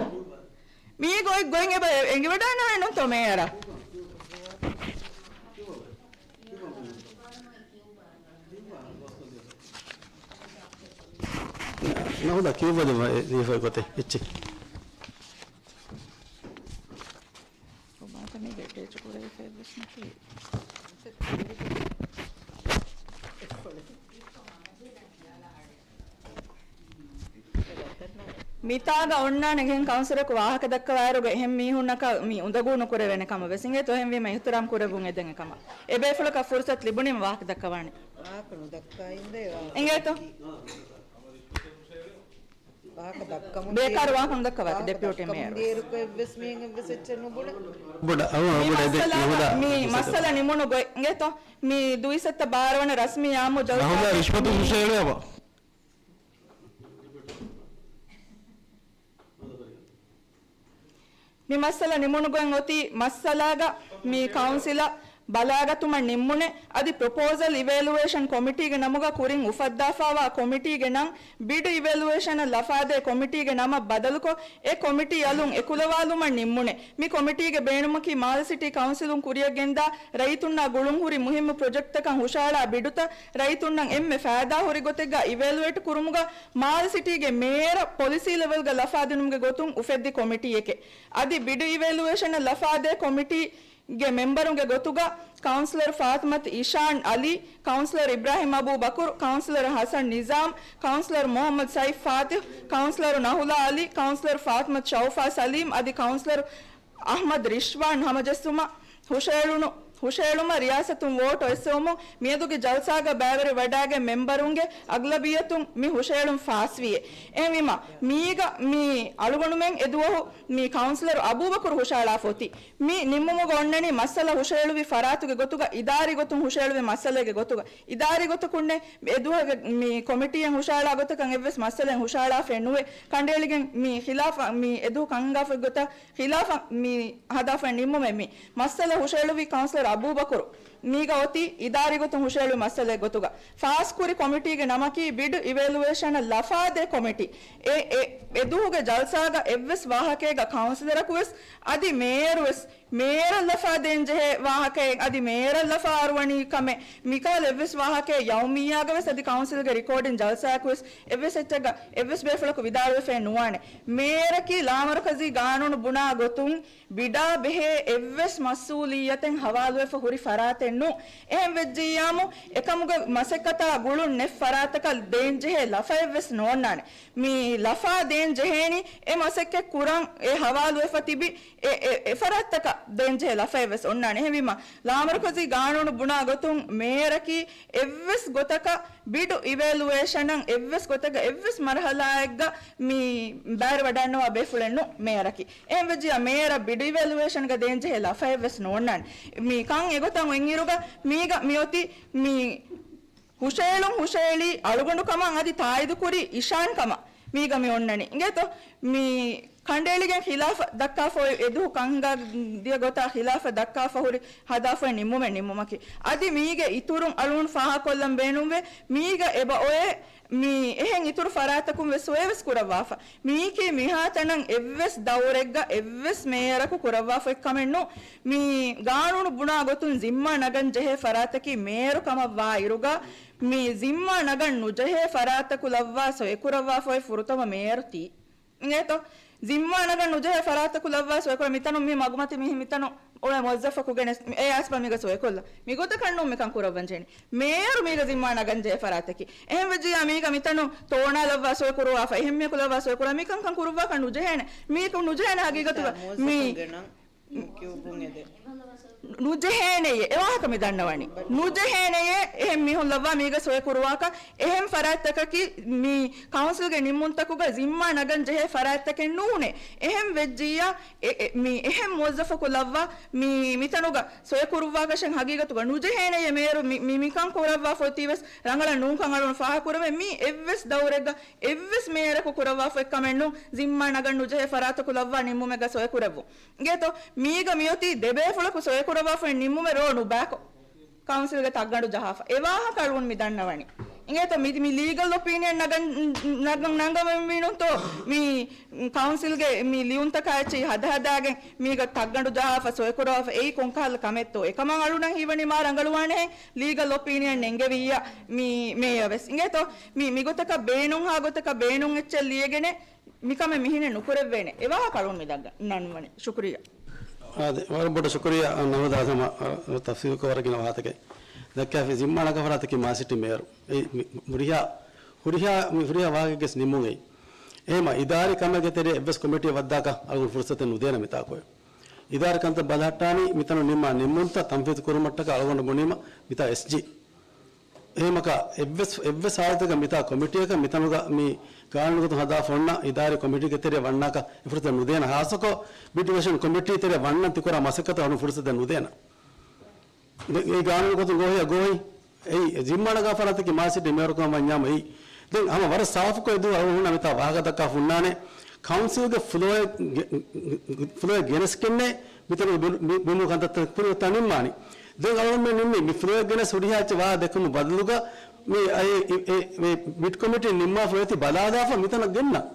މީ ގޮތް ގޮތް އެބަ އެނގިވަޑައިންނަވާނެ ނޫންތޯ މޭޔަރަށް؟ ނަހުދާ ކިޔުއްވަދީމަ އެ ލިޔެފައި ގޮތެއް އެއްޗެއް. ކޮބާތަ މީގެ އެޓޭޗް ކުރެވިފައެއްވެސް ނެތީ. މިތާގަ އޮންނާނެ އެހެން ކައުންސިލަކު ވާހަކަ ދައްކަވާއިރުގަ އެހެން މީހުންނަކަށް މި އުނދަގޫ ނުކުރެވޭނެ ކަމަށް ވެސް އިނގޭތޯ. އެހެންވީމަ އިޙްތިރާމް ކުރެއްވުން އެދެން އެކަމަށް. އެބޭފުޅަކަށް ފުރުސަތު ލިބުނީމަ ވާހަކަ ދައްކަވާނެ. ވާހަކަ ނުދައްކާ އިނދޭ ވާހަކަ. އިނގޭތޯ؟ ވާހަކަ ބޭކާރު ވާހަކަ ނުދައްކަވާތި ޑެޕިއުޓީ މޭޔަރު. ބޮޑަށް އަޅު މި ބޮޑަށް އެދެ މައްސަލަ، މި މައްސަލަ ނިމުނު ގޮތް އިނގޭތޯ؟ މި ދުއިސައްތަ ބާރަ ވަނަ ރަސްމީ އާއްމު ޖަލްސާ ރަހުލާ ރިޝްވަތު ހުށައެޅުއެވާ. މި މައްސަލަ ނިމުނުގޮތް އޮތީ މައްސަލާގަ މި ކައުންސިލަށް ބަލާގަތުމަށް ނިންމުނެ، އަދި ޕްރޮޕޯސަލް އިވެލުއޭޝަން ކޮމިޓީގެ ނަމުގަ ކުރިން އުފައްދާފާވާ ކޮމިޓީގެ ނަން ބިޑް އިވެލުއޭޝަނަށް ލަފާދޭ ކޮމިޓީގެ ނަމަށް ބަދަލުކޮށް، އެ ކޮމިޓީ އަލުން އެކުލަވާލުމަށް ނިންމުނެ. މި ކޮމިޓީގެ ބޭނުމަކީ މާލެ ސިޓީ ކައުންސިލުން ކުރިޔަށް ގެންދާ ރައްޔިތުންނާ ގުޅުން ހުރި މުހިއްމު ޕްރޮޖެކްޓްތަކަށް ހުށައަޅާ ބިޑުތައް ރައްޔިތުންނަށް އެންމެ ފައިދާ ހުރި ގޮތެއްގަ އިވެލުއޭޓް ކުރުމުގަ މާލެ ސިޓީގެ މޭޔަރ ޕޮލިސީ ލެވެލްގަ ލަފާދިނުމުގެ ގޮތުން އުފެއްދި ކޮމިޓީއެކޭ. އަދި ބިޑު އިވެލުއޭޝަނަށް ލަފާދޭ ކޮމިޓީގެ މެމްބަރުންގެ ގޮތުގަ ކައުންސިލަރު ފާތިމަތު އިޝާން އަލީ، ކައުންސިލަރު އިބްރާހިމް އަބޫބަކުރު، ކައުންސިލަރު ޙަސަން ނިޒާމް، ކައުންސިލަރު މުޙައްމަދު ސައިފް ފާތިޙު، ކައުންސިލަރު ނަހުލާ އަލީ، ކައުންސިލަރު ފާތިމަތު ޝައުފާ ސަލީމް އަދި ކައުންސިލަރު އަޙްމަދު ރިޝްވާން ހަމަޖެއްސުމަށް ހުށައެޅުނު، ހުށައެޅުމަށް ރިޔާސަތުން ވޯޓު އެއްސެވުމުން މިއަދުގެ ޖަލްސާގަ ބައިވެރިވަޑައިގެން މެމްބަރުންގެ އަޣްލަބިއްޔަތުން މި ހުށައެޅުން ފާސްވިއޭ. އެހެންވީމަ، މީގަ މި އަޅުގަނޑުމެން އެދުވަހު މި ކައުންސިލަރު އަބޫބަކުރު ހުށައަޅާފަ އޮތީ. މި ނިންމުމުގަ އޮންނަނީ މައްސަލަ ހުށައެޅުވި ފަރާތުގެ ގޮތުގަ، އިދާރީ ގޮތުން ހުށައެޅުވި މައްސަލައިގެ ގޮތުގަ. އިދާރީ ގޮތަކުންނެއް އެދުވަހުގެ މި ކޮމިޓީއަށް ހުށައަޅާ ގޮތަކަށް އެއްވެސް މައްސަލައެއް ހުށައަޅާފައެއް ނުވޭ. ކަނޑައެޅިގެން މި ޚިލާފަށް މި އެދުވަހު ކަން ހިނގާފަ ގޮތަށް ޚިލާފަށް މި ހަދާފައި ނިންމުމެއް މި މައްސަލަ ހުށައެޅުއްވި ކައުންސިލަރު އަބޫބަކުރު މީގަ އޮތީ އިދާރީ ގޮތުން ހުށައެޅުއްވި މައްސަލައެއް ގޮތުގަ. ފާސްކުރި ކޮމިޓީގެ ނަމަކީ ބިޑް އިވެލުއޭޝަނަށް ލަފާދޭ ކޮމިޓީ. އެ، އެ، އެދުވަހުގެ ޖަލްސާގަ އެއްވެސް ވާހަކައެއްގަ ކައުންސިލަރަކު ވެސް އަދި މޭޔަރު ވެސް މޭޔަރަށް ލަފާ ދޭންޖެހޭ ވާހަކައެއް އަދި މޭޔަރަށް ލަފާ އަރުވަނީ ކަމެއް މިކަހަލަ އެއްވެސް ވާހަކައެއް ޔައުމިއްޔާގަ ވެސް އަދި ކައުންސިލްގެ ރިކޯޑިން ޖަލްސާއަކު ވެސް އެއްވެސް އެއްޗެއްގަ އެއްވެސް ބޭފުޅަކު ވިދާޅުވެފައެއް ނުވާނެ. މޭޔަރަކީ ލާމަރުކަޒީ ގާނޫނު ބުނާ ގޮތުން ބިޑާ ބެހޭ އެއްވެސް މަސްއޫލިއްޔަތެއް ހަވާލުވެފަ ހުރި ފަރާތެއް ނޫން. އެހެން ވެއްޖިއްޔާމު، އެކަމުގެ މަސައްކަތާ ގުޅުން ނެތް ފަރާތަކަށް ދޭންޖެހޭ ލަފައެއްވެސް ނޯންނާނެ. މި ލަފާ ދޭން ޖެހޭނީ އެ މަސައްކަތް ކުރަން އެ ހަވާލުވެފަ ތިބި އެ، އެ، އެ ފަރާތްތަކަށް ދޭންޖެހޭ ލަފައެއްވެސް އޮންނާނެ. އެހެންވީމަ، ލާމަރުކަޒީ ގާނޫނު ބުނާ ގޮތުން މޭޔަރަކީ އެއްވެސް ގޮތަކަށް ބިޑު އިވެލުއޭޝަނަށް އެއްވެސް ގޮތެއްގަ އެއްވެސް މަރުހަލާއެއްގަ މި ބައިވެރިވަޑައިންނަވާ ބޭފުޅެއް ނޫން މޭޔަރަކީ. އެހެންވެއްޖިއްޔާ މޭޔަރަށް ބިޑު އިވެލުއޭޝަންގަ ދޭންޖެހޭ ލަފައެއްވެސް ނޯންނާނެ. މި ކަން އެގޮތަށް އޮތްއިރުގަ މީގަ މިއޮތީ މި ހުށައެޅުން ހުށައެޅީ އަޅުގަނޑު ކަމަށް އަދި ތާއީދުކުރީ އިޝާން ކަމަށް މީގަ މި އޮންނަނީ. އިނގޭތޯ؟ މި ކަނޑައެޅިގެން ޚިލާފަށް ދައްކާފަ އޮތް އެދުވަހު ކަން ހިނގާ ދިޔަ ގޮތާ ޚިލާފަށް ދައްކާފަ ހުރި ހަދާފައި ނިންމުމެއް ނިންމުމަކީ. އަދި މީގެ އިތުރުން އަޅުގަނޑު ފާހަގަކޮށްލަން ބޭނުންވޭ މީގަ އެބަ އޮތް މި އެހެން އިތުރު ފަރާތަކުން ވެސް ސޮއެވެސް ކުރައްވާފަ. މީކީ މިހާތަނަށް އެއްވެސް ދައުރެއްގަ އެއްވެސް މޭޔަރަކު ކުރައްވާފައި ކަމެއް ނޫން. މި ގާނޫނު ބުނާ ގޮތުން ޒިންމާ ނަގަން ޖެހޭ ފަރާތަކީ މޭޔަރު ކަމަށް ވާ އިރުގަ، މި ޒިންމާ ނަގަން ނުޖެހޭ ފަރާތަކު ލައްވާ ސޮއެ ކުރައްވާފައި ފުރަތަމަ މޭޔަރު ތީ. އިނގޭތޯ؟ ޒިންމާ ނަގަން ނުޖެހޭ ފަރާތަކު ލައްވާ ސޮއެކުރަ މިތަނު މި މަގުމަތި މި މިތަނު އުޅޭ މުވައްޒަފަކު ގެނެސް އެ އަސްބަ މީގަ ސޮއެކޮށްލަ. މިގޮތަކަށް ނޫން މިކަން ކުރައްވަން ޖެހެނީ. މޭޔަރު މީގަ ޒިންމާ ނަގަން ޖެހޭ ފަރާތަކީ. އެހެން ވެއްޖިއްޔާ މީގަ މިތަނު ތޯނާ ލައްވާ ސޮއެކުރުވާފަ، އެހެން މީހަކު ލައްވާ ސޮއެކުރާ މިކަންކަން ކުރުއްވާކަށް ނުޖެހޭނެ. މީކު ނުޖެހޭނެ ހަގީގަތުގަ މީ ނުޖެހޭނެޔޭ. އެ ވާހަކަ މި ދަންނަވަނީ. ނުޖެހޭނެޔޭ. އެހެން މީހުން ލައްވާ މީގަ ސޮއެ ކުރުވާކަށް އެހެން ފަރާތްތަކަކީ މި ކައުންސިލްގެ ނިންމުންތަކުގަ ޒިންމާ ނަގަން ޖެހޭ ފަރާތްތަކެއް ނޫނޭ. އެހެން ވެއްޖިއްޔާ އެ، އެ، މި އެހެން މުވައްޒަފަކު ލައްވާ މި މިތަނުގަ ސޮއެ ކުރުއްވާކަށެއް ހަގީގަތުގަ ނުޖެހޭނެޔޭ. މޭޔަރު މި، މި، މިކަން ކުރައްވާފަ އޮތީވެސް ރަނގަޅަށް ނޫންކަން އަޅުން ފާހަގަކުރެވޭ. މީ އެއްވެސް ދައުރެއްގަ އެއްވެސް މޭޔަރަކު ކުރައްވާފައި ކަމެއް ނޫން. ޒިންމާ ނަގަން ނުޖެހޭ ފަރާތަކު ލައްވާ ނިންމުމެއްގަ ސޮއެ ކުރެއްވުން. އިނގޭތޯ، މީގަ މިއޮތީ ދެބޭފުޅަކު ސޮއެކުރައްވާފައި ނިންމުމެއް ރޯ ނުބާކޮށް، ކައުންސިލްގެ ތައްގަނޑު ޖަހާފަ. އެ ވާހަކަ އަޅުގަނޑު މި ދަންނަވަނީ. އިނގޭތޯ، މި، މި ލީގަލް އޮޕީނިއަން ނަގަން، ނަގަން ނަންގަވަން މީނުންތޯ، މި ކައުންސިލްގެ މި ލިޔުންތަކާ އެއްޗެހި ހަދަހަދާގެން މީގަ ތައްގަނޑު ޖަހާފަ، ސޮއެކުރައްވާފަ، އެއީ ކޮންކަހަލަ ކަމެއްތޯ؟ އެކަމަށް އަޅުގަނޑަށް ހީވަނީ މާ ރަނގަޅުވާނެހެން ލީގަލް އޮޕީނިއަން ނެންގެވިއްޔާ މި މޭޔަ ވެސް. އިނގޭތޯ، މި، މިގޮތަކަށް ބޭނުންހާ ގޮތަކަށް ބޭނުން އެއްޗެއް ލިޔެގެނެއް މިކަމެއް މިހިނެއް ނުކުރެއްވޭނެ. އެ ވާހަކަ އަޅުން މި ދައްގަ ނަންވަނީ. ޝުކުރިއްޔާ. އާދެ، ވަރަށް ބޮޑަށް ޝުކުރިއްޔާ ނަހުދާ ހަމަ، އަ، ތަފްސީލުކޮށް ވަރަށް ގިނަ ވާހަކަތަކެއް ދައްކާފި. ޒިންމާ ނަގާ ފަރާތަކީ މާލެ ސިޓީ މޭޔަރު. އެއީ މި ހުރިހާ، ހުރިހާ، މި ހުރިހާ ވާހަކައެއްގެ ނިމުން އެއީ. އެހެމަ އިދާރީ ކަމެއްގެ ތެރޭ އެއްވެސް ކޮމިޓީއެއް ވައްދާކަށް އަޅުގަނޑު ފުރުސަތެއް ނުދޭނަ މިތާކު. އިދާރީ ކަންތައް ބަލަހައްޓާނީ މިތަނު ނިންމާ ނިންމުންތައް ތަންފީޒު ކުރުމަށްޓަކާ އަޅުގަނޑު ބުނީމަ މިތާ އެސްޖީ. އެހެމަކަށް އެއްވެސް، އެއްވެސް ހާލަތަކަށް މިތާ ކޮމިޓީއަކަށް މިތަނުގަ މި ގާނޫނުގޮތުން ހަދާފަ އޮންނަ އިދާރީ ކޮމިޓީގެ ތެރެއަށް ވަންނާކަށް އެ ފުރުސަތު ނުދޭނަ. ހާއްސަކޮށް ބިޑް ޑިވިޝަން ކޮމިޓީ ތެރެއަށް ވަންނަން ތިކުރާ މަސައްކަތަށް ހުން ފުރުސަތެއް ނުދޭނަ. ދެން އެ ގާނޫނުގޮތުން ގޯހިއަށް ގޯހި އެއީ ޒިންމާ ނަގާ ފަރާތަކީ މާޒިސްޓްރޭޓް މޭޔަރުކަމަށް ވަންޏާމު އެއީ. ދެން ހަމަ ވަރަށް ސާފުކޮށް އެދުވަހު އަޅުގަނޑު ހުންނަ މިތާ ވާހަކަ ދައްކާ ހުންނާނެ. ކައުންސިލްގެ ފްލޯއެއް ގެ-، ފްލޯއެއް ގެނެސްގެންނޭ މިތަނުގެ ބިނު-، ބި-، ބިނުން ކަންތައްތައް ކުރިއަށް ނިންމާނީ. ދެން އަޅުގަނޑުމެން ނިންމީ މި ފްލޯއެއް ގެނެސް ހުރިހާ އެއްޗެއް ވާހަކަ ދެއްކުމުގެ ބަދަލުގަ މި އައި-، އެ-، އެ-، އެ ބިޑް ކޮމިޓީން ނިންމާފަ އޮތީ ބަލާލާފަ މިތަނަށް ގެންނަން.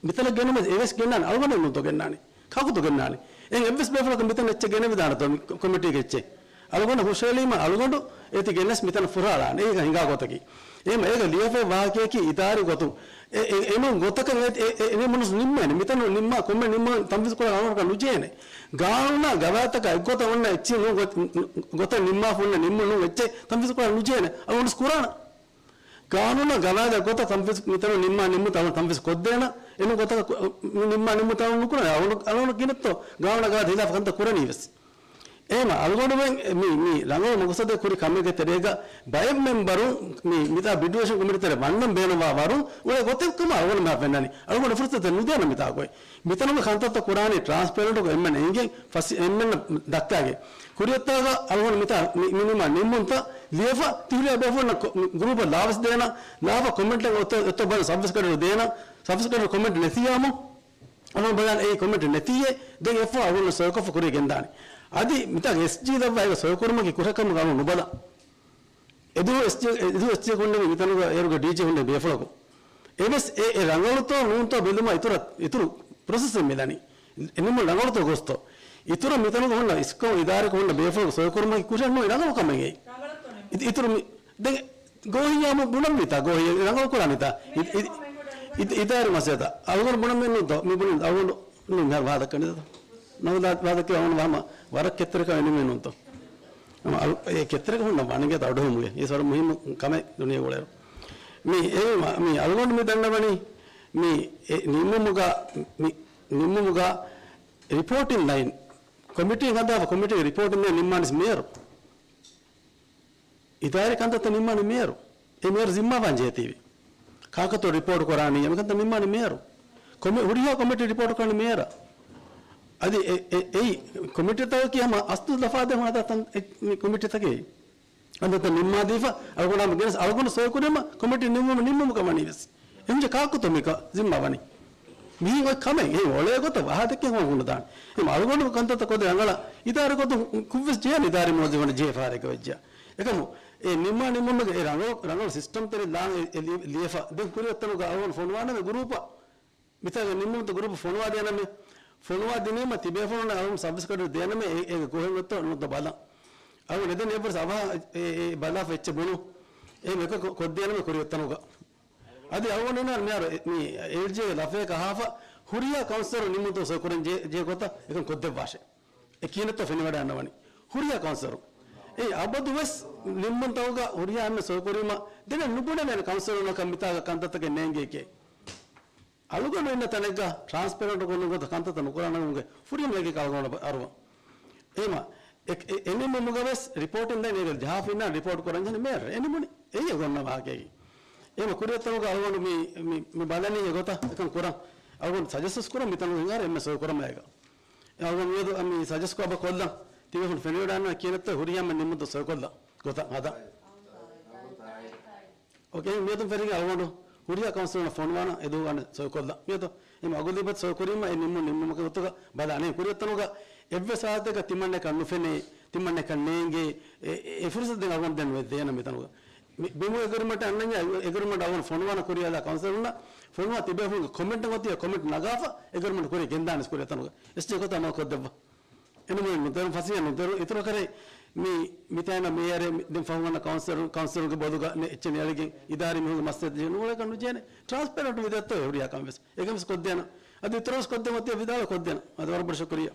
މިތަނަށް ގެނުމަށް އެވެސް ގެންނާނެ. އަޅުގަނޑެއް ނޫންތޯ ގެންނާނެ؟ ކާކުތޯ ގެންނާނެ؟ އެހެން އެއްވެސް ބޭފުޅަކަށް މިތަނަށް އެއްޗެއް ގެނެވިދާނެތޯ މި ކޮ-، ކޮމިޓީގެ އެއްޗެއް؟ އަޅުގަނޑަށް ހުށަހެޅީމަ އަޅުގަނޑު އޭތި ގެނެސް މިތަނަށް ފުރާލާނެ. އޭގެ ހިނގާ ގޮތަކީ. އެހެން އޭގަ ލިޔެފައި ވާހަކަޔަކީ އިދާރީ ގޮތުން އެ-، އެ-، އެނޫން ގޮތަކަށް އެ-، އެ-، އެ-، އެނޫން ނިންމޭނެ. މިތަނުން ނިންމާ ކޮންމެ ނިންމުން ތަންފީޒު ކުރާ އަޅުގަނޑަކަށް ނުޖޭނެ. ގާނޫނާ ގަވާއިދުތަކާ އެއްގޮތަށް އޮންނަ އެއްޗެއް ނޫން ގޮ-، ގޮތަށް ނިންމާފަ އޮންނަ ނިންމުން ނޫން އެއްޗެއް ތަންފީޒު ކުރާ ނުޖޭނެ. އަޅުގަނޑު ކުރާނަ. ގާނޫނާ ގަވާއިދާ ގޮތަށް ތަންފީޒު މިތަނުން ނިންމާ ނިންމުން ތަން-، ތަންފީޒު ކޮށްދޭނަ، އެނޫން ގޮތަކަށް ކު-، ނިންމާ ނިންމުން ތަން ނުކުރާ، އަޅު-، އަޅުގަނޑު ގިނައްތޯ ގާނޫނާ ގަވާއިދާ ހިލާފަށް ކަންތައް ކުރަނީ ވެސް. އެހެމަ އަޅުގަނޑުމެން މި، މި ރަނގަޅު މަގުސަދެއް ކުރި ކަމެއްގެ ތެރޭގަ ބައެއް މެމްބަރުން މި، މިތާ ބިޑް ޑިވިޝަން ކޮމިޓީ ތެރެ ވަންނަން ބޭނުންވާ ވަރުން އުޅޭ ގޮތެއް ކަމަށް އަޅުގަނޑު މިހާ ފެންނަނީ. އަޅުގަނޑު ފުރުސަތެއް ނުދޭނަ މިތާ ގޮތް. މިތަނުގެ ކަންތައްތައް ކުރާނީ ޓްރާންސްޕޭރެންޓްކޮށް އެންމެން އެނގެން ފަސް އެންމެންނަށް ދައްކާގެން. ކުރިއަށްތާގަ އަޅުގަނޑު މިތާ މި-، މިނިމާ ނިންމުންތައް ލިޔެފަ ތިހުރިޔާ ބޭފުޅުންނަށް ކޮ-، މި ގްރޫޕަށް ލާވެސް ދޭނަ، ލާފަ ކޮމެންޓެއް އޮތޯ، އޮތޯ ބަލަން ސަބްސްކްރައިބް ދޭނަ، ސަބްސްކްރައިބް ކޮމެންޓް ނެތިޔާމު، އަޅުގަނޑު ބަލާން އެއީ ކޮމެންޓް ނެތީއޭ، ދެން އެއަށްފަހު އަޅުގަނޑު ސޮއިކޮށްފަ ކުރިއަށް ގެންދާނެ. އަދި މިތާ އެސްޖީ ލައްވާ އޭގަ ސޮއިކުރުމަކީ ކުށެއް ކަމަށް އަޅުގަނޑު ނުބަލާ. އެދުވަހު އެސްޖީ، އެދުވަހު އެސްޖީ ހުންނެވި މިތަނުގަ އޭރުގެ ޑީޖީ ހުންނެވި ބޭފުޅަކު. އެވެސް އެ، އެ ރަނގަޅުތޯ ނޫންތޯ ބެލުމަށް އިތުރަށް، އިތުރު ޕްރޮސެސެއް މިލަނީ. އެންމެ ރަނގަޅުތޯ ގޮސްތޯ. އިތުރަށް މިތަނުގަ ހުންނަ އިސްކަން އިދާރަކަށް ހުންނަ ބޭފުޅަކު ސޮއިކުރުމަކީ ކުށެއް ނޫން، ރަނގަޅު ކަމެއް އެއީ. އި-، އިތުރު މި، ދެން ގޯހިއްޔާމު ބުނަންވީތާ، ގޯހިއްޔާ ރަނގަޅު ކުރާނީތާ. އި-، އި-، އި-، އިދާރީ މައްސަލަތައް. އަޅުގަނޑު ބުނަން މެންނުންތޯ، މި ބުނި އަޅުގަނޑު ނޫން މިހާރު ވާދަ ކަންނޭތޯ. ނަމަ ވާދަ ކިޔާ އަޅުގަނޑު ވަހަމަ ވަރަށް ކެތްތެރިކަން އެނިމެންނުންތޯ. އަމަ އަޅު-، އެ ކެތްތެރިކަން ހުންނަ ވަނިގެ ތަ އަޑުހެމުގެ. އެ ވަރަށް މުހިއްމު ކަމެއް ދުނިޔޭގަ އުޅޭއިރު. މި އެ މަ-، މި އަޅުގަނޑު މި ދަންނަވަނީ މި އެ ނިންމުމުގަ، މި ނިންމުމުގަ ރިޕޯޓިން ލައިން ކޮމިޓީ ހަދާފަ ކޮމިޓީގެ ރިޕޯޓިން ލައިން ނިންމާނީސް މޭޔަރު. އިދާރީ ކަންތައްތައް ނިންމާނީ މޭޔަރު. އެ މޭޔަރު ޒިންމާވާން ޖެހޭތީވެ. ކާކުތޯ ރިޕޯޓް ކުރާނީ، އެމިކަންތައް ނިންމާނީ މޭޔަރު. ކޮމި-، ހުރިހާ ކޮމިޓީ ރިޕޯޓް ކުރާނީ މޭޔަރަށް. އަދި އެ، އެ، އެއީ ކޮމިޓީތަކަކީ ހަމަ އަސްލު ލަފާދޭ ހުންނަ ތަން އެ، މި ކޮމިޓީތަކެއް. އަނދަތަ ނިންމާދީފަ، އަޅުގަނޑާމަ ގެނެސް އަޅުގަނޑު ސޮއިކުރީމަ ކޮމިޓީ ނިންމުމަ، ނިންމުމަކަށް ވަނީވެސް. އެހެންޖެ ކާކުތޯ މިކަ ޒިންމާ ވަނީ؟ މިހެން އޮތް ކަމެއް އެ އޮޅޭ ގޮތަށް ވާހަކަ ދެއްކެން ހަމަ ހުންނަދާނެ. އެމަ އަޅުގަނޑު ކަންތައްތައް ކޮށްދޭ ރަނގަޅަށް އިދާރީ ގޮތުން ކުއްވެސް ޖެހޭނެ އިދާރީ މުވައްޒަފުން ޖެހޭ ފަހަރެއްގަ ވެއްޖެ. އެކަމު އެ ނިންމާ ނިންމުމުގެ އެ ރަނގަޅު، ރަނގަޅު ސިސްޓަމް ތެރެއިން ލާން އެ، އެ ލި-، ލިޔެފަ. ދެން ކުރިއަށް އޮތްތަނުގަ އަޅުގަނޑު ފޮނުވާނަމޭ ގުރޫޕަށް. މިތާގެ ނިންމުންތައް ގުރޫޕަށް ފޮނުވާ ދޭނަމޭ. ފޮނުވާ ދިނީމަ ތިބޭފުޅުންނަށް އަޅުގަނޑު ސަބްސްކްރައިބް ދޭނަމޭ އެ، އޭގެ ގޯހެއް އޮތްތޯ ނުވަތަ ބަލަން. އަޅުގަނޑު އެދެން އެއްވެސް އަވަހަށް އެ، އެ ބަލާފަ އެއްޗެއް ބުނު. އެ މެކަ ކޮ-، ކޮށްދޭނަމޭ ކުރިއަށް އޮތްތަނުގަ. އަދި އަޅުގަނޑު މިހާރު މި އެލްޖީއޭގެ ލަފަޔަކަށް އަހާފަ ހުރިހާ ކައުންސިލަރު ނިންމުންތައް ސޮއިކުރަން ޖެ-، ޖެހޭ ގޮތަށް އެކަން ކޮށްދެއްވާށޭ. އެ ކިހިނެއްތޯ ފެނިވަޑައިގަންނަވަނީ. ހުރިހާ ކައުންސިލަރު. އެ އަބަދުވެސް ނިންމުންތަކުގަ ހުރިހާ އެންމެ ސޮއިކުރީމަ ދެނެއް ނުބުނެވޭނެ ކައުންސިލަރުންނަކަށް މިތާގަ ކަންތައްތަކެއް ނޭނގޭކޭ. އަޅުގަނޑު އިންނަ ތަނެއްގަ ޓްރާންސްޕޭރެންޓް ކޮށްލުން ގޮތަށް ކަންތައްތައް ނުކުރާނަމުގެ ފުރިހަމަ އެކެއް އަޅުގަނޑަށް އަރުވަން. އެހެމަ އެ-، އެ-، އެނިމުމުގަ ވެސް ރިޕޯޓިން ދެން އޭގެ ޖަހާފިންނާ ރިޕޯޓް ކުރަން ޖެހޭނެ މޭޔަރ އެނިމުނީ. އެއީ އެ ގޮންނަ ވާހަކައެއް. އެހެމަ ކުރިއަށް އޮތްތަނުގަ އަޅުގަނޑު މި، މި، މި ބަލަނީ އެގޮތަށް އެކަން ކުރަން. އަޅުގަނޑު ސަޖެސްޓް ކުރަން މިތަނުގަ ހިނގާރެ އެންމެ ސޮއިކުރަމާއެކަށް. އެ އަޅުގަނޑު މިއަދު މި ސަޖެސްޓް ކޮށް އަބަ ކޮށްލަން. ތިބޭފުޅުން ފެނިވަޑައިގަންނަވާ ކިހިނެއްތޯ ހުރިހާ އެންމެން ނިންމުންތައް ސޮއިކޮށްލަން. ގޮތަށް ހަދާ. އޯކޭ، މިއަދު ފެށިގެން އަޅުގަނޑު ހުރިހާ ކައުންސިލަރުންނަށް ފޮނުވާނަން އެދުވަހު އަނެއް ސޮއިކޮށްލަން. މިއަދު އެމް އަގުލިބަތް ސޮއިކުރީމަ އެ ނިންމުން ނިންމުމަކީ ގޮތުގަ ބަލާނެ. ކުރިއަށް އޮތްތަނުގަ އެއްވެސް ހާލަތެއްގަ ތިމަންނަކަށް ނުފެނޭ، ތިމަންނަކަށް ނޭނގޭ، އެ، އެ، އެ ފުރުސަތު ދެން އަޅުގަނޑު ދެން ނުދޭނަ މިތަނުގަ. މި، ބިމު އެގްރިމަންޓް އަންނަންޏާ އެގްރިމަންޓް އަޅުގަނޑު ފޮނުވާނަން ކުރިއަށް އައިލާ ކައުންސިލަރުންނަށް ފޮނުވާ ތިބޭފުޅުންގެ ކޮމެންޓް އޮތީ ކޮމެންޓް ނަގާފަ އެގްރިމަންޓް ކުރިއަށް ގެންދާނެ ކުރިއަށް އޮތްތަނުގަ. އެސްޖީ ގޮތަށް އަމަލު ކޮށްދެއްވާ. އެންމެން ނުދެރު ފަސޭހަ ނުދެރު އިތުރު ކަރޭ މި، މިތާނަ މޭޔަރެއް ދެން ފަހުވަން ކައުންސިލް، ކައުންސިލްގެ ބޮލުގަ ނެ-، އެއްޗެއް ނެއް އެޅިގެން އިދާރީ މީހުންގެ މައްސަލަތައް ނޫޅޭކަށް ނުޖޭނެ. ޓްރާންސްޕޭރެންޓް ވިދާޅުވި ހުރިހާ ކަމެއް ވެސް. އެކަން ވެސް ކޮށްދޭނަ. އަދި އިތުރަށް ވެސް ކޮށްދޭން އޮތީ ވިދާޅުވާ ކޮށްދޭނަ. އަދި ވަރަށް ބޮޑަށް ޝުކުރިއްޔާ.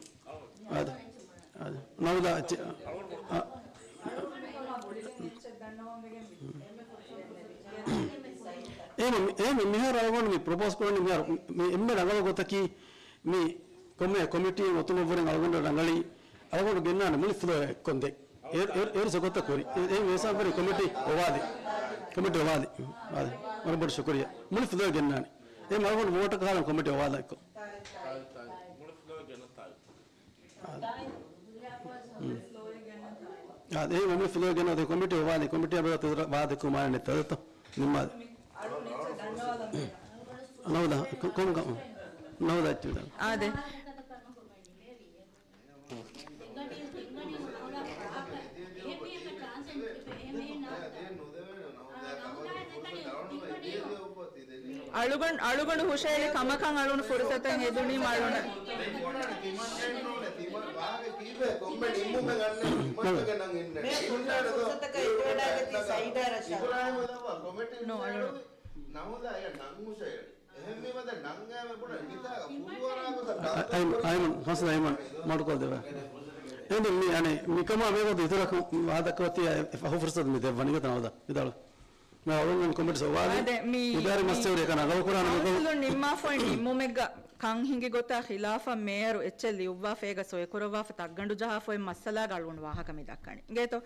އާދެ. އާދެ. ނަވުދާ އެއްޗެއް. އާ. އޭ މި-، އޭ މި-، މިހާރު އަޅުގަނޑު މި ޕްރޮޕޯސް ކުރަނީ މިހާރު މި އެންމެ ރަނގަޅު ގޮތަކީ މި ކޮންމެ ކޮމިޓީއެއް އޮތުމަށްވުރެން އަޅުގަނޑަށް ރަނގަޅީ، އަޅުގަނޑު ގެންނާނެ މުޅި ފްލޯ އެއްކޮށްދޭ. އޭރު، އޭރު، އޭރު ސަކޮތަ ކުރި. އެ، އެ ވޭސާފަރި ކޮމިޓީ އޮވާލި. ކޮމިޓީ އޮވާލި. އާދެ. ވަރަށް ބޮޑު ޝުކުރިއްޔާ. މުޅި ފުލޯ ގެންނާނެ. އެ މަރުވަން ވޯޓަކަށް ހާލަން ކޮމިޓީ އޮވާލައިކޮ. އާދެ. އެ މުޅި ފުލޯ ގެންނާ ކޮމިޓީ އޮވާލި. ކޮމިޓީ ވާދެކު މާ ނެތް ތަދަތޯ. ނިންމާލި. ނަހުލާ، ކޮ-، ކޮން ކަމެއް؟ ނަހުލާ އެއްޗެއް ވިދާޅު. އާދެ. އަޅުގަނޑު، އަޅުގަނޑު ހުށައެޅި ކަމަކަށް އަޅުގަނޑު ފުރުސަތެއް އެދުނީ މަޅުނަށް. ނޯ، އަޅު. އައި-، އައިމަން، ކައުންސިލަރ އައިމަން، މަޑުކޮށްދެވޭ. އެހެން މި އަނެއް މިކަމާ މިގޮތަށް އިތުރަކު ވާހަކަ އޮތީ އެ ފަހު ފުރުސަތު މި ދެއްވަނީ ގޮތަށް ނަހުލާ ވިދާޅު. މި އަޅުގަނޑު ކޮމިޓީ ސޮވާލު އިދާރީ މައްސަލަ އެކަން ރަނގަޅު ކުރާނެ ކައުންސިލުން ނިންމާފައި ނިންމުމެއްގަ ކަން ހިނގި ގޮތާ ޚިލާފަށް މޭޔަރު އެއްޗެއް ލިޔުއްވާފަ އޭގަ ސޮއިކުރައްވާފަ ތައްގަނޑު ޖަހާފަ އޮތް މައްސަލާގަ އަޅުގަނޑު ވާހަކަ މި ދައްކަނީ. އިނގޭތޯ؟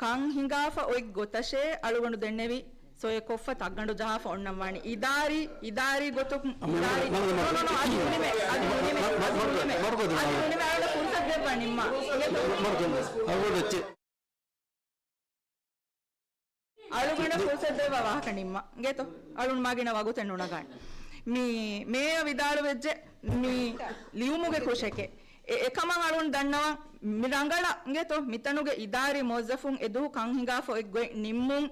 ކަން ހިނގާފަ އޮތް ގޮތަށޭ އަޅުގަނޑު ދެންނެވި ސޮއިކޮށްފަ ތައްގަނޑު ޖަހާފަ އޮންނަން ވާނީ. އިދާރީ، އިދާރީ ގޮތުން، އަ، މަ-، އިދާރީ މަ-، މަ-، ނޯ، ނޯ، ނޯ، އަދި ނުނިމޭ، އަދި ނުނިމޭ، އަދި ނުނިމޭ، އަދި ނުނިމޭ އަޅުގަނޑަށް ފުރުސަތު ދެއްވާ ނިންމާ. އަޅުގަނޑަށް އެއްޗެއް. އަޅުގަނޑަށް ފުރުސަތު ދެއްވާ ވާހަކަ ނިންމާ. އިނގޭތޯ؟ އަޅުން މާގިނަ ވަގުތެއް ނުނަގާނެ. މި މޭޔަރ ވިދާޅުވެއްޖެ މި ލިޔުމުގެ ކުށެކޭ. އެ، އެކަމަށް އަޅުން ދަންނަވަން މި ރަނގަޅަށް އިނގޭތޯ؟ މިތަނުގެ އިދާރީ މުވައްޒަފުން އެދުވަހު ކަން ހިނގާފަ އޮތް ގޮތް ނިންމުން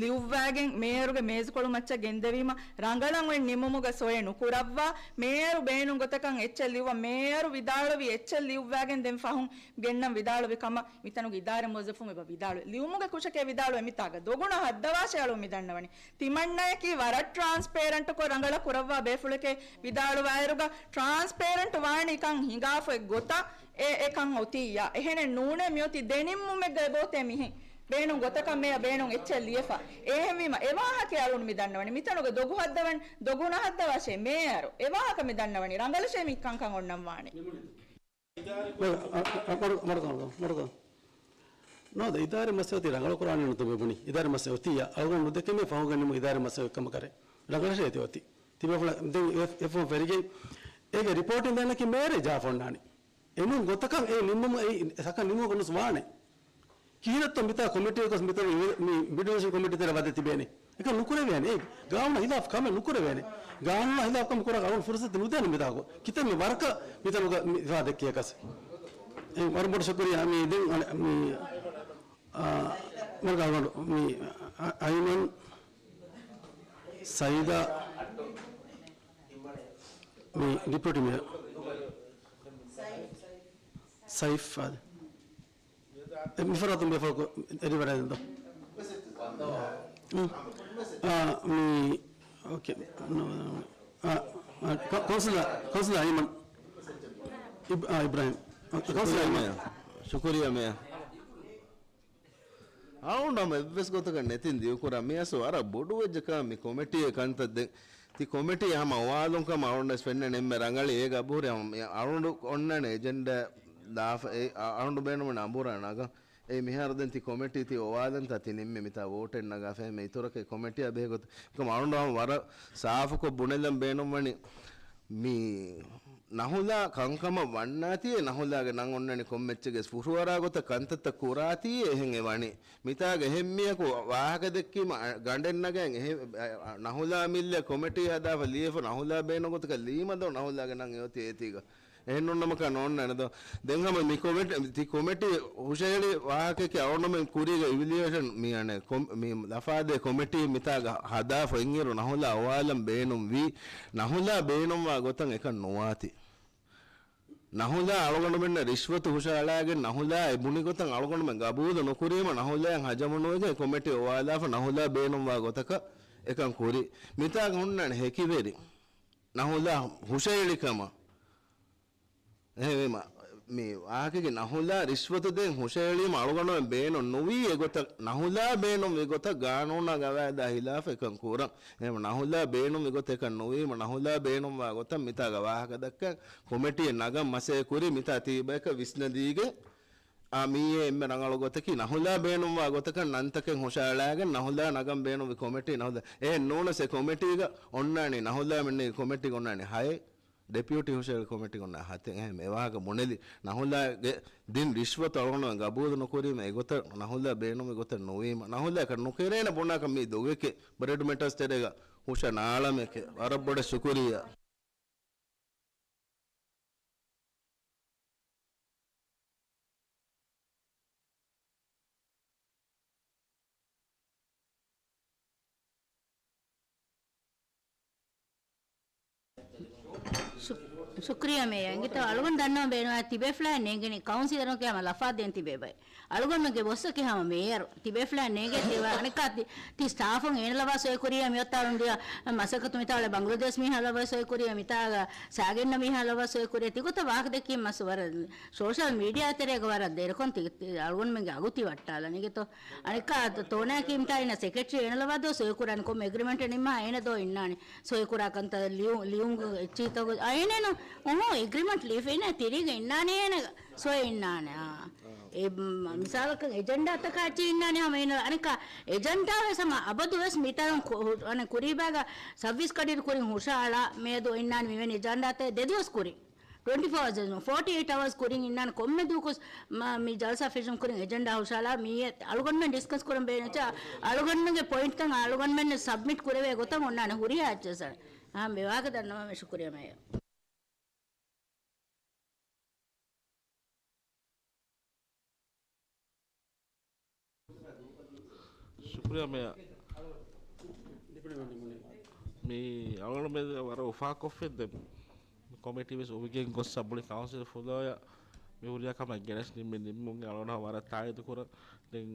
ލިޔުއްވާގެން މޭޔަރުގެ މޭޒުކޮޅު މައްޗަށް ގެންދެވީމަ ރަނގަޅަށް އޮތް ނިންމުމުގަ ސޮއެ ނުކުރައްވާ، މޭޔަރު ބޭނުން ގޮތަކަށް އެއްޗެއް ލިޔުއްވާ، މޭޔަރު ވިދާޅުވި އެއްޗެއް ލިޔުއްވާގެން ދެން ފަހުން ގެންނަން ވިދާޅުވި ކަމަށް މިތަނުގެ އިދާރީ މުވައްޒަފުން އެބަ ވިދާޅުވޭ. ލިޔުމުގެ ކުށެކޭ ވިދާޅުވޭ މިތާގަ. ދޮގުނަށް ހައްދަވާށޭ އަޅުން މި ދަންނަވަނީ. ތިމަންނަޔަކީ ވަރަށް ޓްރާންސްޕޭރެންޓްކޮށް ރަނގަޅަށް ކުރައްވާ ބޭފުޅެކޭ ވިދާޅުވާއިރުގަ، ޓްރާންސްޕޭރެންޓް ވާނީ ކަން ހިނގާފަ އޮތް ގޮތަށް އެ، އެ ކަން އޮތިއްޔާ. އެހެނެއް ނޫނޭ މިއޮތީ ދެނިންމުމެއްގަ އެބައޮތޭ މިހެން. ބޭނުން ގޮތަކަށް މޭޔަރ ބޭނުން އެއްޗެއް ލިޔެފަ. އެހެންވީމަ އެ ވާހަކަ އަޅުން މި ދަންނަވަނީ. މިތަނުގަ ދޮގު ހައްދަވަން، ދޮގު ނަހައްދަވާށޭ މޭޔަރު. އެ ވާހަކަ މި ދަންނަވަނީ. ރަނގަޅަށޭ މި ކަންކަން އޮންނަން ވާނީ. މަޑު-، އަ-، އަ-، މަޑު-، މަޑުކަން، މަޑުކަން. ނޯ، ދެ އިދާރީ މައްސަލަ އޮތީ ރަނގަޅު ކުރާނީ ނުތު މި ބުނީ. އިދާރީ މައްސަލަ އޮތިއްޔާ. އަޅުގަނޑު ނުދެކެމޭ ފަހުގަ ނިމު އިދާރީ މައްސަލަ އޮތް ކަމަކަށް. ރަނގަޅަށޭ އެތި އޮތީ. ތިބޭފުޅާ ދެން އެ-، އެފްއޯ ފެރިގެން އޭގެ ރިޕޯޓިން ދޭންނަކީ މޭޔަރެއް ޖަހާފަ އޮންނާނީ. އެނޫން ގޮތަކަށް އެ ނިންމުމަށް އެ ސަކަން ނިމުމަކަށް ނުސް ވާނެ. ކިހިނެއްތޯ މިތާ ކޮމިޓީ ގޮސް މިތަނު މި ބިޑްވިޝަން ކޮމިޓީ ތެރެ ވަދެ ތިބޭނެ. އެކަން ނުކުރެވޭނެ. އެ ގާނޫނާ ހިލާފް ކަމެއް ނުކުރެވޭނެ. ގާނޫނާ ހިލާފް ކަމެއް ކުރާ އަޅުން ފުރުސަތު ނުދޭނެ މިތާގަ. ކިތަންމެ ވަރަކަށް މިތަނުގަ މި ވާ ދެއްކިޔަކަސް. އެ ވަރަށް ބޮޑު ޝުކުރިއްޔާ މި ދެން އަނެ މި، އާ، ވަރަށް ބޮޑު މި، އަ-، އައިމަން ސައިދާ މި ޑިޕިއުޓީ މޭޔަރ ސައިފް އާދެ. އެ، މިފަރާތުން ބޭފުޅަކު އެޑިވަޑައިދެންތޯ؟ އާ، މި، އޯކޭ. އާ، އާ، ކަ-، ކައުންސިލަރ، ކައުންސިލަރ އައިމަން. އިބް-، އާ، އިބްރާހިމް. އާ، ކައުންސިލަރ އައިމަން. ޝުކުރިއްޔާ މޭޔަރ. އަޅުގަނޑު ހަމަ އެއްވެސް ގޮތަކަށް ނެތިން ދިގުކުރާ. މިއަސް ވަރަށް ބޮޑުވެއްޖެ ކާ މި ކޮމިޓީގެ ކަންތައް ދެން. ތި ކޮމިޓީ ހަމަ އޮވާލުން ކަމަށް އަޅުގަނޑަށް ފެންނަނީ އެންމެ ރަނގަޅީ. އޭގަ އަބުހުރި ހަމަ މި އަޅުގަނޑު އޮންނާނެ އެޖެންޑާ ދާފަ، އެ، އަ-، އަޅުގަނޑު ބޭނުންވަނީ އަނބުރާ ނަގަން. އެ މިހާރު ދެން ތި ކޮމިޓީ ތި އޮވާލަންތާ ތި ނިންމި މިތާ ވޯޓެއް ނަގާފަ އެހެންމެ އިތުރަކަށް ކޮމިޓީއާ ބެހޭ ގޮތަށް. އެކަމަ އަޅުގަނޑު ހަމަ ވަރަށް ސާފުކޮށް ބުނެލަން ބޭނުންވަނީ މި ނަހުލާ ކަންކަމަށް ވަންނާތީ އެ ނަހުލާގެ ނަން އޮންނަނީ ކޮންމެ އެއްޗެއްގެ ފުށުއަރާ ގޮތަށް ކަންތައްތައް ކުރާތީ އެހެން އެ ވަނީ. މިތާގަ އެހެން މީހަކު ވާހަކަ ދެއްކީމަ ގަނޑެއް ނަގައިން އެހެން، އަ، ނަހުލާ މިއްލަ ކޮމިޓީ ހަދާފަ ލިޔެފަ ނަހުލާ ބޭނުން ގޮތަކަށް ލީމަ ދޯ ނަހުލާގެ ނަން އެ އޮތީ އޭތީގަ. އެހެންނޫންނަމަކާ ނޯންނާނެ ދޯ. ދެން ހަމަ މި ކޮމިޓީ، ތި ކޮމިޓީ ހުށަހެޅި ވާހަކައަކީ އަޅުގަނޑުމެން ކުރީގަ އިވެލިއޭޝަން މި އަނެއް ކޮމް-، މި ލަފާދޭ ކޮމިޓީ މިތާގަ ހަދާފަ އިންއިރު ނަހުލާ އޮވާލަން ބޭނުންވީ، ނަހުލާ ބޭނުންވާ ގޮތަށް އެކަން ނުވާތީ. ނަހުލާ އަޅުގަނޑުމެންނަށް ރިޝްވަތު ހުށަހަޅާގެން ނަހުލާ އެ ބުނި ގޮތަށް އަޅުގަނޑުމެން ގަބޫލު ނުކުރީމަ ނަހުލާއަށް ހަޖަމު ނުވެގެން ކޮމިޓީ އޮވާލާފަ ނަހުލާ ބޭނުންވާ ގޮތަކަށް އެކަން ކުރީ. މިތާގަ ހުންނާނެ ހެކިވެރި. ނަހުލާ ހުށަހެޅި ކަމަށް. އެހެންވީމަ، މި ވާހަކަގެ ނަހުލާ ރިޝްވަތު ދޭން ހުށަހެޅީމަ އަޅުގަނޑުމެން ބޭނުން ނުވީ އެގޮތަށް، ނަހުލާ ބޭނުންވި ގޮތަށް ގާނޫނާ ގަވާއިދާ ހިލާފަށް އެކަން ކުރަން. އެހެން ނަހުލާ ބޭނުންވި ގޮތަށް އެކަން ނުވީމަ ނަހުލާ ބޭނުންވާ ގޮތަށް މިތާގަ ވާހަކަ ދައްކަން ކޮމިޓީއެއް ނަގަން މަސައްކަތް ކުރީ މިތާ ތިބަޔަކަށް ވިސްނަދީގެން. އާ، މިއީ އެންމެ ރަނގަޅު ގޮތަކީ، ނަހުލާ ބޭނުންވާ ގޮތަކަށް ނަންތަކެއް ހުށައަޅާގެން ނަހުލާ ނަގަން ބޭނުންވި ކޮމިޓީ ނަހުލާ. އެހެން ނޫނަސް އެ ކޮމިޓީގަ އޮންނާނީ، ނަހުލާ މެންނެވި ކޮމިޓީގަ އޮންނާނީ ހައެއް، ޑެޕިއުޓީ ހުށައެޅި ކޮމިޓީގަ އޮންނާ ހަތެއް. އެހެން އެވާހަކަ ބުނެލި، ނަހުލާގެ ދިން ރިޝްވަތު އަޅުގަނޑުމެން ގަބޫލު ނުކުރީމަ، އެގޮތަށް ނަހުލާ ބޭނުންވި ގޮތެއް ނުވީމަ، ނަހުލާއަކަށް ނުކެރޭނެ ބުނާކަށް މީ ދޮގެކޭ، ބްރެޑް މެޓަރސް ތެރޭގަ ހުށަ ނާޅަމެކޭ. ވަރަށް ބޮޑަށް ޝުކުރިއްޔާ. ޝު-، ޝުކްރިޔާ މޭޔަރ. އިނގިތޯ އަޅުގަނޑު ދަންނަވަން ބޭނުންވާ ތިބޭފުޅާ ނޭނގެނީ ކައުންސިލަރުން ކިޔާމަ ލަފާ ދޭން ތިބޭ ބައެއް. އަޅުގަނޑުމެންގެ ބޮސްއަކީ ހަމަ މޭޔަރު. ތިބޭފުޅާ ނޭނގޭ ތި އަނެއްކާ ތި، ތި ސްޓާފުން އޭނަ ލަވާ ސޮއި ކުރިޔާ މިއޮއްތާލުން ދިޔަ މަސައްކަތު މިތާ އުޅޭ ބަނގްލަދޭޝް މީހާ ލަވާ ސޮއި ކުރިޔާ މިތާގަ ސާގެންނަ މީހާ ލަވާ ސޮއި ކުރިޔާ ތިގޮތަށް ވާހަކަ ދެއްކީމަ ވަރަށް ސޯޝަލް މީޑިއާ ތެރޭގަ ވަރަށް ދެރަކޮން ތި، ތި އަޅުގަނޑުމެންގެ އަގު ތި ވައްޓާލަން. އިނގިތޯ އަނެއްކާ ތޯނާ ކީމްތާ އޭނަ ސެކްރެޓަރީ އޭނަ ލަވާ ދޯ ސޮއި ކުރާނެ ކޮންމެ އެގްރިމެންޓެއް ނިންމާ އޭނަ ދޯ އިންނާނެ. ސޮއި ކުރާ ކަންތައް ލިޔު-، ލިޔުމުގެ އެއްޗިހިތަކު އައިނޭނު. އޮހޯ، އެގްރިމަންޓް ލިޔެފަ އިންނާ ތިރީގަ އިންނާނޭ އޭނަ ސޮއި އިންނާނެ. އާ. އެ، މ-، މިސާލަކަށް އެޖެންޑާތަކާ އެއްޗެއް އިންނާނެ ހަމަ އޭނަ އަނެއްކާ އެޖެންޑާ ވެސް ހަމަ އަބަދު ވެސް މިތަނުން ކު-، ހު-، އަނެއް ކުރީބާގަ ސައްވީސް ކަޑިރު ކުރިން ހުށައަޅާ މިއަދު އިންނާނެ މިވެނި އެޖެންޑާތައް ދެދުވަސް ކުރިން. ޓްވެންޓީ ފޯ އަވަރސް، ފޯޓީ އެއިޓް އަވަރސް ކުރިން އިންނާނެ ކޮންމެ ދުވަހަކުސް މ-، މި ޖަލްސާ ފެށުން ކުރިން އެޖެންޑާ ހުށައަޅާ މިއީ އަޅުގަނޑުމެން ޑިސްކަސް ކުރަން ބޭނުންވެއްޖެ އަޅުގަނޑުމެންގެ ޕޮއިންޓްތައް އަޅުގަނޑުމެން ސަބްމިޓް ކުރެވޭ ގޮތަށް އޮންނާނެ ހުރިހާ އެއްޗެއް. އާ، މި ވާހަކަ ދަންނަވަން ޝުކުރިޔާ މޭޔަރ. ޝުކުރިޔާ މޭޔަރ. މި އަޅުގަނޑުމެން ވަރަށް އުފާކޮށްފިން ދެން ކޮމިޓީ ވެސް އުވިގެން ގޮއްސަ މުޅި ކައުންސިލް ފުލޯޔަށް މި ހުރިހާ ކަމެއް ގެނެސް ނިންމި ނިންމުމުގެ އަޅުގަނޑު ވަރަށް ތާއީދު ކުރަން. ދެން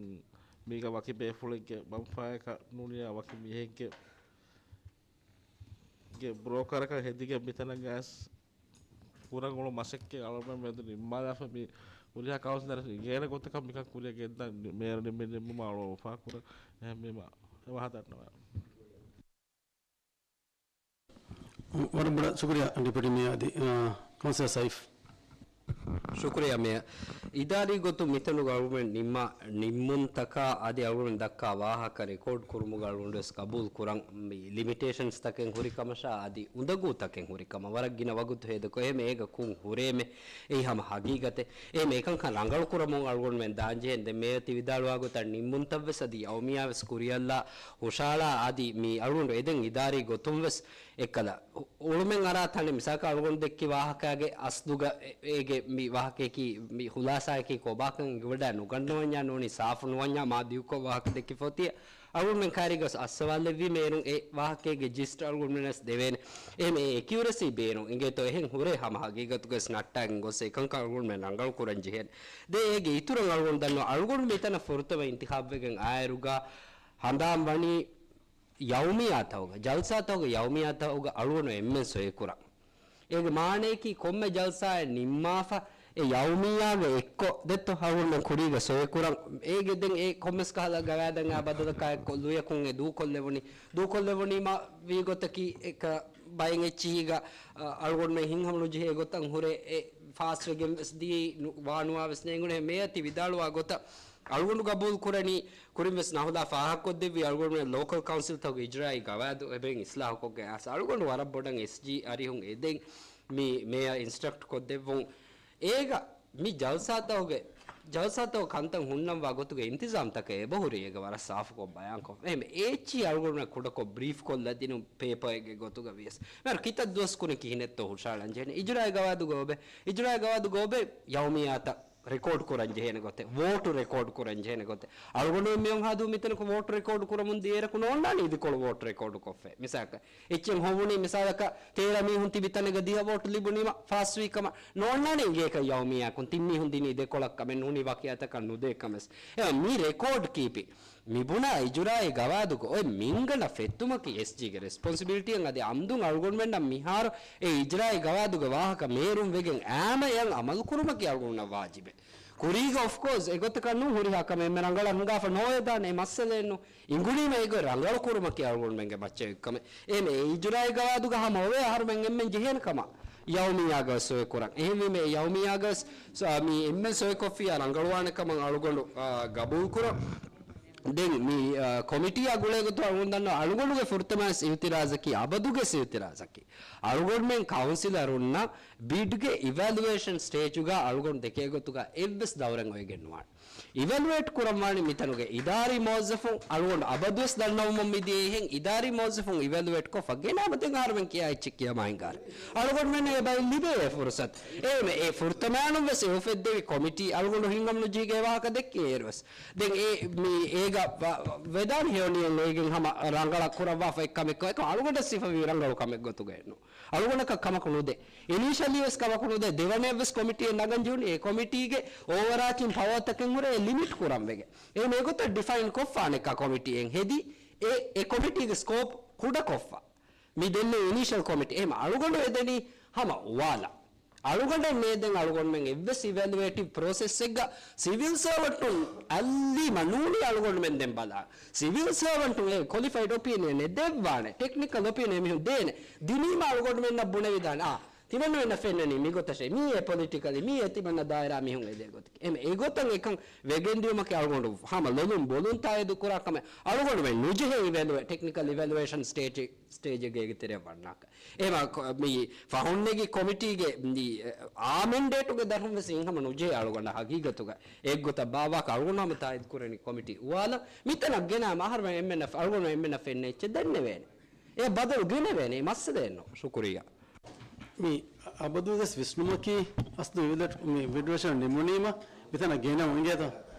މީގަ ވަކި ބޭފުޅެއްގެ މަންފާއަކަށް ނޫނިޔާ ވަކި މީހެއްގެ ގެ ބްރޯކަރަކަށް ހެދިގެން މިތަނަށް ގަސް ކުރަން އުޅުނު މަސައްކަތް އަޅުގަނޑުމެން މެދު ނިންމާލާފަ މި ހުރިހާ ކައުންސިލަރަށް އިނގޭނެ ގޮތަކަށް މިކަން ކުރިއަށް ގެންދަން މޭޔަރު ނިންމި ނިންމުމަށް އަޅުގަނޑު އުފާކުރަން. އެހެންވީމަ އެ ވާހަކަ ދަންނަވާ. ވަރަށް ބޮޑަށް ޝުކުރިޔާ ޑެޕިއުޓީ މޭޔަރ އަދި، އަ، ކައުންސިލަރ ސައިފް. ޝުކުރިޔާ މޭޔަރ. އިދާރީ ގޮތުން މިތަނުގަ އަޅުގަނޑުމެން ނިންމާ ނިންމުންތަކާ އަދި އަޅުގަނޑުމެން ދައްކާ ވާހަކަ ރެކޯޑް ކުރުމުގަ އަޅުގަނޑު ވެސް ގަބޫލު ކުރަން މި ލިމިޓޭޝަންސް ތަކެއް ހުރި ކަމަށާ އަދި އުނދަގޫ ތަކެއް ހުރި ކަމަށް ވަރަށް ގިނަ ވަގުތު ހޭދަކޮށް އެހެން އޭގަ ކުން ހުރޭމެ އެއީ ހަމަ ހަގީގަތެއް. އެހެން އެކަންކަން ރަނގަޅު ކުރަމުން އަޅުގަނޑުމެން ދާންޖެހެން ދެން މޭޔަރ ތި ވިދާޅުވާ ގޮތަށް ނިންމުންތައް ވެސް އަދި ޔައުމިއްޔާ ވެސް ކުރިއަށްލާ ހުށައަޅާ އަދި މި އަޅުގަނޑު އެދެން އިދާރީ ގޮތުން ވެސް އެއްކަލަ އު-، އުޅުމެއް އަރާ ތަނެއް މިސާލަކަށް އަޅުގަނޑު ދެއްކި ވާހަކައިގެ އަސްލުގަ އެ-، އޭގެ މި ވާހަކަޔަކީ މި ހުލާސާއަކީ ކޮބާކަން އެނގިވަޑައި ނުގަންނަވަންޏާ ނޫނީ ސާފު ނުވަންޏާ މާ ދިގުކޮށް ވާހަކަ ދެއްކި ފޮތިއެއް. އަޅުގަނޑުމެން ކައިރީގަސް އައްސަވާލެއްވީ މޭރުން އެ ވާހަކައިގެ ޖިސްޓް އަޅުގަނޑުމެންނަސް ދެވޭނެ. އެހެން އެ އެކިއުރެސީ ބޭނުން އިނގޭތޯ އެހެން ހުރޭ ހަމަ ހަގީގަތުގަސް ނައްޓާގެން ގޮސް އެކަންކަން އަޅުގަނޑުމެން ރަނގަޅު ކުރަން ޖެހޭނެ. ދެން އޭގެ އިތުރަށް އަޅުގަނޑު ދަންނަ އަޅުގަނޑު މިތަނަށް ފުރަތަމަ އިންތިޚާބުވެގެން އާއިރުގަ ހަނދާން ވަނީ ޔައުމިއްޔާތަކުގަ، ޖަލްސާތަކުގަ ޔައުމިއްޔާތަކުގަ އަޅުގަނޑު އެންމެން ސޮއިކުރަން. އޭގެ މާނަޔަކީ ކޮންމެ ޖަލްސާއެއް ނިންމާފަ، އެ ޔައުމިއްޔާގަ އެއްކޮށް ދެއްތޯ އަޅުގަނޑުމެން ކުރީގަ ސޮއިކުރަން. އޭގެ ދެން އެ ކޮންމެސް ކަހަލަ ގަވާއިދަށް އާ ބަދަލަކާ އެއްކޮށް ލުޔަކުން އެ ދޫކޮށްލެވުނީ. ދޫކޮށްލެވުނީމަ ވީ ގޮތަކީ އެކަ ބައެއް އެއްޗިހީގަ، އަ، އަޅުގަނޑުމެން ހިތްހަމަނުޖެހޭ ގޮތަށް ހުރެ އެ ފާސްވެގެން ވެސް ދިޔައީ ނު-، ވާނުވާ ވެސް ނޭނގުނޭ. މޭޔަރ ތި ވިދާޅުވާ ގޮތަށް އަޅުގަނޑު ގަބޫލު ކުރަނީ ކުރިން ވެސް ނަހުލާ ފާހަގަކޮށްދެއްވި އަޅުގަނޑުމެން ލޯކަލް ކައުންސިލްތަކުގެ އިޖްރާއީ ގަވާއިދު އެބައިން އިސްލާހުކޮށްގެން އައިސް އަޅުގަނޑު ވަރަށް ބޮޑަށް އެސްޖީ އަރިހުން އެދެން މި މޭޔަރ އިންސްޓްރަކްޓް ކޮށްދެއްވުން. އޭގަ މި ޖަލްސާތަކުގެ، ޖަލްސާތަކު ކަންތައް ހުންނަންވާ ގޮތުގެ އިންތިޒާމްތަކެއް އެބަހުރި އޭގަ ވަރަށް ސާފުކޮށް ބަޔާންކޮށް. އެހެން އޭޗި އަޅުގަނޑުމެން ކުޑަކޮށް ބްރީފް ކޮށްލަދިނުން ޕޭޕަރެއްގެ ގޮތުގަ ވިޔަސް. މޭރު ކިތައް ދުވަސް ކުރިން ކިހިނެއްތޯ ހުށައަޅަން ޖެހެނީ. އިޖުރާއި ގަވާއިދުގަ އޮބެ، އިޖުރާއި ގަވާއިދުގަ އޮބެ ޔައުމިއްޔާތައް ރެކޯޑް ކުރަން ޖެހޭނެ ގޮތެއް، ވޯޓު ރެކޯޑް ކުރަން ޖެހޭނެ ގޮތެއް. އަޅުގަނޑު މިއޮން ހާދޫ މިތަނަކު ވޯޓު ރެކޯޑް ކުރަމުން ދިޔައިރަކު ނޯންނާނެ އިދިކޮޅު ވޯޓު ރެކޯޑު ކޮށްފައި. މިސާލަކަށް އެއްޗެއް ހޮވުނީ މިސާލަކަށް ތޭރަ މީހުން ތިބި ތަނެއްގަ ދިހަ ވޯޓު ލިބުނީމަ ފާސްވީ ކަމަށް ނޯންނާނެ އިނގޭކަށް ޔައުމިއްޔާއަކުން ތިން މީހުން ދިނީ ދެކޮޅަށް ކަމެއް ނޫނީ ވަކި އަތަކަށް ނުދޭ ކަމެސް. އެ މި ރެކޯޑް ކީޕި މިބުނާ އިޖުރާއީ ގަވާއިދުގަ އޮތް މިންގަނޑަށް ފެއްތުމަކީ އެސްޖީގެ ރެސްޕޮންސިބިލިޓީއެއް އަދި އަމްދުން އަޅުގަނޑުމެންނަށް މިހާރު އެ އިޖުރާއީ ގަވާއިދުގެ ވާހަކަ މޭރުން ވެގެން އާމަޔަށް އަމަލު ކުރުމަކީ އަޅުގަނޑުމެންނަށް ވާޖިބެއް. ކުރީގަ އޮފްކޯސް އެގޮތަކަށް ނޫން ހުރިހާ ކަމެއް އެންމެ ރަނގަޅަށް ހިނގާފަ ނޯވެދާނެ އެ މައްސަލައެއް ނޫން. އިނގުނީމަ އެގޮތް ރަނގަޅު ކުރުމަކީ އަޅުގަނޑުމެންގެ މައްޗަށް އެއްކަމެއް. އެހެން އެ އިޖުރާއީ ގަވާއިދުގަ ހަމަ އޮވޭ އަހަރުމެން އެންމެން ޖެހޭނެ ކަމަށް. ޔައުމިއްޔާގަ ސޮއި ކުރަން. އެހެންވީމަ އެ ޔައުމިއްޔާގަ ސ-، މި އެންމެން ސޮއިކޮށްފިއްޔާ ރަނގަޅުވާނެ ކަމަށް އަޅުގަނޑު، އާ، ގަބޫލު ކުރަން. ދެން މި، އާ، ކޮމިޓީއާ ގުޅޭ ގޮތުން އަޅުގަނޑު ދަންނަ އަޅުގަނޑުގެ ފުރަތަމަ އިއުތިރާޒަކީ، އަބަދުގެ އިއުތިރާޒަކީ، އަޅުގަނޑުމެން ކައުންސިލަރުންނަށް ބިޑްގެ އިވެލުއޭޝަން ސްޓޭޖުގަ އަޅުގަނޑު ދެކޭ ގޮތުގަ އެއްވެސް ދައުރެއް އޮވެގެން ނުވާނެ. އިވެލުއޭޓް ކުރަންވާނީ މިތަނުގެ އިދާރީ މުވައްޒަފުން، އަޅުގަނޑު އަބަދުވެސް ދަންނަވަމުން މިދިޔަ އެހެން އިދާރީ މުވައްޒަފުން އިވެލުއޭޓް ކޮށްފަ ގެނައިމަ ދެން އަހަރުމެން ކިޔާ އެއްޗެއް ކިޔަމާ ހިނގާރެ. އަޅުގަނޑުމެންނަށް އެބައި ލިބޭ އެ ފުރުސަތު. އެހެންވެ އެ ފުރަތަމައިނުން ވެސް އެ އުފެއްދެވި ކޮމިޓީ އަޅުގަނޑު ހިނގަމުނުޖެހިގެން ވާހަކަ ދެއްކި އޭރުވެސް. ދެން އެ މި އޭގަ ވ-، ވެދާން ހެޔޮނިއެއް އޭގެން ހަމަ ރަނގަޅަށް ކުރައްވާފަ އެއްކަމެއްކޮށް އެކަމަކު އަޅުގަނޑަށް ސިފަވީ ރަނގަޅު ކަމެއް ގޮތުގައެއްނު. އަޅުގަނޑަކަށް ކަމަކު ނުދޭ. އިނީޝަލީ ވެސް ކަމަކު ނުދޭ. ދެވަނައަށް ވެސް ކޮމިޓީއެއް ނަގަން ޖެހުނީ. އެ ކޮމިޓީގެ އޯވަރ އާޗިން ޕަވާތަކެއް ހުރޭ ލިމިޓް ކުރަން ވެގެން. އެ މިގޮތަށް ޑިފައިން ކޮށްފާނެ ކޮމިޓީއެއް ހެދި، އެ، އެ ކޮމިޓީގެ ސްކޯޕް ކުޑަ ކޮށްފަ. މި ދެންނެވި އިނީޝަލް ކޮމިޓީ. އެހެމަ އަޅުގަނޑު އެދެނީ ހަމަ އުވާލަށް. އަޅުގަނޑެއް ނޭދެން އަޅުގަނޑުމެން އެއްވެސް އިވެލުއޭޓިވް ޕްރޮސެސްއެއްގަ ސިވިލް ސާވަންޓުން އައްލީމަ ނޫނީ އަޅުގަނޑުމެން ދެން ބަލާ. ސިވިލް ސާވަންޓުން އެ ކޮލިފައިޑް އޮޕީނިއަނެއް ދެއްވާނެ. ޓެކްނިކަލް އޮޕީނިއަން މިހުން ދޭނެ. ދިނީމަ އަޅުގަނޑުމެންނަށް ބުނެވިދާނެ. އާ، ތިމަންނަމެންނަށް ފެންނަނީ މިގޮތަށޭ. މީ އެ ޕޮލިޓިކަލީ، މީ އެ ތިމަންނަ ދާއިރާ މީހުން އެދޭ ގޮތަކީ. އެމެ އެ ގޮތަށް އެކަން ވެގެންދިޔުމަކީ އަޅުގަނޑު ހަމަ ލޮލުން ބޮލުން ތާއީދު ކުރާ ކަމެއް. އަޅުގަނޑުމެން ނުޖެހޭ އިވެލުއޭ-، ޓެކްނިކަލް އިވެލުއޭޝަން ސްޓޭޖެއް ސްޓޭޖެއްގެ އޭގެ ތެރެއަށް ވަންނާކަށް. އެމަ ކޮ-، މި ފަހުންނެގި ކޮމިޓީގެ މި، އާ މެންޑޭޓުގެ ދަށުން ވެސް އިން ހަމަ ނުޖެހޭ އަޅުގަނޑަށް ހަގީގަތުގަ އެއްގޮތަށް ބާއްވާކަށް އަޅުގަނޑު ހަމަ ތާއީދު ކުރަނީ ކޮމިޓީ އުވާލަށް. މިތަނަށް ގެނައިމަ އަހަރުމެން އެންމެންނަށް، އަޅުގަނޑު އެންމެންނަށް ފެންނަ އެއްޗެއް ދެންނެވޭނެ. އެ ބަދަލު ގެނެވޭނެ. އެ މައްސަލައެއްނު. ޝުކުރިއްޔާ. މި އަބަދުވެސް ވިސްނުމަކީ އަސްލު އިވެލެޓް މި ވިޑިއޯޝަން ނިމުނީމަ މިތަނަށް ގެނައުން އިނގޭތޯ؟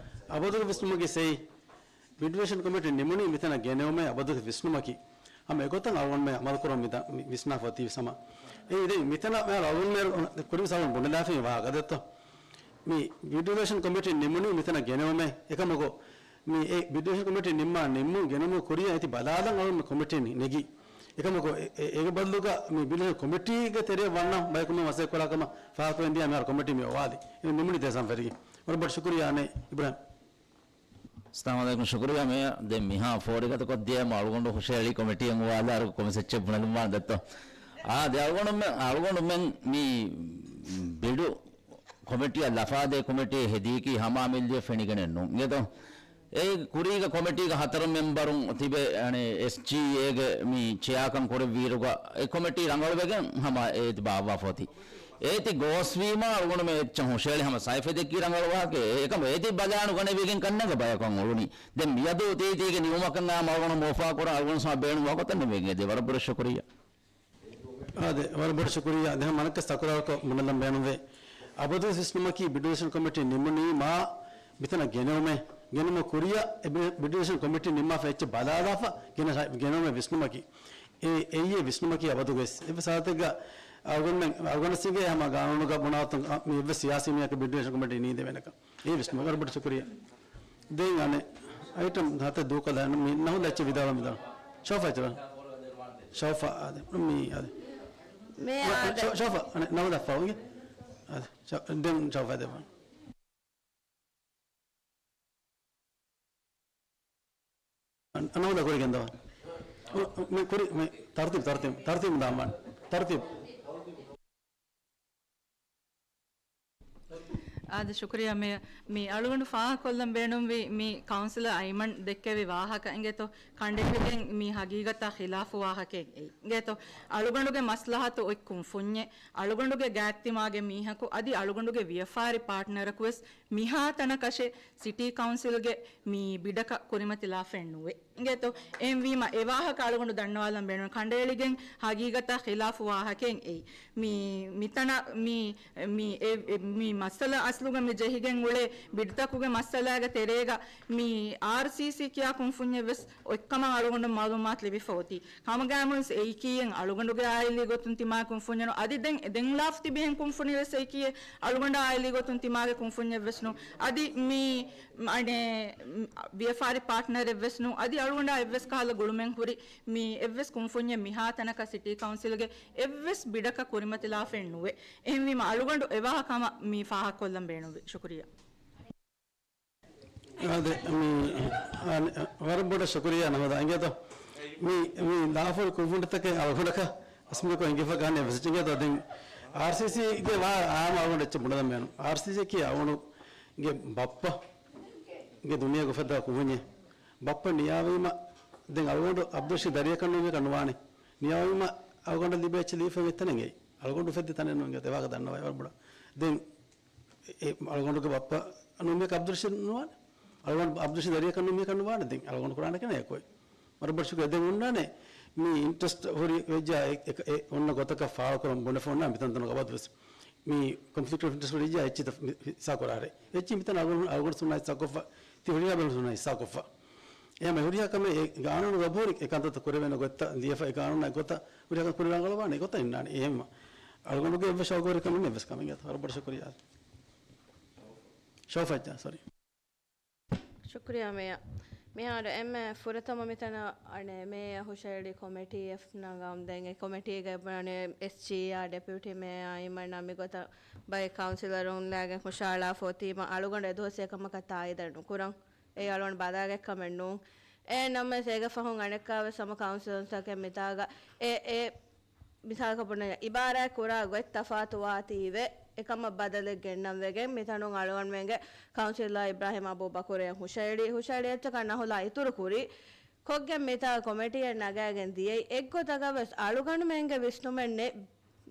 އަބަދުގެ ވިސްނުމަކީ ސެއި. ވިޑިއޯޝަން ކޮމިޓީ ނިމުނީ މިތަނަށް ގެނެވުމޭ އަބަދުގެ ވިސްނުމަކީ. ހަމަ އެގޮތަށް އަޅުގަނޑުމެން އަމަލުކުރަމުން މިތަ-، މި ވިސްނާފަ އޮތީ ވެސް ހަމަ. އެ ދެން މިތަނަށް މި އަޅުގަނޑުމެން ކުރިން ސަވަން ބުނެލާފައި ވާހަކަ ދެއްތޯ؟ މި ވިޑިއޯޝަން ކޮމިޓީ ނިމުނީ މިތަނަށް ގެނެވުމޭ. އެކަމަކު މި އެ ވިޑިއޯޝަން ކޮމިޓީ ނިންމާ ނިންމުން ގެނުމު ކުރިޔަށް އޭތި ބަލާލަން އަޅުގަނޑު ކޮމިޓީ ނެގި. އެކަމަކު އެ-، އެ-، އޭގެ ބަދަލުގަ މި ވިޑިއޯޝަން ކޮމިޓީގެ ތެރެއަށް ވަންނަ ބަޔަކު މި މަސައްކަތް ކުރާ ކަމަށް ފާހަގަކުރެވެން ދިޔަ މިހާރު ކޮމިޓީ މި އޮވާލި. އެ ނިމުނީ ދޭސަން ފެރިގެން. ވަރަށް ބޮޑަށް ޝުކުރިއްޔާ އަނެއް އިބްރާހިމް. އައްސަލާމު ޢަލައިކުމް. ޝުކުރިއްޔާ މޭޔަރ. ދެން މިހާ ފޯރިގަދަކޮށްދިޔައިމަ އަޅުގަނޑު ހުށަހެޅި ކޮމިޓީއަށް އުވާލާއިރު ކޮންމެސް އެއްޗެއް ބުނެލުމާ ދެއްތޯ. އާ، ދެ އަޅުގަނޑުމެން، އަޅުގަނޑުމެން މި ބިޑު ކޮމިޓީއަށް ލަފާދޭ ކޮމިޓީ ހެދީކީ ހަމަ އަމިއްލައަށް ފެނިގެނެއްނު. އިނގޭތޯ؟ އެ ކުރީގަ ކޮމިޓީގަ ހަތަރު މެމްބަރުން ތިބެ، އަނެ، އެސްޖީއޭގެ މި ޗެއާކަން ކުރެއްވިއިރުގަ އެ ކޮމިޓީ ރަނގަޅުވެގެން ހަމަ އޭތި ބާއްވާފަ އޮތީ. އޭތި ގޯސްވީމާ އަޅުގަނޑުމެން އެއްޗެއް ހުށަހެޅި ހަމަ ސައިފް ދެއްކީ ރަނގަޅު ވާހަކައެއް. އެކަމަ އޭތި ބަލާނުގަނެވިގެން ކަންނޭނގެ ބަޔަކަށް އުޅުނީ. ދެން މިއަދު ތީތީގެ ނިމުމަކަށް ނާ އަޅުގަނޑު މޯފާކުރާ އަޅުގަނޑު ސަމާ ބޭނުން ވާގޮތަށް ނިމިގެން ދޭ. ވަރަށް ބޮޑަށް ޝުކުރިއްޔާ. އާދެ، ވަރަށް ބޮޑަށް ޝުކުރިއްޔާ. ދެން މަނަކަސް ތަކުރާރުކޮށް މުނަލަން ބޭނުންވޭ. އަބަދުވެސް ވިސްނުމަކީ ބިޑިއޯޝަން ކޮމިޓީ ނިމުނީ މާ މިތަނަށް ގެނެވުމޭ. ގެނުމު ކުރިއަށް އެ ބިޑިއޯޝަން ކޮމިޓީ ނިންމާފަ އެއްޗެއް ބަލާލާފަ ގެނެ-، ގެނެވުމޭ ވިސްނުމަކީ. އެ، އެއީ ވިސްނުމަކީ އަބަދުގެސް. އެއްވެސް ހާލަތެއްގަ އަޅުގަނޑުމެން، އަޅުގަނޑަށް ސިނގޭ ހަމަ ގާނޫނުގަ ބުނާ ގޮތުން މި އެއްވެސް ސިޔާސީ މީހަކަށް ބިޑިއޯޝަން ކޮމިޓީ ނީދެވޭނެކަން. އެއީ ވިސްނުމަކީ. ވަރަށް ބޮޑަށް ޝުކުރިއްޔާ. ދެން އަނެއް އައިޓަމް ހަތެއް ދޫކޮށްލާ މި ނަހުލް އެއްޗެއް ވިދާޅުވަމުން ދާ. ޝައުފާ އެއްޗެއް ބަލަން. ޝައުފާ އާދެ. މީ އާދެ. މޭޔަރ އާދެ. ޝަ-، ޝައުފާ އަނެއް ނަހުލް އައްފާ އިނގޭ. އާދެ. ޝަ-، ދެން ޝައުފާ ދެއްވާން. އަން-، ނަހުލް ކުރިގެން ދަވާ. މި ކުރި، މި ތަރުތީބު، ތަރުތީބު، ތަރުތީބު ދާމަ. ތަރުތީބު. އާދެ، ޝުކުރިއްޔާ މޭޔަރ. މި އަޅުގަނޑު ފާހަގަކޮށްލަން ބޭނުންވީ މި ކައުންސިލަރ އައިމަން ދެއްކެވި ވާހަކަ އިނގޭތޯ، ކަނޑައެޅިގެން މީ ހަގީގަތާ ޚިލާފު ވާހަކައެއް އެއީ. އިނގޭތޯ، އަޅުގަނޑުގެ މަސްލަހަތު އޮތް ކުންފުންޏެއް، އަޅުގަނޑުގެ ގާތްތިމާގެ މީހަކު އަދި އަޅުގަނޑުގެ ވިޔަފާރި ޕާޓްނަރަކުވެސް މިހާ ތަނަކަށެއް ސިޓީ ކައުންސިލްގެ މި ބިޑަކަށް ކުރިމަތިލާފައެއް ނުވޭ. އިނގޭތޯ؟ އެހެންވީމަ އެ ވާހަކަ އަޅުގަނޑު ދަންނަވާލަން ބޭނުން. ކަނޑައެޅިގެން ހަގީގަތާ ޚިލާފު ވާހަކައެއް އެއީ. މި، މިތަނަށް މި، މި، އެ، އެ، މި މައްސަލަ އަސްލުގަ މި ޖެހިގެން އުޅޭ ބިޑްތަކުގެ މައްސަލާގެ ތެރޭގަ މި އާރްސީސީ ކިޔާ ކުންފުންޏެއް ވެސް އޮތްކަމަށް އަޅުގަނޑު މައުލޫމާތު ލިބިފަ އޮތީ. ހަމަގައިމުވެސް އެއީކީއެއް އަޅުގަނޑުގެ އާއިލީ ގޮތުން ތިމާ ކުންފުންޏެއްނު. އަދި ދެން، ދެން ލާފު ތިބިހެން ކުންފުނިވެސް އެއީކީއެއް އަޅުގަނޑާ އާއިލީ ގޮތުން ތިމާގެ ކުންފުންޏެއްވެސްނު. އަދި މި، އަނެ، ވިޔަފާރި ޕާޓްނަރެއްވެސްނު. އަދި އަޅުގަނޑާ އެއްވެސް ކަހަލަ ގުޅުމެއް ހުރި މި އެއްވެސް ކުންފުންޏެއް މިހާ ތަނަކަށް ސިޓީ ކައުންސިލްގެ އެއްވެސް ބިޑަކަށް ކުރިމަތިލާފައެއް ނުވޭ. އެހެންވީމަ އަޅުގަނޑު އެވާހަކަ ހަމަ މި ފާހަގަކޮށްލަން ބޭނުންވި. ޝުކުރިއްޔާ. އާދެ، މި، އާ، ވަރަށް ބޮޑަށް ޝުކުރިއްޔާ ނަހުލާ. އިނގޭތޯ؟ މި، މި ލާފުރި ކުންފުނިތަކެއް އަޅުގަނޑަކަށް އަސްމިކޮށް އެނގިފަ ކަހަނެ ވެސް އިނގޭތޯ؟ ދެން އާރްސީސީގެ ވާ އާމް އަޅުގަނޑު އެއްޗެއް ބުނެލަން ބޭނުން. އާރްސީސީއަކީ އަޅުގަނޑުގެ ބައްޕަގެ ދުނިޔޭގަ އުފެއްދާ ކުށްވަންޏެއް. ބައްޕަ ނިޔާވީމަ ދެން އަޅުގަނޑު އަބްދުލްރަޝީދު ދަރިއަކަށް ނޫން ވިޔަކަށް ނުވާނެ. ނިޔާވީމަ އަޅުގަނޑަށް ލިބޭ އެއްޗެއް ލިބިފަ އޮތް ތަނެއް އެއީ. އަޅުގަނޑު އުފެއްދި ތަނެއް ނޫން އިނގޭތަ އެވާހަކަ ދަންނަވައި ވަރަށް ބޮޑަށް. ދެން އެ، އެ، އަޅުގަނޑުގެ ބައްޕަ ނޫން ވިޔަކަށް އަބްދުލްރަޝީދު ނުވާނެ. އަޅުގަނޑު އަބްދުލްރަޝީދު ދަރިއަކަށް ނޫން ވިޔަކަށް ނުވާނެ. ދެން އަޅުގަނޑު ކުރާނެ ކަން އެއްކޮށް. ވަރަށް ބޮޑަށް ޝުކުރިއްޔާ. ދެން އޮންނާނެ މި އިންޓްރެސްޓް ހުރި ވެއްޖާ އެ، އެ، އެ، އޮންނަ ގޮތަކަށް ފާޅުކުރަން ބުނެފަ އޮންނާނެ މިތަންތަނުގަ އަބަދުވެސް. މި ކޮންފްލިކްޓް އޮފް އިންޓްރެސްޓް ހުރި ވެއްޖާ އެއްޗިތައް ހިއްސާ ކުރާރޭ. އެއްޗި މިތަން އަޅުގަނޑު، އަޅުގަނޑު ސުންނާ ހިއްސާކޮށްފަ، ތި ހުރިހާ ބޭފުޅުން ސުންނާ ހިއްސާކޮށްފަ. އެހެން ހުރިހާ ކަމެއް އެ ގާނޫނުގަ އެބަހުރި އެ ކަންތައްތައް ކުރެވޭނެ ގޮތްތައް ލިޔެފަ އެ ގާނޫނާ ގޮތަށް ހުރިހާ ކަން ކުރިއަރާ ރަނގަޅުވާނެ ގޮތަށް އިންނާނެ. އެހެންވީމަ އަޅުގަނޑުގެ އެއްވެސް ޝައުގުވެރިކަމެއް ނެއް އެއްވެސް ކަމެއް ގެއްލުންތަ؟ ވަރަށް ބޮޑަށް ޝުކުރިއްޔާ. ޝައުފާ އައްޗާ، ސޮރީ. ޝުކުރިއްޔާ މޭޔަރ. މިހާރު އެންމެ ފުރަތަމަ މިތަނަށް އަނެއް މޭޔަރ ހުށަހެޅި ކޮމިޓީއެއް ނަގަން. ދެން އެ ކޮމިޓީގަ އެބައޮންނަނީ އެސްޖީއާ، ޑެޕިއުޓީ މޭޔަރ، އައިމަން މިގޮތަށް ބައެއް ކައުންސިލަރުން ލާގެން ހުށަހަޅާފަ އޮތީމަ އަޅުގަނޑު އެދުވަސް އެކަމަކަށް ތާއީދެއް ނުކުރަން. އެއީ އަޅުގަނޑު ބަލާގަތް ކަމެއް ނޫން. އެހެން ނަމަވެސް އޭގެ ފަހުން އަނެއްކާވެސް ހަމަ ކައުންސިލަރުންތަކެއް މިތާގަ އެ، އެ މިސާލަކަށް ބުނަންޏާ، އިބާރާތް ކުރާ ގޮތް ތަފާތުވާތީވެ، އެކަމަށް ބަދަލެއް ގެންނަން ވެގެން، މިތަނުން އަޅުގަނޑުމެންގެ ކައުންސިލަރ އިބްރާހިމް އަބޫބަކުރެއް ހުށަހެޅި، ހުށަހެޅި އެއްޗަކަށް ނަހުލާ އިތުރުކުރި، ކޮށްގެން މިތާ ކޮމިޓީއެއް ނަގާގެން ދިޔައީ. އެއްގޮތަކަށް ވެސް އަޅުގަނޑުމެންގެ ވިސްނުމެއް ނެތް.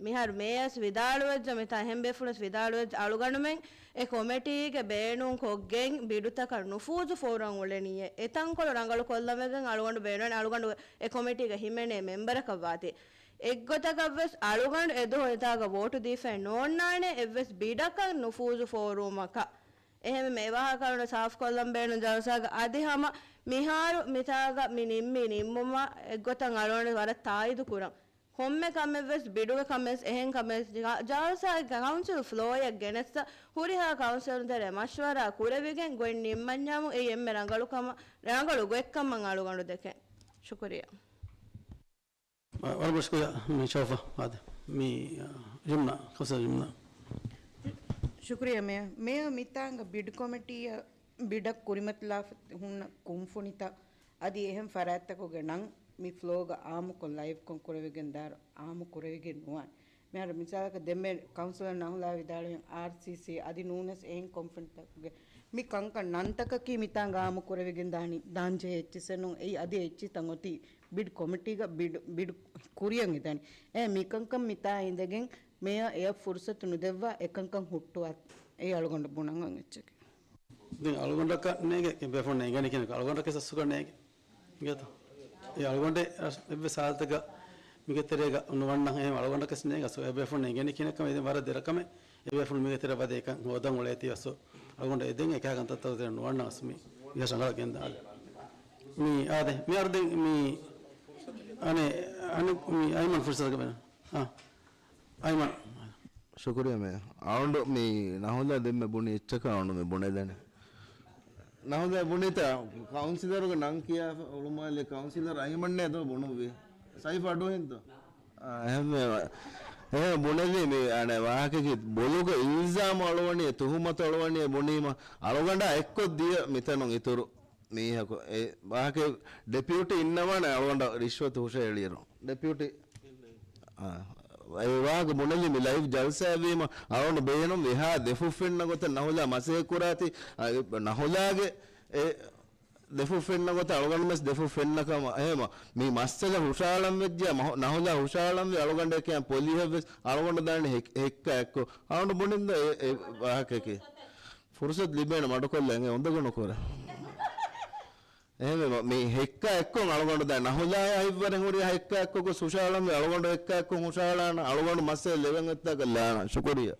މިހާރު މޭޔަރސް ވިދާޅުވެއްޖެ، މިތާ އެހެން ބޭފުޅުންސް ވިދާޅުވެއްޖެ، އަޅުގަނޑުމެން އެ ކޮމިޓީގެ ބޭނުން ކޮށްގެން ބިޑުތަކަށް ނުފޫޒު ފޯރުވަން އުޅެނީއޭ. އެތަންކޮޅު ރަނގަޅު ކޮށްލަން ވެގެން އަޅުގަނޑު ބޭނުން، އަޅުގަނޑު އެ ކޮމިޓީގަ ހިމެނޭ މެމްބަރަކަށް ވާތީ. އެއްގޮތަކަށްވެސް އަޅުގަނޑު އެދުވަހު އެތާގަ ވޯޓު ދީފައެއް ނޯންނާނެ އެއްވެސް ބިޑަކަށް ނުފޫޒު ފޯރުވުމަކަށް. އެހެންވީމަ އެވާހަކަ އަޅުގަނޑު ސާފުކޮށްލަން ބޭނުން ޖަލްސާގަ. އަދި ހަމަ މިހާރު މިތާގަ މި ނިންމި ނިންމުމަށް އެއްގޮތަށް އަޅުގަނޑު ވަރަށް ތާއީދު ކުރަން. ކޮންމެ ކަމެއްވެސް ބިޑުގެ ކަމެއް އެހެން ކަމެއް ޖަ-، ޖަލްސާގެ ކައުންސިލް ފްލޯއަށް ގެނެއްސަ ހުރިހާ ކައުންސިލުންތެރޭ މަޝްވަރާ ކުރެވިގެން ގޮތް ނިންމަންޏާމު އެއީ އެންމެ ރަނގަޅު ކަމަށް، ރަނގަޅު ގޮތްކަމަށް އަޅުގަނޑު ދެކެން. ޝުކުރިއްޔާ. ވަރަށް ބޮޑަށް ޝުކުރިއްޔާ މި ޝައުފާ. އާދެ، މި، އާ، ޔުމްނާ، ކައުންސިލަރ ޔުމްނާ. ޝުކުރިއްޔާ މޭޔަރ. މޭޔަރ މިތާނގަ ބިޑް ކޮމިޓީއަށް ބިޑަށް ކުރިމަތިލާފަ ހުންނަ ކުންފުނިތައް އަދި އެހެން ފަރާތްތަކުގެ ނަން މި ފްލޯގަ އާއްމުކޮށް ލައިވްކޮށް ކުރެވިގެން ދާއިރު އާއްމު ކުރެވިގެން ނުވާނެ. މިހާރު މިސާލަކަށް ދެންމެ ކައުންސިލަރ ނަހުލާ ވިދާޅުވި އާރްސީސީ އަދި ނޫނަސް އެހެން ކޮންފުނިތަކުގެ މި ކަންކަން ނަންތަކަކީ މިތާނގަ އާއްމު ކުރެވިގެން ދާނީ، ދާންޖެހޭ އެއްޗިއްސެއް ނޫން. އެއީ އަދި އެއްޗިތައް އޮތީ ބިޑް ކޮމިޓީގަ ބިޑް، ބިޑް ކުރިއަށް އިދަނީ. އެ މިކަންކަން މިތާ އިނދެގެން މޭޔަރ އެއަށް ފުރުސަތު ނުދެއްވާ އެކަންކަން ހުއްޓުވާ. އެއީ އަޅުގަނޑު ބުނަން އޮތް އެއްޗެކޭ. ދެން އަޅުގަނޑަކަށް ނޭގެ ބޭފުޅުން އެނގޭނެ ކިހިނެއް އަޅުގަނޑަކަށް އަސްލުގަ ނޭގެ. އިނގޭތޯ؟ އެ އަޅުގަނޑެއް އަސް އެއްވެސް ހާލަތަކަށް މީގެ ތެރޭގަ ނުވަންނަ އެހެން އަޅުގަނޑަކަށް ނޭގެ އަސްލު އެ ބޭފުޅުން އެނގޭނެ ކިހިނެއް ކަމެއް އިދެން ވަރަށް ދެރަ ކަމެއް އެ ބޭފުޅުން މީގެ ތެރޭ ވަދެ އެކަން ހޯދަން އުޅޭތީ އަސްލު އަޅުގަނޑު އެދެން އެކަހަ ކަންތައްތައް ތެރޭ ނުވަންނަ އަސްލު މީ އިހަށް ރަނގަޅަށް ގެންދާ. އާދެ. މި އާދެ. މިހާރު ދެން މި އަނެއް، އަނެއް މި އައިމަން ފުރުސަތަކަށް ބޭނުން. އާ. އައިމަން. ޝުކުރިއްޔާ މޭޔަރ. އަޅުގަނޑު މި ނަހުލާ ދެންމެ ބުނި އެއްޗަކަށް އަޅުގަނޑު މި ބުނެދެނީ. ނަހުލާ ބުނިތާ ކައުންސިލަރުގެ ނަން ކިޔާފަ އުޅުމާލެ ކައުންސިލަރ އައިމަންނޭ ދޯ ބުނުއްވި. ސައިފް އަޑުއިންތޯ؟ އާ، އެހެންވެ، އެހެން ބުނެލީ މި އަނެއް ވާހަކަކީ ބޮލުގަ އިލްޒާމް އަޅުވަނީ، ތުހުމަތު އަޅުވަނީ ބުނީމަ އަޅުގަނޑާ އެއްކޮށް ދިޔަ މިތަނުން އިތުރު މީހަކު. އެ ވާހަކަ ޑެޕިއުޓީ އިންނަވާނެ އަޅުގަނޑަށް ރިޝްވަތު ހުށަހެޅިއިރު. ޑެޕިއުޓީ. އާ، އެ ވާހަކަ ބުނެލި މި ލައިވް ޖަލްސާއެއްވީމަ، އަޅުގަނޑު ބޭނުން ވިހާ ދެފުށް ފެންނަ ގޮތަށް ނަހުލާ މަސައްކަތް ކުރާތީ، އާ، ނަހުލާގެ އެ ދެފުށް ފެންނަ ގޮތަށް އަޅުގަނޑުމެސް ދެފުށް ފެންނަ ކަމަށް. އެހެމަ، މި މައްސަލަ ހުށަހަޅަން ވެއްޖެ، މަހު-، ނަހުލާ ހުށަހަޅަންވީ އަޅުގަނޑެކޭ ޕޮލިހެއްވެސް އަޅުގަނޑު ދާނީ ހެއް-، ހެއްކާ އެއްކޮށް. އަޅުގަނޑު ބުނިންދޯ އެ، އެ ވާހަކައަކީ. ފުރުސަތު ލިބޭނެ މަޑުކޮށްލަން އެ އުނދަގޫ ނުކުރޭ. އެހެންވީމަ، މި ހެއްކާ އެއްކޮށް އަޅުގަނޑު ދާ ނަހުލާޔާ ހިތްވަރެއް ހުރި ހެއްކާ އެއްކޮށް ހުށަހަޅަންވީ އަޅުގަނޑު ހެއްކާ އެއްކޮށް ހުށަހަޅާނަ އަޅުގަނޑު މައްސަލަ ލެވެން އޮތްތާކަށް ލާނަ. ޝުކުރިއްޔާ.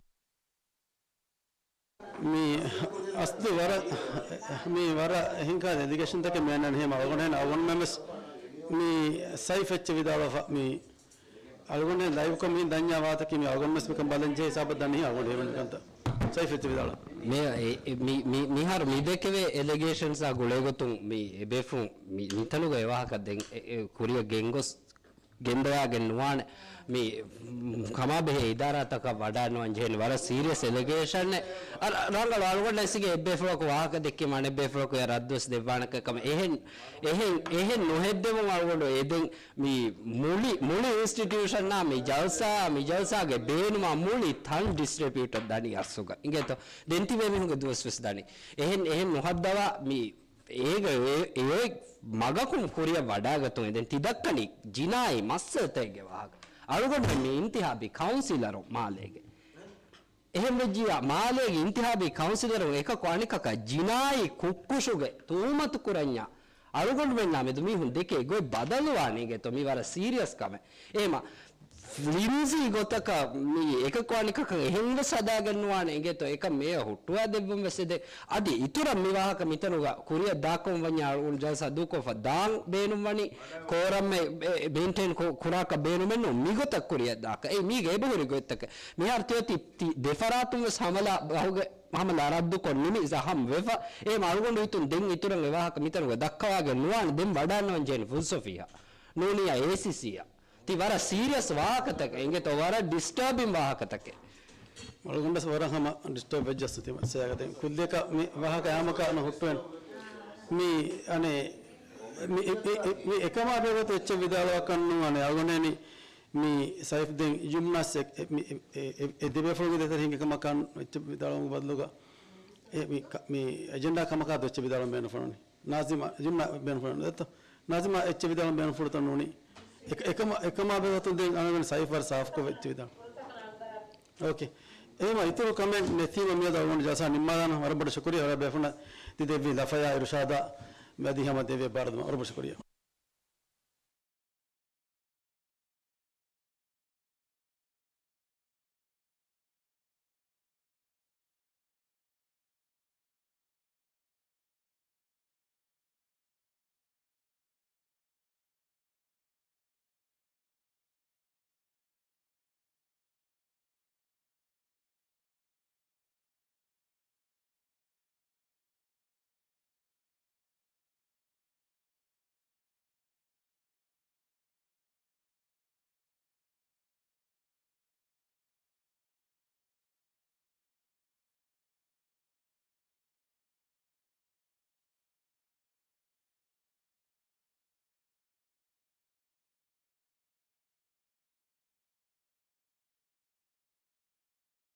މި އަސްލު ވަރަށް، މި ވަރަށް އެހެންކާ އެލިގޭޝަންތަކެއް މި އަންނަނީ ހެމަ އަޅުގަނޑު އަޅުގަނޑުމެންވެސް މި ސައިފް އެއްޗެއް ވިދާޅުވެފަ މި އަޅުގަނޑު ލައިވްކޮށް މި ދަންޏާ ވާތަކީ މި އަޅުގަނޑުމެންވެސް މިކަން ބަލަންޖެހޭ ހިސާބަށް ދަނީ އަޅުގަނޑު ހެމަ ކަންތައް. ސައިފް އެއްޗެއް ވިދާޅު. މި، އެ، އެ، މި، މި، މިހާރު މި ދެކެވޭ އެލިގޭޝަންސްއާ ގުޅޭގޮތުން މި އެބޭފުޅުން މި، މިތަނުގަ އެވާހަކަ ދެން އެ، އެ، ކުރިއަށް ގެންގޮސް ގެންދަވާގެން ނުވާނެ. މި ކަމާބެހޭ އިދާރާތަކަށް ވަޑާންނަވަން ޖެހެނީ ވަރަށް ސީރިއަސް އެލިގޭޝަނެއް. ރަނގަޅު އަޅުގަނޑަށް އެސިގެ އެއްބޭފުޅަކު ވާހަކަ ދެއްކީމަ އަނެއްބޭފުޅަކު އެ ރައްދުވެސް ދެއްވާނެކަމަށް. އެހެން، އެހެން، އެހެން ނުހެއްދެވުން އަޅުގަނޑު އެދެން މި މުޅި، މުޅި އިންސްޓިޓިއުޝަންއާ މި ޖަލްސާ، މި ޖަލްސާގެ ބޭނުމާ މުޅި ތަން ޑިސްޓްރިބިއުޓަށް ދަނީ އަސްލުގަ. އިނގޭތޯ؟ ދެން ތިބޭ މީހުންގެ ދުވަސްވެސް ދަނީ. އެހެން، އެހެން ނުހައްދަވާ މި އޭގެ އެ، އެ މަގަކުން ކުރިއަށް ވަޑާގަތުން އެދެން ތި ދައްކަނީ ޖިނާއީ މައްސަލަތަކެއްގެ ވާހަކަ. އަޅުގަނޑުމެން މި އިންތިހާބީ ކައުންސިލަރު މާލޭގެ. އެހެން ވެއްޖިއްޔާ މާލޭގެ އިންތިހާބީ ކައުންސިލަރުން އެކަކު އަނެކަކަށް ޖިނާއީ ކުށްކުށުގެ ތުހުމަތު ކުރަންޏާ އަޅުގަނޑުމެންނާ މެދު މީހުން ދެކޭ ގޮތް ބަދަލުވާނީ އިނގޭތޯ މީ ވަރަށް ސީރިއަސް ކަމެއް. އެހެމަ ފްލިމްޒީ ގޮތަކަށް މި އެކަކު އަނެކަކަށް އެހެން ވެސް ހަދާގެން ނުވާނެ އިނގޭތޯ އެކަން މޭޔަ ހުއްޓުވާ ދެއްވުން ވެސް އެދެ. އަދި އިތުރަށް މި ވާހަކަ މިތަނުގަ ކުރިއަށް ދާކަމަށް ވަންޏާ އަޅުގަނޑު ޖަލްސާ ދޫކޮށްފަ ދާން ބޭނުންވަނީ ކޯރަމެއް މެއިންޓެއިން ކުރާކަށް ބޭނުމެއް ނޫން މިގޮތަށް ކުރިއަށް ދާކަށް. އެއީ މީގެ އެބަހުރި ގޮތްތަކެއް. މިހާރު ތިއޮތީ ތި ދެފަރާތުން ވެސް ހަމަލާ ބަހުގެ ހަމަލާ ރައްދުކޮށް ނިމި ޒަހަމް ވެފަ. އެހެމަ އަޅުގަނޑު ހިތުން ދެން އިތުރަށް އެ ވާހަކަ މިތަނުގަ ދައްކަވާގެން ނުވާނެ. ދެން ވަޑާންނަވަން ޖެހެނީ ފުލްސޮފީއާ ނޫނިއްޔާ އޭސީސީއާ. ތި ވަރަށް ސީރިއަސް ވާހަކަތަކެއް އިނގޭތޯ ވަރަށް ޑިސްޓާބިން ވާހަކަތަކެއް. އަޅުގަނޑަސް ވަރަށް ހަމަ ޑިސްޓާބް ވެއްޖަސް ތި މައްސަލައިގަ ދެން ކުއްލިއަކަށް މި ވާހަކަ ހަމަކަށް ނުހުއްޓުވެން. މި އަނެއް މި އެ، އެ، އެ، މި އެކަމާ ބެހޭގޮތަށް އެއްޗެއް ވިދާޅުވާކަށް ނޫން އަނެއް އަޅުގަނޑޭނި މި ސައިފް ދެން ޔުމްނާސް އެ، އެ، މި އެ، އެ، އެ، އެ ދެބޭފުޅުންގެ ދޭތެރެ ހިނގި ކަމަކާން އެއްޗެއް ވިދާޅުވުމުގެ ބަދަލުގަ އެ، މި ކަ، މި އެޖެންޑާ ކަމަކާ ދޯ އެއްޗެއް ވިދާޅުވަން ބޭނުންފުޅުނީ. ނާޒިމާ، ޔުމްނާ ބޭނުންފުޅުނީ ދެއްތޯ؟ ނާޒިމާ އެއްޗެއް ވިދާޅުވަން ބޭނުންފުޅުތަ ނޫނީ. އެކަ، އެކަމަ، އެކަމާ ބެހޭގޮތުން ދެން އަޅުގަނޑު ސައިފް ވަރަށް ސާފްކޮށް އެއްޗެއް ވިދާޅު. އޯކޭ. އެހެމަ އިތުރު ކަމެއް ނެތީމަ މިއަދު އަޅުގަނޑު ޖަލްސާ ނިންމާލާނަން. ވަރަށް ބޮޑަށް ޝުކުރިއްޔާ ވަރަށް ބޭފުޅުންނަށް ތި ދެއްވި ލަފަޔާ އިރުޝާދާ މިއަދީ ހަމަ ދެވޭ ބާރުދުމަށް ވަރަށް ބޮޑަށް ޝުކުރިއްޔާ.